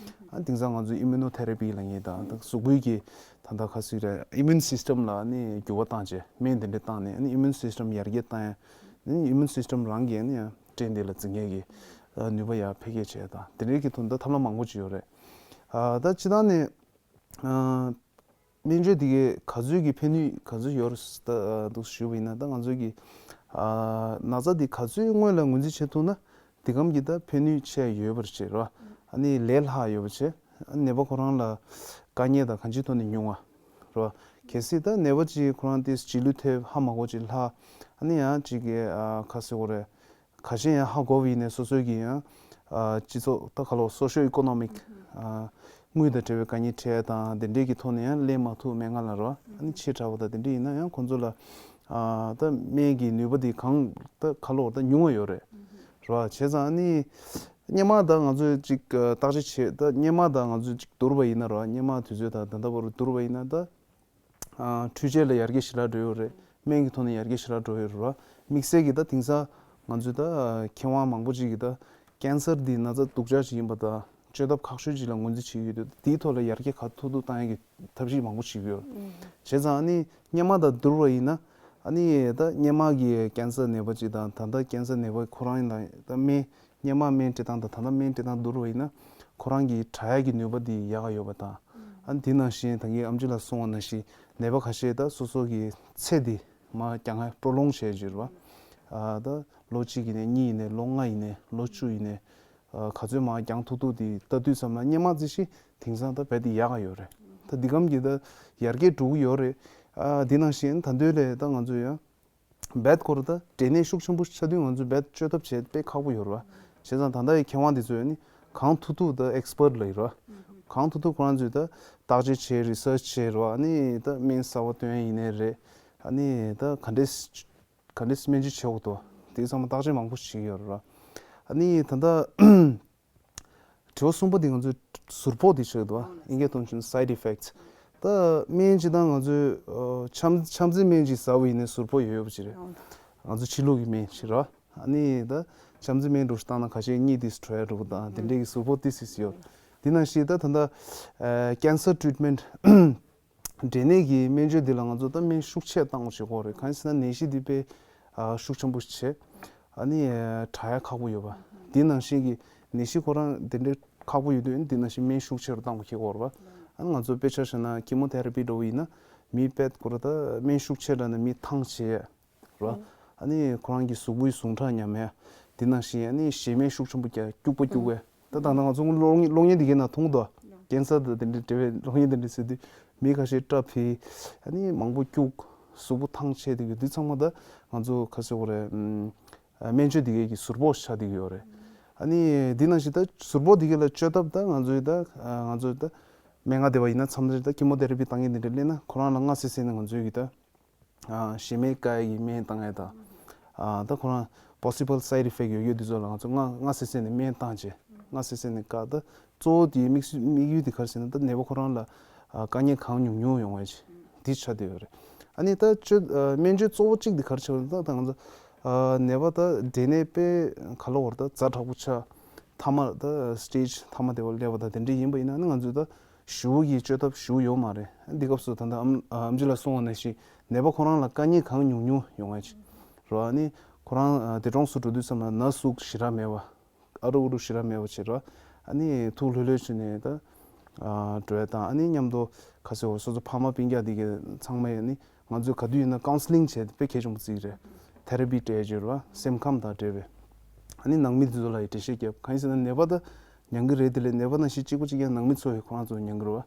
ཨ་དེང་སང་ང་ཚོས་immunotherapy་ལབ་མཁན་དང་ད་གཟུགས་པོའི་གི་ད་ལྟ་ཁ་སུ་རེད། immune system་ལ་ནི་འགྱུར་བ་བཏང་བྱས་སྨན་དེ་འདྲ་བཏང་ནས་ནི་immune system་ཡར་རྒྱས་བཏང་ཡ་ནི་immune system་རང་གིས་ནི་ཡང་སྐྲན་དེ་ལ་འཛིང་ཡས་ཀྱི་ནུས་པ་ཡར་འཕེལ་རྒྱས་བྱས་དང་དེ་འདྲའི་གི་ཐོག་ནས་ད་ཐབས་ལམ་མང་པོ་ཅིག་ཡོད་རེད། ཨ་ད་སྤྱིར་བཏང་ནས་ཨ་སྨན་བཅོས་འདི་གའི་ག་ཚོད་ཀྱི་ཕན་ནུས་ག་ཚོད་ཡོད་རེད་ད་འདུག་ཞུས་པ་ཡིན་ན། ད་ང་ཚོ་གི་ཨ་ན་ཚ་འདི་ག་ཚོད་སྔོན་ལ་ངོས་འཛིན་བྱེད་ཐུབ་ན་འདི་གམ་གྱི་ད་ཕན་ནུས་ཆེ་ཡོད་པར་བྱེད་རོ། ཨ་ནི་ལས་སླ་ཡོད་པ་བྱེད། ཨ་ནི་ནད་པ་ཁོ་རང་ལ་དཀའ་ངལ་དང་གང་ཅིའི་ཐོག་ནས་ཉུང་བ་རོ། གལ་སྲིད་ད་ནད་པ་ཅིག་ཁོ་རང་དེ་རྗེས་ལུས་ཐེབས་ཧ་མ་གོ་ཅིག་ལྷག་ཨ་ནི་ཡང་ཅིག་གི་ཨ་ཁ་སེ་གོ་རེད། ཁ་ཤས་ཡང་ཧ་གོ་བ་ཡིན་ནའི་སོ་སོའི་གི་ཡང་ཨ་སྤྱི་ཚོགས་ད་ག་ལོ་social economic་ཨ་དངུལ་དང་འབྲེལ་བའི་དཀའ་ངལ་འཕྲད་དང་དེ་འདྲའི་གི་ཐོག་ནས་ཡང་སླེབས་མ་ཐུབ་སྨན་ཁང་ལ་རོ། ཨ་ནི་ཆེ་དྲགས་པ་དང་དེ་འདྲ་ཡིན་ན་ཡང་ཁོང་ཚོ་ལ་ཨ་ད་སྨན་གྱི་ནུས་པ་དེ་གང་ད་ག་ལོ་ད་ཉུང་བ་ཡོད་རེད་རོ། བྱས་ཙང་ཨ་ནི་སྔོན་མ་ད་ང་ཚོས་ཅིག་ཨ་བརྟག་དཔྱད་བྱེད་ད་སྔོན་མ་ད་ང་ཚོས་ཅིག་བསྡུར་བ་ཡིན་ན་རོ། སྔོན་མ་དུས་ཚོད་དང་ད་ལྟ་བར་བསྡུར་བ་ཡིན་ན་ད། ཨ་འཕྲུལ་ཆས་ལ་ཡར་རྒྱས་ཞེ་དྲག་འགྲོ་ཡོད་རེད། སྨན་གྱི་ཐོག་ནས་ཡར་རྒྱས་ཞེ་དྲག་འགྲོ་ཡོད་རེད་བ། དམིགས་བསལ་གྱི་ད་དེང་སང་ང་ཚོའི་ད་མཁས་དབང་མང་པོ་ཅིག་གིས་ད་ཀན་སར་འདི་ན་ཚ་སྡུག་ཅག་ཅིག་ཡིན་པ་དང་བཅོས་ཐབས་ཁག་ཤོས་ཅིག་ལ་ངོས་འཛིན་བྱེད་ཀྱི་ཡོད་དུས་དེའི་ཐོག་ལ་ཡར་རྒྱས་ག་ཐུབ་ཐུབ་བཏང་ཡག་གི་ཐབས་ཤེས་མང་པོ་བྱེད་ཀྱི་ཡོད་རེད། བྱས་ཙང་ཨ་ནི་སྔོན་མ་དང་བསྡུར་བ་ཡིན་ན་ཨ་ནི་ད་སྔོན་མ་གི་ཀན་སར་ནད་པ་ཅིག་དང་ད་ལྟ་ཀན་སར་ནད་པ་ཁོ་རང་ཡིན་ན་ད་སྨན་སྔོན་མ་སྨན་སྤྲད་སྟངས་དང་ད་ལྟ་སྨན་སྤྲད་སྟངས་བསྡུར་བ་ཡིན་ན་ཁོ་རང་གི་དྲག་ཡག་གི་ནུས་པ་འདི་ཡག་ག་ཡོད་པ་དང་། ཨ་ནི་དེ་ནང་བཞིན་ད་གིན་ཨམ་ཆི་ལགས་གསུངས་པ་ནང་བཞིན་ནད་པ་ཁ་ཤས་ད་སོ་སོ་གི་ཚེ་འདི་མར་རྒྱང་ཧ་པྲོ་ལོང་བྱས་ཡོད་རེད་བ། ཨ་ད་ལོ་གཅིག་ཡིན་ནའི་གཉིས་ཡིན་ནའི་ལོ་ལྔ་ཡིན་ནའི་ལོ་བཅུ་ཡིན་ནའི་ཨ་ག་ཚོད་མར་རྒྱང་ཐུབ་ཐུབ་འདི་ལྟ་དུས་ཙམ་ལ་སྔོན་མ་ཙི་ཞིག་དེང་སང་ད་རྦད་དེ་ཡག་ག་ཡོད་རེད། ད་འདི་གམ་གྱི་ད་ཡར་རྒྱས་འགྲོ་གི་ཡོད་རེད། ཨ་འདི་ནང་བཞིན་ད་དུང་ལས་ད་ང་ཚོ་ཡང་རྦད་ཁོ་ར་ད་འབྲས་ནད་ཤུགས་ཆེན་པོ་ཆགས་དུས་ང་ཚོས་རྦད་བཅོས་ཐབས་བྱེད་དཔེ་ཁག་པོ་ཡོད་རེད་བ། བྱས་ཙང་ད་ལྟ་ཡི་མཁས་དབང་དེ་ཚོས་ནི་གང་ཐུབ་ཐུབ་ད་ཨེག་སི་པར་ཊི་ལབ་ཀྱི་རེད་བ། གང་ཐུབ་ཐུབ་ཁོ་རང་ཚོས་ད་བརྟག་དཔྱད་བྱེད་རི་སར་ཆི་བྱེད་རེད་བ། ཨ་ནི་ད་སྨན་གསར་པ་བཏོན་ཡ་ཡིན་ནའི་རེད། ཨ་ནི་ད་ག་འདྲས་ག་འདྲས་སྨན་བཅོས་བྱེད་དགོས་འདུག་དེ་ཚང་མ་བརྟག་དཔྱད་མང་པོ་བྱེད་ཀྱི་ཡོད་རེད་བ། ཨ་ནི་ད་ལྟ་དྲི་བ་གསུམ་པ་དེ་ང་ཚོས་ཟུར་ཕོག་དེ་ཆགས་འདུག་བ། ཨིན་སྐད་ཐོག་ནས་side effects། ད་སྨན་སྤྱིར་བཏང་ང་ཚོས་ཨ་ཆམ་ཆམ་ཚད་སྨན་ཅིག་ཟ་བ་ཡིན་ན་ཟུར་ཕོག་ཡོད་ཡོད་པ་ཅིག་རེད། ང་ཚོ་ཕྱི་ལུགས་ཀྱི་སྨན་ཅིག་རེད་བ། ཨ་ནི་ད་ཆམ་ཚད་སྨན་འདྲ་བོ་ཞིག་བཏང་ན་ཁ་ཤས་གཉིད་དེ་འཕྲོ་ཡ་འདྲ་བོ་དང་དེ་འདྲའི་གི་ཟུར་ཕོག་དེ་སྲིད་ཡོད། དེ་ནང་བཞིན་ད་ད་ལྟ་ཨ་cancer treatment། འབྲས་ནད་ཀྱི་སྨན་བཅོས་འདི་ལ་ང་ཚོ་ད་སྨན་ཤུགས་ཆེ་བཏང་དགོས་བྱེད་ཀྱི་ཡོད་རེད། གང་ཡིན་ཟེར་ན་ནད་གཞི་འདི་དཔེ་ཨ་ཤུགས་ཆེན་པོ་ཞིག་བྱས། ཨ་ནི་ཨ་དྲག་ཡ་ཁག་པོ་ཡོད་པ། འདི་ནང་བཞིན་གྱི་ནད་གཞི་ཁོ་རང་དེ་འདྲའི་ཁག་པོ་ཡོད་དུས་འདི་ནང་བཞིན་སྨན་ཤུགས་ཆེ་རུ་བཏང་དགོས་བྱེད་ཀྱི་ཡོད་རེད་པ། ཨ་ནི་ང་ཚོ་དཔེ་ཆ་བཞག་ན་chemotherapy་འདྲ་བོ་ཡིན་ན་མི་དཔེ་ཁོ་རང་ད་སྨན་ཤུགས་ཆེ་དྲགས་ན་མི་ཐང་ཆད་ཡ། རོ། ཨ་ནི་ཁོ་རང་གི་གཟུགས་པོའི་ཟུངས་ཁྲག་ཉམས་ཡ། དེ་ནང་བཞིན་ཨ་ནི་གཞན་མའི་ཤུགས་ཆེན་པོ་རྒྱག་སྐྱུག་པ་སྐྱུག་པས། ད་ད་ནང་ང་ཚོ་གློག་བརྙན་གློག་བརྙན་འདི་གའི་ནང་མཐོང་འདུག་ཀན་སར་དང་དེ་འདྲའི་འབྲེལ་བའི་གློག་བརྙན་དེ་འདྲ་ཟེར་དུས་མི་ཁ་ཤས་སྐྲ་འཕེལ། ཨ་ནི་མང་པོ་སྐྱུག་གཟུགས་པོ་ཐང་ཆད་དེ་གི་འདི་ཚང་མ་ད་ང་ཚོ་ག་ཟེར་དགོས་རེད། སྨན་བཅོས་འདི་གའི་གི་ཟུར་ཕོག་ཆགས་བསྡད་ཀྱི་ཡོད་རེད། ཨ་ནི་འདི་ནང་བཞིན་ད་ཟུར་ཕོག་འདི་གའི་ལ་བཅོས་ཐབས་ད་ང་ཚོའི་ད་ང་ཚོའི་ད་སྨན་ཁང་བསྡད་པ་ཡིན་ན་མཚམས་རེ་ད་chemotherapy་བཏང་མཁན་དེ་འདྲ་སླེབས་ན་ཁོ་རང་ལ་སྔ་སེ་སེ་ནས་ང་ཚོའི་གི་ད། ཨ་གཞན་མའི་བཀག་ཡས་ཀྱི་སྨན་བཏང་ཡས་དང་། ཨ་ད་ཁོ་རང་possible side effect་ཡོད་ཡོད་དུས་ཚོད་ལ་ང་ཚོ་སྔ་སྔ་སེ་སེ་ནས་སྨན་བཏང་བྱས་སྔ་སེ་སེ་ནས་བཀག་ད་གཙོ་བོ་དེའི་དམིགས་དམིགས་ཡུལ་དེ་ག་རེ་ཟེར་ན་ད་ནད་པ་ཁོ་རང་ལ་ཨ་དཀའ་ངལ་གང་ཉུང་ཉུང་ཡོང་བ་ཞིག་འདི་ཆགས་བསྡད་ཡོད་རེད། ཨ་ནི་ད་བཅོས་ཨ་སྨན་བཅོས་གཙོ་བོ་གཅིག་དེ་ག་རེ་ཆགས་ཡོད་ད་ད་ང་ཚོ་ཨ་ནད་པ་ད་འབྲས་ནད་དཔེ་ག་ལ་བར་ད་ཛ་དྲག་པོ་ཆགས་མཐའ་མ་ད་stage་མཐའ་མ་དེ་བ་སླེབས་པ་ད་དེ་འདྲ་ཡིན་པ་ཡིན་ན་ནི་ང་ཚོས་ད། ཞུ་གི་བཅོས་ཐབས་ཞུ་ཡོད་མ་རེད། འདི་སྐབས་སུ་ད་ལྟ་ཨམ་ཨམ་ཆི་ལགས་གསུངས་པ་ནང་བཞིན་ནད་པ་ཁོ་རང་ལ་དཀའ་ངལ་གང་ཉུང་ཉུང་ཡོང་ཡ་ཅིག་རོ། ཨ་ནི་ཁོ་རང་ཨ་འདས་གྲོངས་སུ་འགྲོ་དུས་ཙམ་ལ་ན་ཟུག་ཞེ་དྲག་མེད་པ། ཨ་རུ་ཨུ་རུ་ཞེ་དྲག་མེད་པ་བྱེད་རོ། ཨ་ནི་ཐུགས་ལྷོད་ལྷོད་བྱས་ནས་ད་ཨ་འགྲོ་ཡ་དང་ཨ་ནི་མཉམ་དུ་ག་ཟེར་བ་སོ་སོ་ཕ་མ་སྤུན་ཀྱག་འདི་གའི་ཚང་མ་ཡ་ནི་ང་ཚོས་ག་དུས་ཡིན་ན་counselling་བྱས་ཏེ་དཔེ་གལ་ཆེན་པོ་བརྩི་གི་རེད། therapy་སྤྲད་ཡ་ཅིག་རོ། སེམས་ཁམས་དང་འབྲེལ་བའི་ཨ་ནི་ནང་མི་འདི་ཚོ་ལ་ཡི་འགྲེལ་བཤད་རྒྱབ་གང་ཡིན་ཟེར་ན་ནད་པ་ད། མྱང་གི་རེད། དེ་ལས་ནད་པ་ནང་བཞིན་གཅིག་པ་གཅིག་རྐྱང་ནང་མི་ཚོ་ཡི་ཁོ་རང་ཚོ་མྱང་གི་རེད་བ།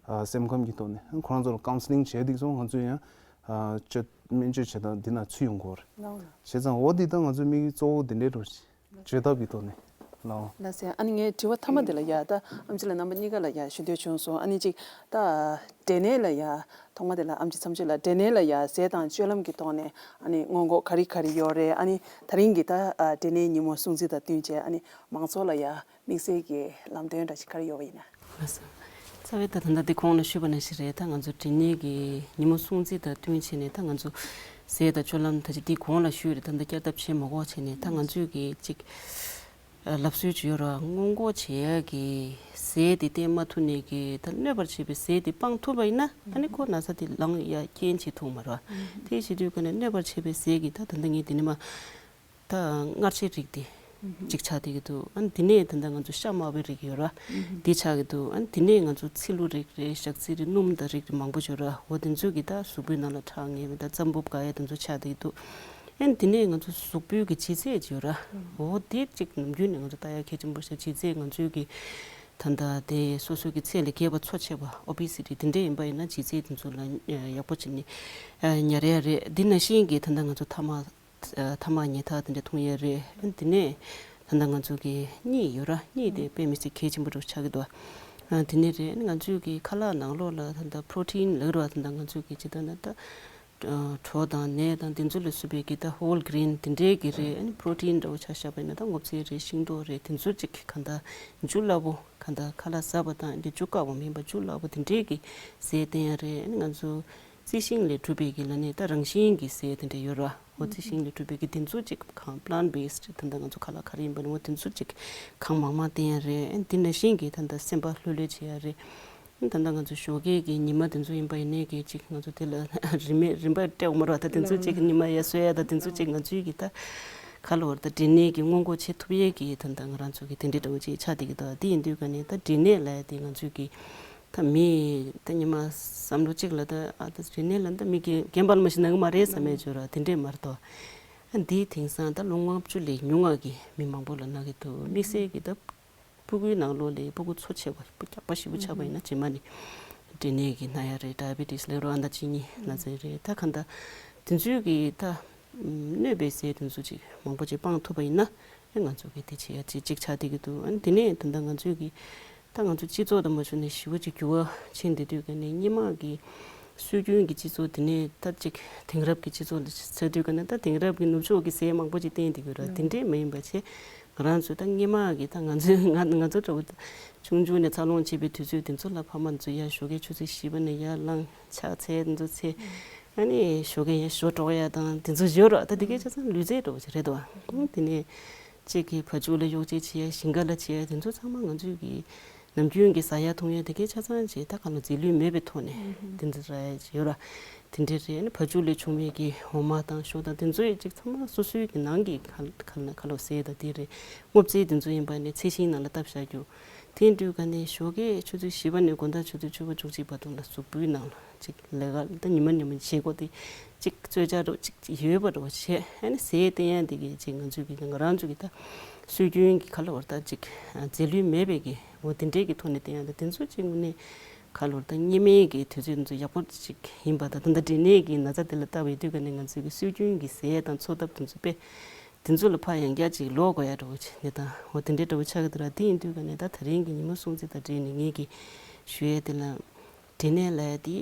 ཨ་སེམས་ཁམས་ཀྱི་ཐོག་ནས་ཁོ་རང་ཚོ་ལ་counselling་བྱས་འདུག་སོང་ང་ཚོས་ཡང་ཨ་བཅོས་སྨན་བཅོས་བྱེད་སྟངས་འདི་ན་ཚུད་ཡོང་གི་རེད། ལགས་ལགས། བྱས་ཙང་འོ་འདི་ད་ང་ཚོའི་དམིགས་ཡུལ་གཙོ་བོ་འདི་འདྲའི་འགྲོ་བཅོས་ཐབས་ཀྱི་ཐོག་ནས་ལགས། ལགས་སེ། ཨ་ནི་ངའི་དྲི་བ་མཐའ་མ་འདི་ལ་ཡ་ད་ཨམ་ཆི་ལགས་རྣམ་པ་གཉིས་ཀ་ལ་ཡ་ཞུ་འདོད་བྱུང་སོང་། ཨ་ནི་གཅིག་ད་འབྲས་ནད་ལ་ཡ་ཐོག་མ་དེ་ལ་ཨམ་ཆི་མཚམས་གཅོད་ལ་འབྲས་ནད་ལ་ཡ་ཟས་དང་སྤྱོད་ལམ་གྱི་ཐོག་ནས་ཨ་ནི་སྔོན་འགོག་ག་རེ་ག་རེ་ཡོད་རེད། ཨ་ནི་ད་རིང་གི་ད་ཨ་འབྲས་ནད་ཉིན་མོ་སྲུང་བརྩི་དང་བསྟུན་བྱས་ཨ་ནི་མང་ཚོགས་ལ་ཡ། དམིགས་བསལ་གྱི་ལམ་སྟོན་འདྲ་ཞིག་ག་རེ་ཡོད་པ་ཡིན་ན། ལགས་སོ། རྩ་བའི་ད་ད་ལྟ་འདི་གོང་ལ་ཞུས་པ་ནང་བཞིན་རེད། ད་ང་ཚོ་འབྲས་ནད་ཀྱི་ཉིན་མོ་སྲུང་བརྩི་དང་བསྟུན་བྱས་ནས་ད་ང་ཚོ་ཟས་དང་སྤྱོད་ལམ་ད་ཅི་འདི་གོང་ལ་ཞུས་རེད། ད་ལྟ་བསྐྱར་ལྡབ་བྱེད་མ་དགོས་བྱས་ནས་ད་ང་ཚོས་ཀྱི་ཅིག་ ལབ་སྲོལ་ཅིག་ཡོད་ར། སྔོན་འགོག་བྱེད་ཡ་གི་ཟས་དེ་བསྟེན་མ་ཐུབ་ནས་གི་ད་གནོད་པར་བྱེད་པའི་ཟས་དེ་སྤང་ཐུབ་པ་ཡིན་ན་ཨ་ནི་ཁོ་ན་ཚ་དེ་ལངས་ཡ་རྐྱེན་བྱེད་ཐུབ་མ་རེད་བ། དེ་བྱེད་དུས་ཀ་ནས་གནོད་པར་བྱེད་པའི་ཟས་ཀྱི་ད་ད་ལྟ་ངས་དེ་ནས་མ་ད་མངར་ཆའི་རིགས་དེ་གཅིག་ཆགས་བསྡད་ཀྱི་འདུག་ཨ་ནི་དེ་ནས་ད་ལྟ་ང་ཚོ་ཤ་དམར་པོའི་རིགས་ཡོད་ར། དེ་ཆགས་ཀྱི་འདུག་ཨ་ནི་དེ་ནས་ང་ཚོ་ཚིལ་ལུ་རིགས་རེད། ཞག་ཚིལ་རེད། སྣུམ་དང་རིགས་རེད། མང་པོ་ཡོད་ར། འོ་དེ་ཚོ་གི་ད་གཟུགས་པོའི་ནང་ལ་ཁྲག་ངན་པའི་ད་རྩམ་ཕུབ་དགའ་ཡ་དེ་ཚོ་ཆགས་བསྡད་ཀྱི་འདུག་ཨ་ནི་དེ་ནས་ང་ཚོ་གཟུགས་པོའི་གི་ལྗིད་ཚད་ཅིག་ཡོད་ར། འོ་དེ་གཅིག་ནམ་རྒྱུན་ནས་ང་ཚོ་ལྟ་ཡ་གལ་ཆེན་པོ་ཞིག་ལྗིད་ཚད་ང་ཚོའི་གི་ད་ལྟ་དེ་སོ་སོའི་གི་ཚད་ལས་བརྒལ་བ་འཚོ་བྱས་པ་ཨོ་བི་སི་ཊི་དེ་འདྲས་ཡིན་པ་ཡིན་ན་ལྗིད་ཚད་དེ་ཚོ་ལ་ཡག་པོ་བྱས་ནས་ཉར་ཡ་རེད། འདི་ནང་བཞིན་གི་ད་ལྟ་ང་ཚོ་ཐ་མག་ཐ་མག་ཉལ་ཐ་དེ་འདྲ་འཐུང་ཡ་རེད། དེ་ནས་ད་ལྟ་ང་ཚོ་གི་གཉིད་ཡོད་ར། གཉིད་དེ་དཔེ་མི་སྲིད་གལ་ཆེན་པོ་འདྲ་ཆགས་ཀྱི་འདུག་དེ་ནས་རེད། ང་ཚོའི་གི་ཁ་ལག་ནང་ལོགས་ལ་ད་ལྟ་པྲོ་ཊིན་ལབ་ར། ད་ལྟ་ང་ཚོའི་གི་ཇི་ལྟར་ན་ད་གྲོ་དང་ནས་དང་དེ་ཚོ་ལ་སོགས་པའི་གི་ད་ཧོལ་གྷི་རིན་དེ་འདྲའི་གི་རེད། ཨ་ནི་པྲོ་ཊིན་འདྲ་བོ་ཆ་བཞག་པ་ཡིན་ན་ད་སྔོ་ཚལ་རེད། ཤིང་ཏོག་རེད། དེ་ཚོ་ཅིག་གང་ལྟར་འཇུ་སླ་པོ། གང་ལྟར་ཁ་ལག་ཟ་བ་དང་འདི་འཇུ་དཀའ་བ་མིན་པ་འཇུ་སླ་པོ་དེ་འདྲའི་གི་ཟས་བསྟེན་ཡ་རེད། ཨ་ནི་ང་ཚོ་རྩི་ཤིང་ལས་གྲུབ་པའི་གི་ལ་ནས་ད་རང་བཞིན་གྱི་ཟས་དེ་འདྲ་ཡོད་ར། འོ་རྩི་ཤིང་ལས་གྲུབ་པའི་གི་དེ་ཚོ་ཅིག་གང་པི་ལན་ཊི་བེ་སི་ཊི་ད་ལྟ་ང་ཚོ་ཁ་ལག་ག་རེ་ཡིན་པ་ནི་འོ་དེ་ཚོ་ཅིག་གང་མང་མང་བསྟེན་ཡ་རེད། ཨ་ནི་དེ་ནང་བཞིན་གྱི་ད་ལྟ་སེམས་པ་ལྷོད་ལྷོད་བྱེད་ཡ་རེད། ད་ལྟ་ང་ཚོ་ཞོགས་ཀས་ཀྱི་ཉི་མ་དེ་ཚོ་ཡིན་པ་ཡིན་ནའི་གི་ཅིག་ང་ཚོ་དེ་ལ་རིན་མེད་རིན་པ་སྤྲད་འོང་མ་རེད་བ། ད་དེ་ཚོ་ཅིག་ཉི་མ་ཡར་གསོལ་ཡ་ད་དེ་ཚོ་ཅིག་ང་ཚོའི་གི་ད་ག་ལ་བར་ད་འབྲས་ནད་ཀྱི་སྔོན་འགོག་བྱེད་ཐུབ་ཡས་གི་ད་ལྟ་ང་རང་ཚོ་གི་དེ་འདྲའི་འདྲ་བོ་ཅིག་ཆགས་བསྡད་ཀྱི་འདུག་དེ་ཡིན་དུས་ཀ་ནས་ད་འབྲས་ནད་ལབ་ཡ་དེ་ང་ཚོའི་གི་ད་མི་ད་ཉི་མ་བསམ་བློ་གཅིག་ལ་ད་ཨ་ད་འབྲས་ནད་ལ་ད་མི་གི་རྐྱེན་པ་ལ་མ་ཤི་ན་གི་མ་རེད་བསམ་ཡས་ཅིག་ཡོད་ར། དེ་འདྲས་མ་རེད་དོ། ཨ་འདིའི་དེང་སང་ད་ལོ་ལྔ་བཅུ་ལས་ཉུང་བ་གི་མི་མང་པོ་ལ་ན་གི་འདུག་དམིགས་བསལ་གྱི་ད་ཕྲུ་གུའི་ནང་ལོགས་ལ་ཕྲུ་གུ་འཚོ་བྱེད་པ་རྒྱགས་པ་ཞེ་པོ་ཆགས་པ་ཡིན་ན་རྗེས་མ་ནི་འབྲས་ནད་ཀྱི་ན་ཡ་རེད། ཌའི་བེ་ཊིས་ལབ་རོགས། ཨ་མདའ་གཅིན་སྙི་ན་ཚ་རེད། ད་གང་ལྟར་དེ་ཚོའི་གི་ད་གནོད་པའི་ཟས་དེ་ཚོ་ཅིག་མང་པོ་ཅིག་སྤང་ཐུབ་པ་ཡིན་ན་ཨེ་ང་ཚོ་གི་དེ་བྱེད་ཡ་ཅིག་ཅིག་ཆགས་བསྡད་ཀྱི་འདུག་ཨ་ནི་དེ་ནས་ད་ལྟ་ང་ཚོའི་གི་ད་ང་ཚོ་སྤྱི་ཚོགས་དང་མ་བྱུང་ནས་ཞི་བ་ཅིག་འགྱུར་བ་ཕྱིན་བསྡད་དུས་ཀ་ནས་སྔོན་མ་གི་སྲོལ་རྒྱུན་གྱི་སྤྱི་ཚོགས་དེ་ནས་ད་ཅིག་དེང་རབས་ཀྱི་སྤྱི་ཚོགས་ལ་ཆ་དུས་ཀ་ནས་ད་དེང་རབས་ཀྱི་ནུབ་ཕྱོགས་ཀྱི་ཟས་མང་པོ་ཅིག་བསྟེན་བསྡད་ཀྱི་ཡོད་ར། དེ་འདྲས་མ་ཡིན་པ་བྱས་ང་རང་ཚོ་ད་སྔོན་མ་གི་ད་ང་ཚོའི་ང་ང་ཚོ་འདྲ་བོ་ཆུང་ཆུང་ནས་འཚར་ལོངས་བྱེད་པའི་དུས་ཚོད་དེ་ཚོ་ལ་ཕ་མ་ཚོ་ཡར་ཞོགས་ཀའི་ཆུ་ཚོད་བཞི་པ་ནས་ཡར་ལངས་ཕྱག་འཚལ་དེ་ཚོ་འཚལ། ཨ་ནི་ཞོགས་ཀས་ཡར་ཞོགས་འགྲོ་ཡ་དང་དེ་ཚོ་ཡོད་ར། ད་དེ་གའི་ཆ་ཚང་ལུས་རྩལ་འདྲ་བོ་ཅིག་རེད་དོ། ཨ་དེ་ནས་གཅིག་གིས་བ་ཕྱུགས་ལ་གཡོག་བྱེད་བྱེད་ཡ། ཞིང་ཁ་ལ་བྱེད་ཡ། དེ་ཚོ་ཚང་མ་ང་ཚོའི་གི་ནམ་རྒྱུན་གྱི་ཟ་ཡ་འཐུང་ཡ་དེ་གའི་ཆ་ཚང་ཅིག་ད་ག་ལ་རྫས་ལུད་མེད་པའི་ཐོག་ནས་དེ་འདྲ་ར་ཡ་ཅིག་ཡོད་ར། དེ་འདྲ་རེད། ཨ་ནི་བ་ཕྱུགས་ལས་བྱུང་བའི་གི་འོ་མ་དང་ཞོ་དང་དེ་ཚོ་ཡི་ཅིག་ཚང་མ་སོ་སོའི་གི་ནང་གི་ཁ་ཁ་ལ་ཁ་ལོ་ཟས་དང་དེ་རེད། སྔོ་ཚལ་དེ་ཚོ་ཡིན་པ་ནི་ཚལ་ཞིང་ནང་ལ་བཏབ་བཞག་རྒྱུ། དེ་འདྲའི་སྒང་ནས་ཞོགས་ཀས་ཆུ་ཚོད་བཞི་པ་ནས་དགོང་དག་ཆུ་ཚོད་བཅུ་པ་བཅུ་གཅིག་བར་དུ་ལ་གཟུགས་པོའི་ནང་ལ་ཅིག་ལས་ཀ་ད་ཉི་མ་ཉི་མ་བྱེད་སྒོ་དེ་ཅིག་རྩོལ་བཅག་འདྲ་བོ་ཅིག་ཡོད་པ་འདྲ་བོ་བྱས། ཨ་ནི་ཟས་བསྟེན་ཡ་དེ་གི་ཅིག་ང་ཚོའི་གི་ང་རང་ཚོ་གི་ད་སྲོལ་རྒྱུན་གྱི་ག་ལ་བར་ད་ཅིག་རྫས་ལུད་མེད་པའི་གི་འོ་དེ་འདྲའི་གི་ཐོག་ནས་བསྟེན་ཡ་ད་དེ་ཚོ་ཅིག་དངོས་གནས་ག་ལ་བར་ད་སྔོན་མའི་གི་དུས་ཚོད་ཚོ་ཡག་པོ་ཅིག་ཡིན་པ་ད་ད་ལྟ་འབྲས་ནད་ཀྱི་ན་ཚ་དེ་ལ་ལྟ་བའི་དུས་ག་ནས་ང་ཚོའི་གི་སྲོལ་རྒྱུན་གྱི་ཟས་དང་འཚོ་ཐབས་དེ་ཚོ་དཔེ་དེ་ཚོ་ལ་ཕར་ཡང་བསྐྱར་ཅིག་ལོག་དགོས་ཡ་འདྲ་བོ་ཅིག་ནས་ད་འོ་དེ་འདྲའི་འདྲ་བོ་ཆགས་ཀྱི་འདུག་ར། དེ་ཡིན་དུས་ག་ནས་ད་ད་རིང་གི་ཉིན་མོ་སྲུང་བརྩི་དང་འབྲེལ་ནས་ངེད་ཀྱི་ཞུ་ཡ་དེ་ལ་འབྲས་ནད་ལབ་ཡ་དེ་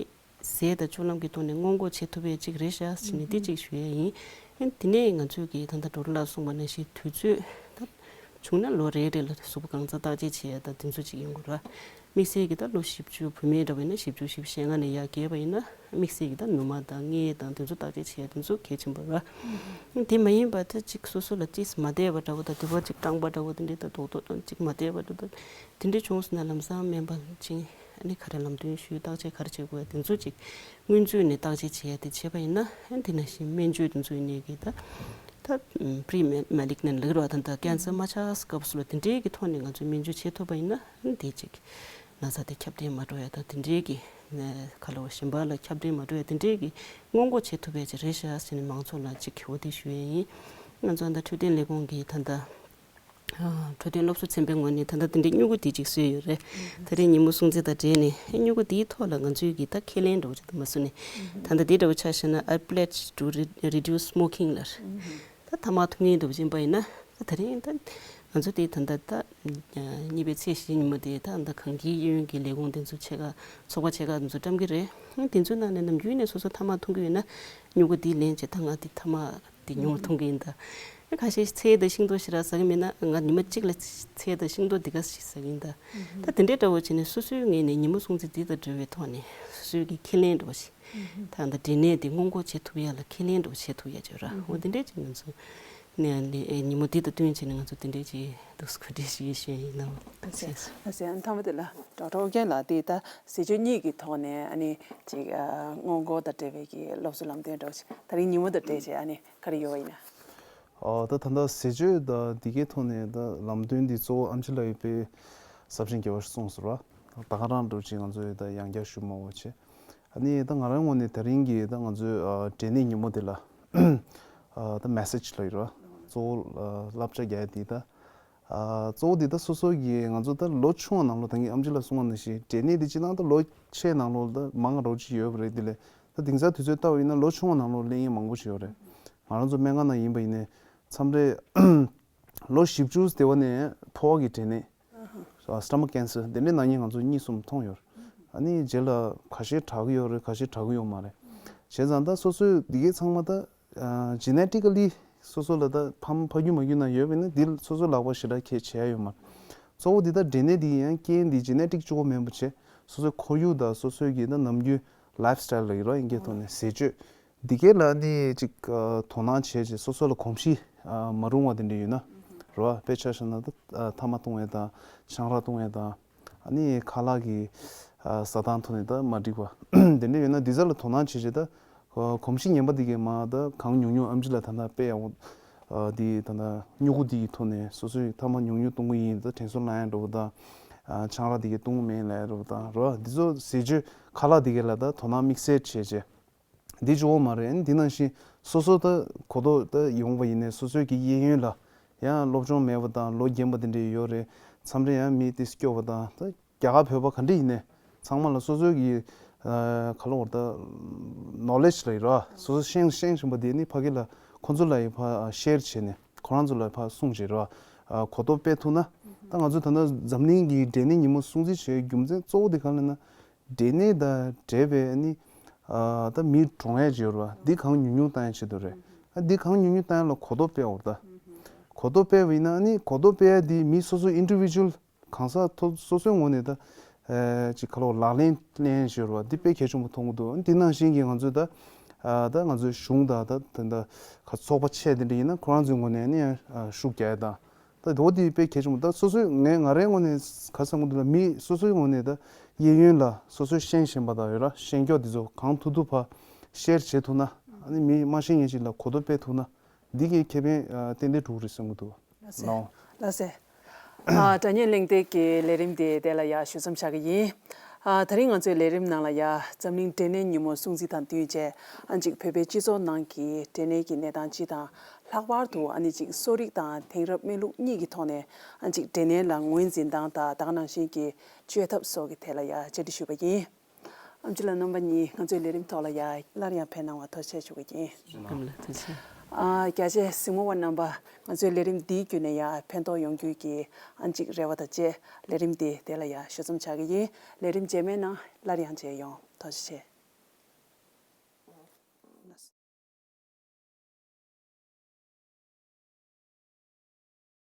ཟས་དང་སྤྱོད་ལམ་གྱི་ཐོག་ནས་སྔོན་འགོག་བྱེད་ཐུབ་ཡ་ཅིག་རེད་ཤག་ཟེར་ནས་དེ་ཅིག་ཞུ་ཡ་ཡིན། ཨ་ནི་དེ་ནས་ང་ཚོས་ཀྱི་ད་ལྟ་ཌོག་ཊར་ལགས་གསུངས་པ་ནང་བཞིན་དུས་ཚོད་ད་བྱུང་ན་ལོ་རེ་རེ་ལ་གཟུགས་པོ་གང་ཚ་བརྟག་དཔྱད་བྱེད་ཡ་ད་དེ་ཚོ་ཅིག་ཡོང་དགོས་ར། དམིགས་བསལ་གྱི་ད་ལོ་བཞི་བཅུ་བུད་མེད་འདྲ་བ་ཡིན་ན་བཞི་བཅུ་བཞི་བཅུ་ཞེ་ལྔ་ནས་ཡར་བརྒལ་བ་ཡིན་ན་དམིགས་བསལ་གྱི་ད་ནུ་མ་དང་མངལ་དང་དེ་ཚོ་བརྟག་དཔྱད་བྱེད་ཡ་དེ་ཚོ་གལ་ཆེན་པོ་ར། དེ་མ་ཡིན་པ་ད་ཅིག་སོ་སོ་ལ་ཅིག་མ་བདེ་བ་འདྲ་བོ་དང་དེ་བ་ཅིག་སྐྲངས་པ་འདྲ་བོ་དེ་འདྲའི་ད་རྡོག་རྡོག་དང་ཅིག་མ་བདེ་བ་འདྲ་བོ་དེ་འདྲའི་བྱུང་སོང་ན་ལམ་སང་སྨན་པ་ལ་ཅིག་ཨ་ནི་ག་རེ་ལམ་སྟོན་ཞུས་བརྟག་དཔྱད་ག་རེ་བྱེད་དགོས་ཡ་དེ་ཚོ་ཅིག་སྔོན་ཚུད་ནས་བརྟག་དཔྱད་བྱེད་ཡ་དེ་བྱས་པ་ཡིན་ན་ཨ་ནི་དེ་ནང་བཞིན་སྨན་བཅོས་དེ་ཚོ་ཡིན་ནའི་གི་ད་ད་pre malignant་ལབ་རོགས་ད་ད་ཀན་སར་མ་ཆགས་སྐབས་སུ་ལ་དེ་འདྲའི་གི་ཐོག་ནས་ང་ཚོས་སྨན་བཅོས་བྱེད་ཐུབ་པ་ཡིན་ན་ཨ་ནི་དེ་ཅིག་ན་ཚ་དེ་ཁྱབ་གདལ་མ་འགྲོ་ཡ་ད་དེ་འདྲའི་གི་ཁ་ལོ་གཞན་པ་ལ་ཁྱབ་གདལ་མ་འགྲོ་ཡ་དེ་འདྲའི་གི་སྔོན་འགོག་བྱེད་ཐུབ་ཡ་ཅིག་རེད་ཤག་ཟེར་ནས་མང་ཚོགས་ལ་ཅིག་འོ་དེ་ཞུ་ཡ་ཡིན། ང་ཚོ་ད་འཕྲོད་བསྟེན་ལས་ཁུངས་ཀྱི་ད་ལྟ་འཕྲོད་བསྟེན་སློབ་གསོ་ཚན་པའི་ངོས་ནས་ད་ལྟ་དེ་འདྲའི་སྨྱུ་གུ་དེ་ཅིག་བཟོས་ཡོད་རེད། ད་རེས་ཉིན་མོ་སྲུང་བརྩི་དང་འབྲེལ་ནས་སྨྱུ་གུ་དེའི་ཐོག་ལ་ང་ཚོའི་གི་ད་ཁས་ལེན་འདྲ་བོ་ཅིག་ད་མ་བཟོས་ནས་ད་ལྟ་དེ་འདྲ་བོ་ཆ་བཞག་ན་I pledge to re- reduce smoking་ལ་ད་ཐ་མག་འཐུང་མཁན་འདྲ་བོ་ཅིག་ཡིན་པ་ཡིན་ན་ད་ད་རེས་ད་ང་ཚོ་དེ་ད་ལྟ་ད་གཉིས་པའི་ཚེས་བཞི་ཉིན་མོ་དེ་ད་ད་གངས་སྐྱིད་གཡས་གཡོན་གྱི་ལས་ཁུངས་དེ་ཚོ་ཆེ་ཁག་ཚོགས་པ་ཆེ་ཁག་དེ་ཚོ་བཀྲམ་གི་རེད། དེ་ཚོའི་ནང་ནས་ནམ་རྒྱུན་ནས་སོ་སོ་ཐ་མག་འཐུང་གི་ཡོད་ན་སྨྱུ་གུ་དེ་ལེན་བྱས་ད་ང་དེ་ཐ་མག་དེ་ཉུང་བ་འཐུང་གི་ཡིན་ད། ཨ་ཁ་ཤས་ཚལ་དང་ཤིང་ཏོག་ཞེ་དྲག་ཟ་གི་མེད་ན་ང་ཉི་མ་གཅིག་ལ་ཚལ་དང་ཤིང་ཏོག་འདི་ག་ཞིག་ཟ་གི་ཡིན་ད། ད་དེ་འདྲའི་འདྲ་བོ་བྱས་ནས་སོ་སོའི་ངོས་ནས་ཉིན་མོ་སྲུང་བརྩི་འདི་དང་འབྲེལ་བའི་ཐོག་ནས་སོ་སོའི་གི་ཁས་ལེན་འདྲ་བོ་ཞིག་ད་ལྟ་འབྲས་ནད་འདི་སྔོན་འགོག་བྱེད་ཐུབ་ཡ་ལ་ཁས་ལེན་འདྲ་བོ་བྱེད་ཐུབ་ཡ་བྱོས་ར། འོ་དེ་འདྲའི་ཅིག་ང་ཚོ་ ནས་ཨ་ནི་ཨེ་ཉིན་མོ་འདི་དང་བསྟུན་བྱས་ནས་ང་ཚོ་དེ་འདྲའི་ཅིག་འདུག་སེ་གོ་སྒྲིག་ཞིག་བྱས་ཡིན་ནམ་ལགས་སེ། ལགས་སེ། ཨ་ནི་མཐའ་མ་དེ་ལ་ཌོག་ཊར་ཨོ་རྒྱན་ལགས་དེ་ད་ཟས་སྤྱོད་གཉིས་ཀྱི་ཐོག་ནས་ཨ་ནི་ཅིག་ཨ་སྔོན་འགོག་དང་འབྲེལ་བའི་གི་སློབ་གསོ་ལམ་སྟོན་འདྲ་བོ་ཅིག་ད་རིང་ཉིན་མོ་དང་འབྲེལ་བྱས་ཨ་ནི་ག་རེ་ཡོད་པ་ཡིན་ན། ཨ་ད་ད་ལྟ་ཟས་སྤྱོད་དང་འདི་གའི་ཐོག་ནས་ད་ལམ་སྟོན་འདི་གཙོ་བོ་ཨེམ་ཆི་ལགས་ཀྱིས་དཔེ་ཟབ་ཅིང་རྒྱས་པ་ཞིག་གསུངས་སོང་ར། ད་ག་རང་འདྲ་བོ་ཅིག་ང་ཚོས་ད་ཡང་བསྐྱར་ཞུ་མ་དགོས་བྱས། ཨ་ནི་ད་ང་རང་ངོས་ནས་དེ་རིང་གི་ད་ང་ཚོའི་ཨ་འབྲས་ནད་ཉིན་མོ་དེ་ལ་ཨ་ད་མེ་སེ་ཇི་ལབ་ཡོད་ར། གཙོ་བོ་ཨ་བསླབ་བྱ་རྒྱག་ཡ་དེ་ད་ཨ་གཙོ་བོ་དེ་ད་སོ་སོ་གི་ང་ཚོ་ད་ལོ་ཆུང་བ་ནང་ལོགས་ད་གིན་ཨེམ་ཆི་ལགས་གསུངས་པ་ནང་བཞིན་འབྲས་ནད་དེ་སྤྱིར་བཏང་ད་ལོ་ཆེ་ནང་ལོགས་ད་མང་བ་འདྲ་བོ་ཅིག་ཡོད་པ་རེད། དེ་ལས་ད་དེང་སང་དུས་ཚོད་ལྟ་བ་ཡིན་ན་ལོ་ཆུང་བ་ནང་ལོགས་སླེབས་མཁན་མང་པོ་ཞིག་ཡོད་རེད། ང་རང་ཚོ་སྨན་ཁང་ནང་ཡིན་པ་ཡིན་ནའི་མཚམས་རེ་ལོ་བཞི་བཅུ་དེ་བ་ནས་ཕོ་བ་གི་འབྲས་ནད། ཨ་སི་ཊ་མག་ཀེན་སར་དེ་འདྲའི་ནད་ཡམས་ང་ཚོ་གཉིས་གསུམ་མཐོང་ཡོད་རེད། ཨ་ནི་རྗེས་ལ་ཁ་ཤས་དྲག་གི་ཡོད་རེད། ཁ་ཤས་དྲག་གི་ཡོད་མ་རེད། བྱས་ཙང་ད་སོ་སོའི་འདི་གའི་ཚང་མ་ད་ཇེ་ནེ་ཊི་ཀ་ལི་སོ་སོ་ལ་ད་ཕ་མ་ཕ་རྒྱུད་མ་རྒྱུད་ནང་ཡོད་པ་ཡིན་ན་འདི་སོ་སོ་ལག་པ་ཞེ་དྲག་ཁྱད་བྱེད་ཡ་ཡོད་མ་རེད། གཙོ་བོ་འདི་ད་འབྲས་ནད་འདི་ཡང་རྐྱེན་འདི་ཇེ་ནེ་ཊིག་གཅིག་པོ་མིན་པ་བྱས་སོ་སོའི་ཁོར་ཡུག་དང་སོ་སོའི་གི་ད་ནམ་རྒྱུན་ལའིཕ་སི་ཊལ་ལབ་ཀྱི་རེད་བ། དབྱིན་སྐད་ཐོག་ནས་ཟས་སྤྱོད། འདི་གའི་ལ་ནི་ཅིག་ཨ་དོ་སྣང་བྱས་རྗེས་སོ་སོ་ལ་གོམས་གཤིས་ཨ་མ་རུང་བ་དེ་འདྲ་ཡོད་ན་རེད་བ། དཔེ་ཆ་བཞག་ན་ད་ཨ་ཐ་མག་བཏུང་ཡས་དང་ཆང་རག་བཏུང་ཡས་དང་ཨ་ནི་ཁ་ལག་གི་ཨ་ཟ་སྟངས་ཐོག་ནས་ད་མ་འགྲིག་པ་དེ་འདྲ་ཡོད་ན་འདི་ཚོ་ལ་དོ་སྣང་བྱས་རྗེས་ད་ཨ་གོམས་གཤིས་ངན་པ་འདི་གའི་མ་ད་གང་ཉུང་ཉུང་ཨེམ་ཆི་ལགས་ད་ལྟ་དཔེ་ཡག་པོ་ཨ་འདི་ད་ལྟ་སྨྱུ་གུ་འདི་གི་ཐོག་ནས་སོ་སོས་ཐ་མག་ཉུང་ཉུང་བཏུང་གི་ཡིན། ད་དྲན་གསོ་ལེན་ཡས་འདྲ་པོ་དང་ཨ་ཆང་རག་འདི་གའི་བཏུང་གི་མེད་ལབ་ཡས་འདྲ་པོ་དང་རེད་བ། འདི་ཚོ་ཟས་སྤྱོད་ཁ་ལག་འདི་གའི་ལ་ད་དོ་སྣང་དམིགས་བསལ་བྱས་རྗེས། འདི་གཅིག་པོ་མ་རེད། འདི་ནང་བཞིན་སོ་སོ་ད་གོ་རྟོགས་ད་ཡོང་བ་ཡིན་ནའི་སོ་སོའི་གི་གཡས་གཡོན་ལ་ཡང་སློབ་སྦྱོང་མེད་པ་དང་ལོ་རྒན་པ་དེ་འདྲས་ཡོད་རེད། མཚམས་རེ་ཡང་མི་དེ་སྐྱོ་བ་དང་ད་རྒྱ་གར་བོད་པ་ག་འདྲས་ཡིན་ནའི་ཚང་མ་ལ་སོ་སོའི་གི་ཨ་ག་ལབ་དགོས་རེད་ད་ནོ་ལེ་ཇི་ལབ་ཡོད་ར། སོ་སོ་ཤེས་ཤེས་བཞིན་པ་དེ་ནི་ཕ་གི་ལ་ཁོང་ཚོ་ལ་ཡི་ཕ་ཤེར་བྱས་ནས་ཁོ་རང་ཚོ་ལ་ཕ་གསུངས་བྱས་ར། ཨ་གོ་རྟོགས་སྤེལ་ཐུབ་ན་ད་ང་ཚོ་ད་ལྟ་འཛམ་གླིང་གི་འབྲས་ནད་ཉིན་མོ་སྲུང་བརྩི་བྱེད་རྒྱུ་མཚན་གཙོ་བོ་དེ་གང་ལབ་ན། འབྲས་ནད་དང་འབྲེལ་བའི་ནི་ཨ་ད་མི་གྲོངས་ཡས་ཅིག་ཡོད་རེད་བ། འདི་གང་ཉུང་ཉུང་བཏང་ཡས་ཆེད་དུ་རེད། ཨ་འདི་གང་ཉུང་ཉུང་བཏང་ཡས་ལ་གོ་རྟོགས་སྤེལ་འོ་ད། གོ་རྟོགས་སྤེལ་བ་ཡིན་ན་ཨ་ནི་གོ་རྟོགས་སྤེལ་ཡས་འདི་མི་སོ་སོ་ཨིན་ཌི་བི་ཇུ་ཨལ་གང་ཟག་ཐོ་སོ་སོའི་ངོས་ནས་ད་ཨ་ཅིག་ག་ལབ་ལག་ལེན་ལེན་ཡས་ཅིག་ཡོད་རེད་བ། འདི་དཔེ་གལ་ཆེན་པོ་མཐོང་གི་འདུག་འདི་ནང་བཞིན་གྱི་ང་ཚོས་ད་ཨ་ད་ང་ཚོའི་གཞུང་དང་ད་ད་ད་ག་ཚོགས་པ་ཆེ་དེ་འདྲ་ཡིན་ན་ཁོ་རང་ཚོའི་ངོས་ནས་ནི་ཨ་ཤུགས་རྒྱག་ཡས་དང་། ད་འོ་དེ་དཔེ་གལ་ཆེན་པོ། ད་སོ་སོའི་ངས་ང་རའི་ངོས་ནས་ག་བསམ་གྱི་འདུག་ལ། མི་སོ་སོའི་ངོས་ནས་ད་གཡས་གཡོན་ལ་སོ་སོའི་ཤེས་བཞིན་པ་དང་ཡོད་ར། ཤེས་མཁན་དེ་ཚོ་གང་ཐུབ་ཐུབ་ཕར་ཤེར་བྱེད་ཐུབ་ན། ཨ་ནི་མི་མ་ཤེས་མཁན་ཞིག་ལ་གོ་རྟོགས་སྤེལ་ཐུབ་ན་འདི་གའི་ཁེ་ཕན་ཨ་ཏན་ཏན་འགྲོ་གི་རེད་བསམ་གྱི་འདུག་ལགས་སེ། ལགས་སེ། ཨ་དྲ་བརྙན་གླེང་སྟེགས་ཀྱི་ལས་རིམ་དེ་དེ་ལ་ཡ་ཞུ་མཚམས་བཞག་གི་ཡིན། ཨ་དེ་རིང་ང་ཚོའི་ལས་རིམ་ནང་ལ་ཡ་འཛམ་གླིང་འབྲས་ནད་ཉིན་མོ་སྲུང་བརྩི་དང་བསྟུན་བྱས་ཨ་ཅིག་བོད་པའི་སྤྱི་ཚོགས་ནང་གི་འབྲས་ནད་ཀྱི་གནས་སྟངས་སྤྱི་དང་། ལྷག་པར་དུ་ཨ་ནི་ཅིག་གསོ་རིག་དང་དེང་རབས་སྨན་ལུགས་གཉིས་ཀྱི་ཐོག་ནས་ཨ་ཅིག་འབྲས་ནད་ལ་ངོས་འཛིན་སྟངས་དང་ད་ག་ནང་བཞིན་གྱི་བཅོས་ཐབས་སོགས་ཀྱི་ཐད་ལ་ཡ་བཅར་འདྲི་ཞུས་པ་ཡིན། ཨེམ་ཆི་ལགས་རྣམ་པ་གཉིས་ང་ཚོའི་ལས་རིམ་ཐོག་ལ་ཡ་སླར་ཡང་ཕེབས་གནང་བར་ཐུགས་རྗེ་ཆེ་ཞུ་གི་ཡིན། ཨ་རྒྱ་ཆེ་གཟིགས་མོ་བ་རྣམ་པ་ང་ཚོའི་ལས་རིམ་འདིའི་བརྒྱུད་ནས་ཡ་ཕན་ཐོགས་ཡོང་རྒྱུའི་གི་ཨ་ཅིག་རེ་བ་དང་བཅས་ལས་རིམ་འདི་དེ་ལ་ཡ་ཞུ་མཚམས་བཞག་གི་ཡིན། ལས་རིམ་རྗེས་མའི་ནང་སླར་ཡང་མཇལ་ཡོང་། ཐུགས་རྗེ་ཆེ།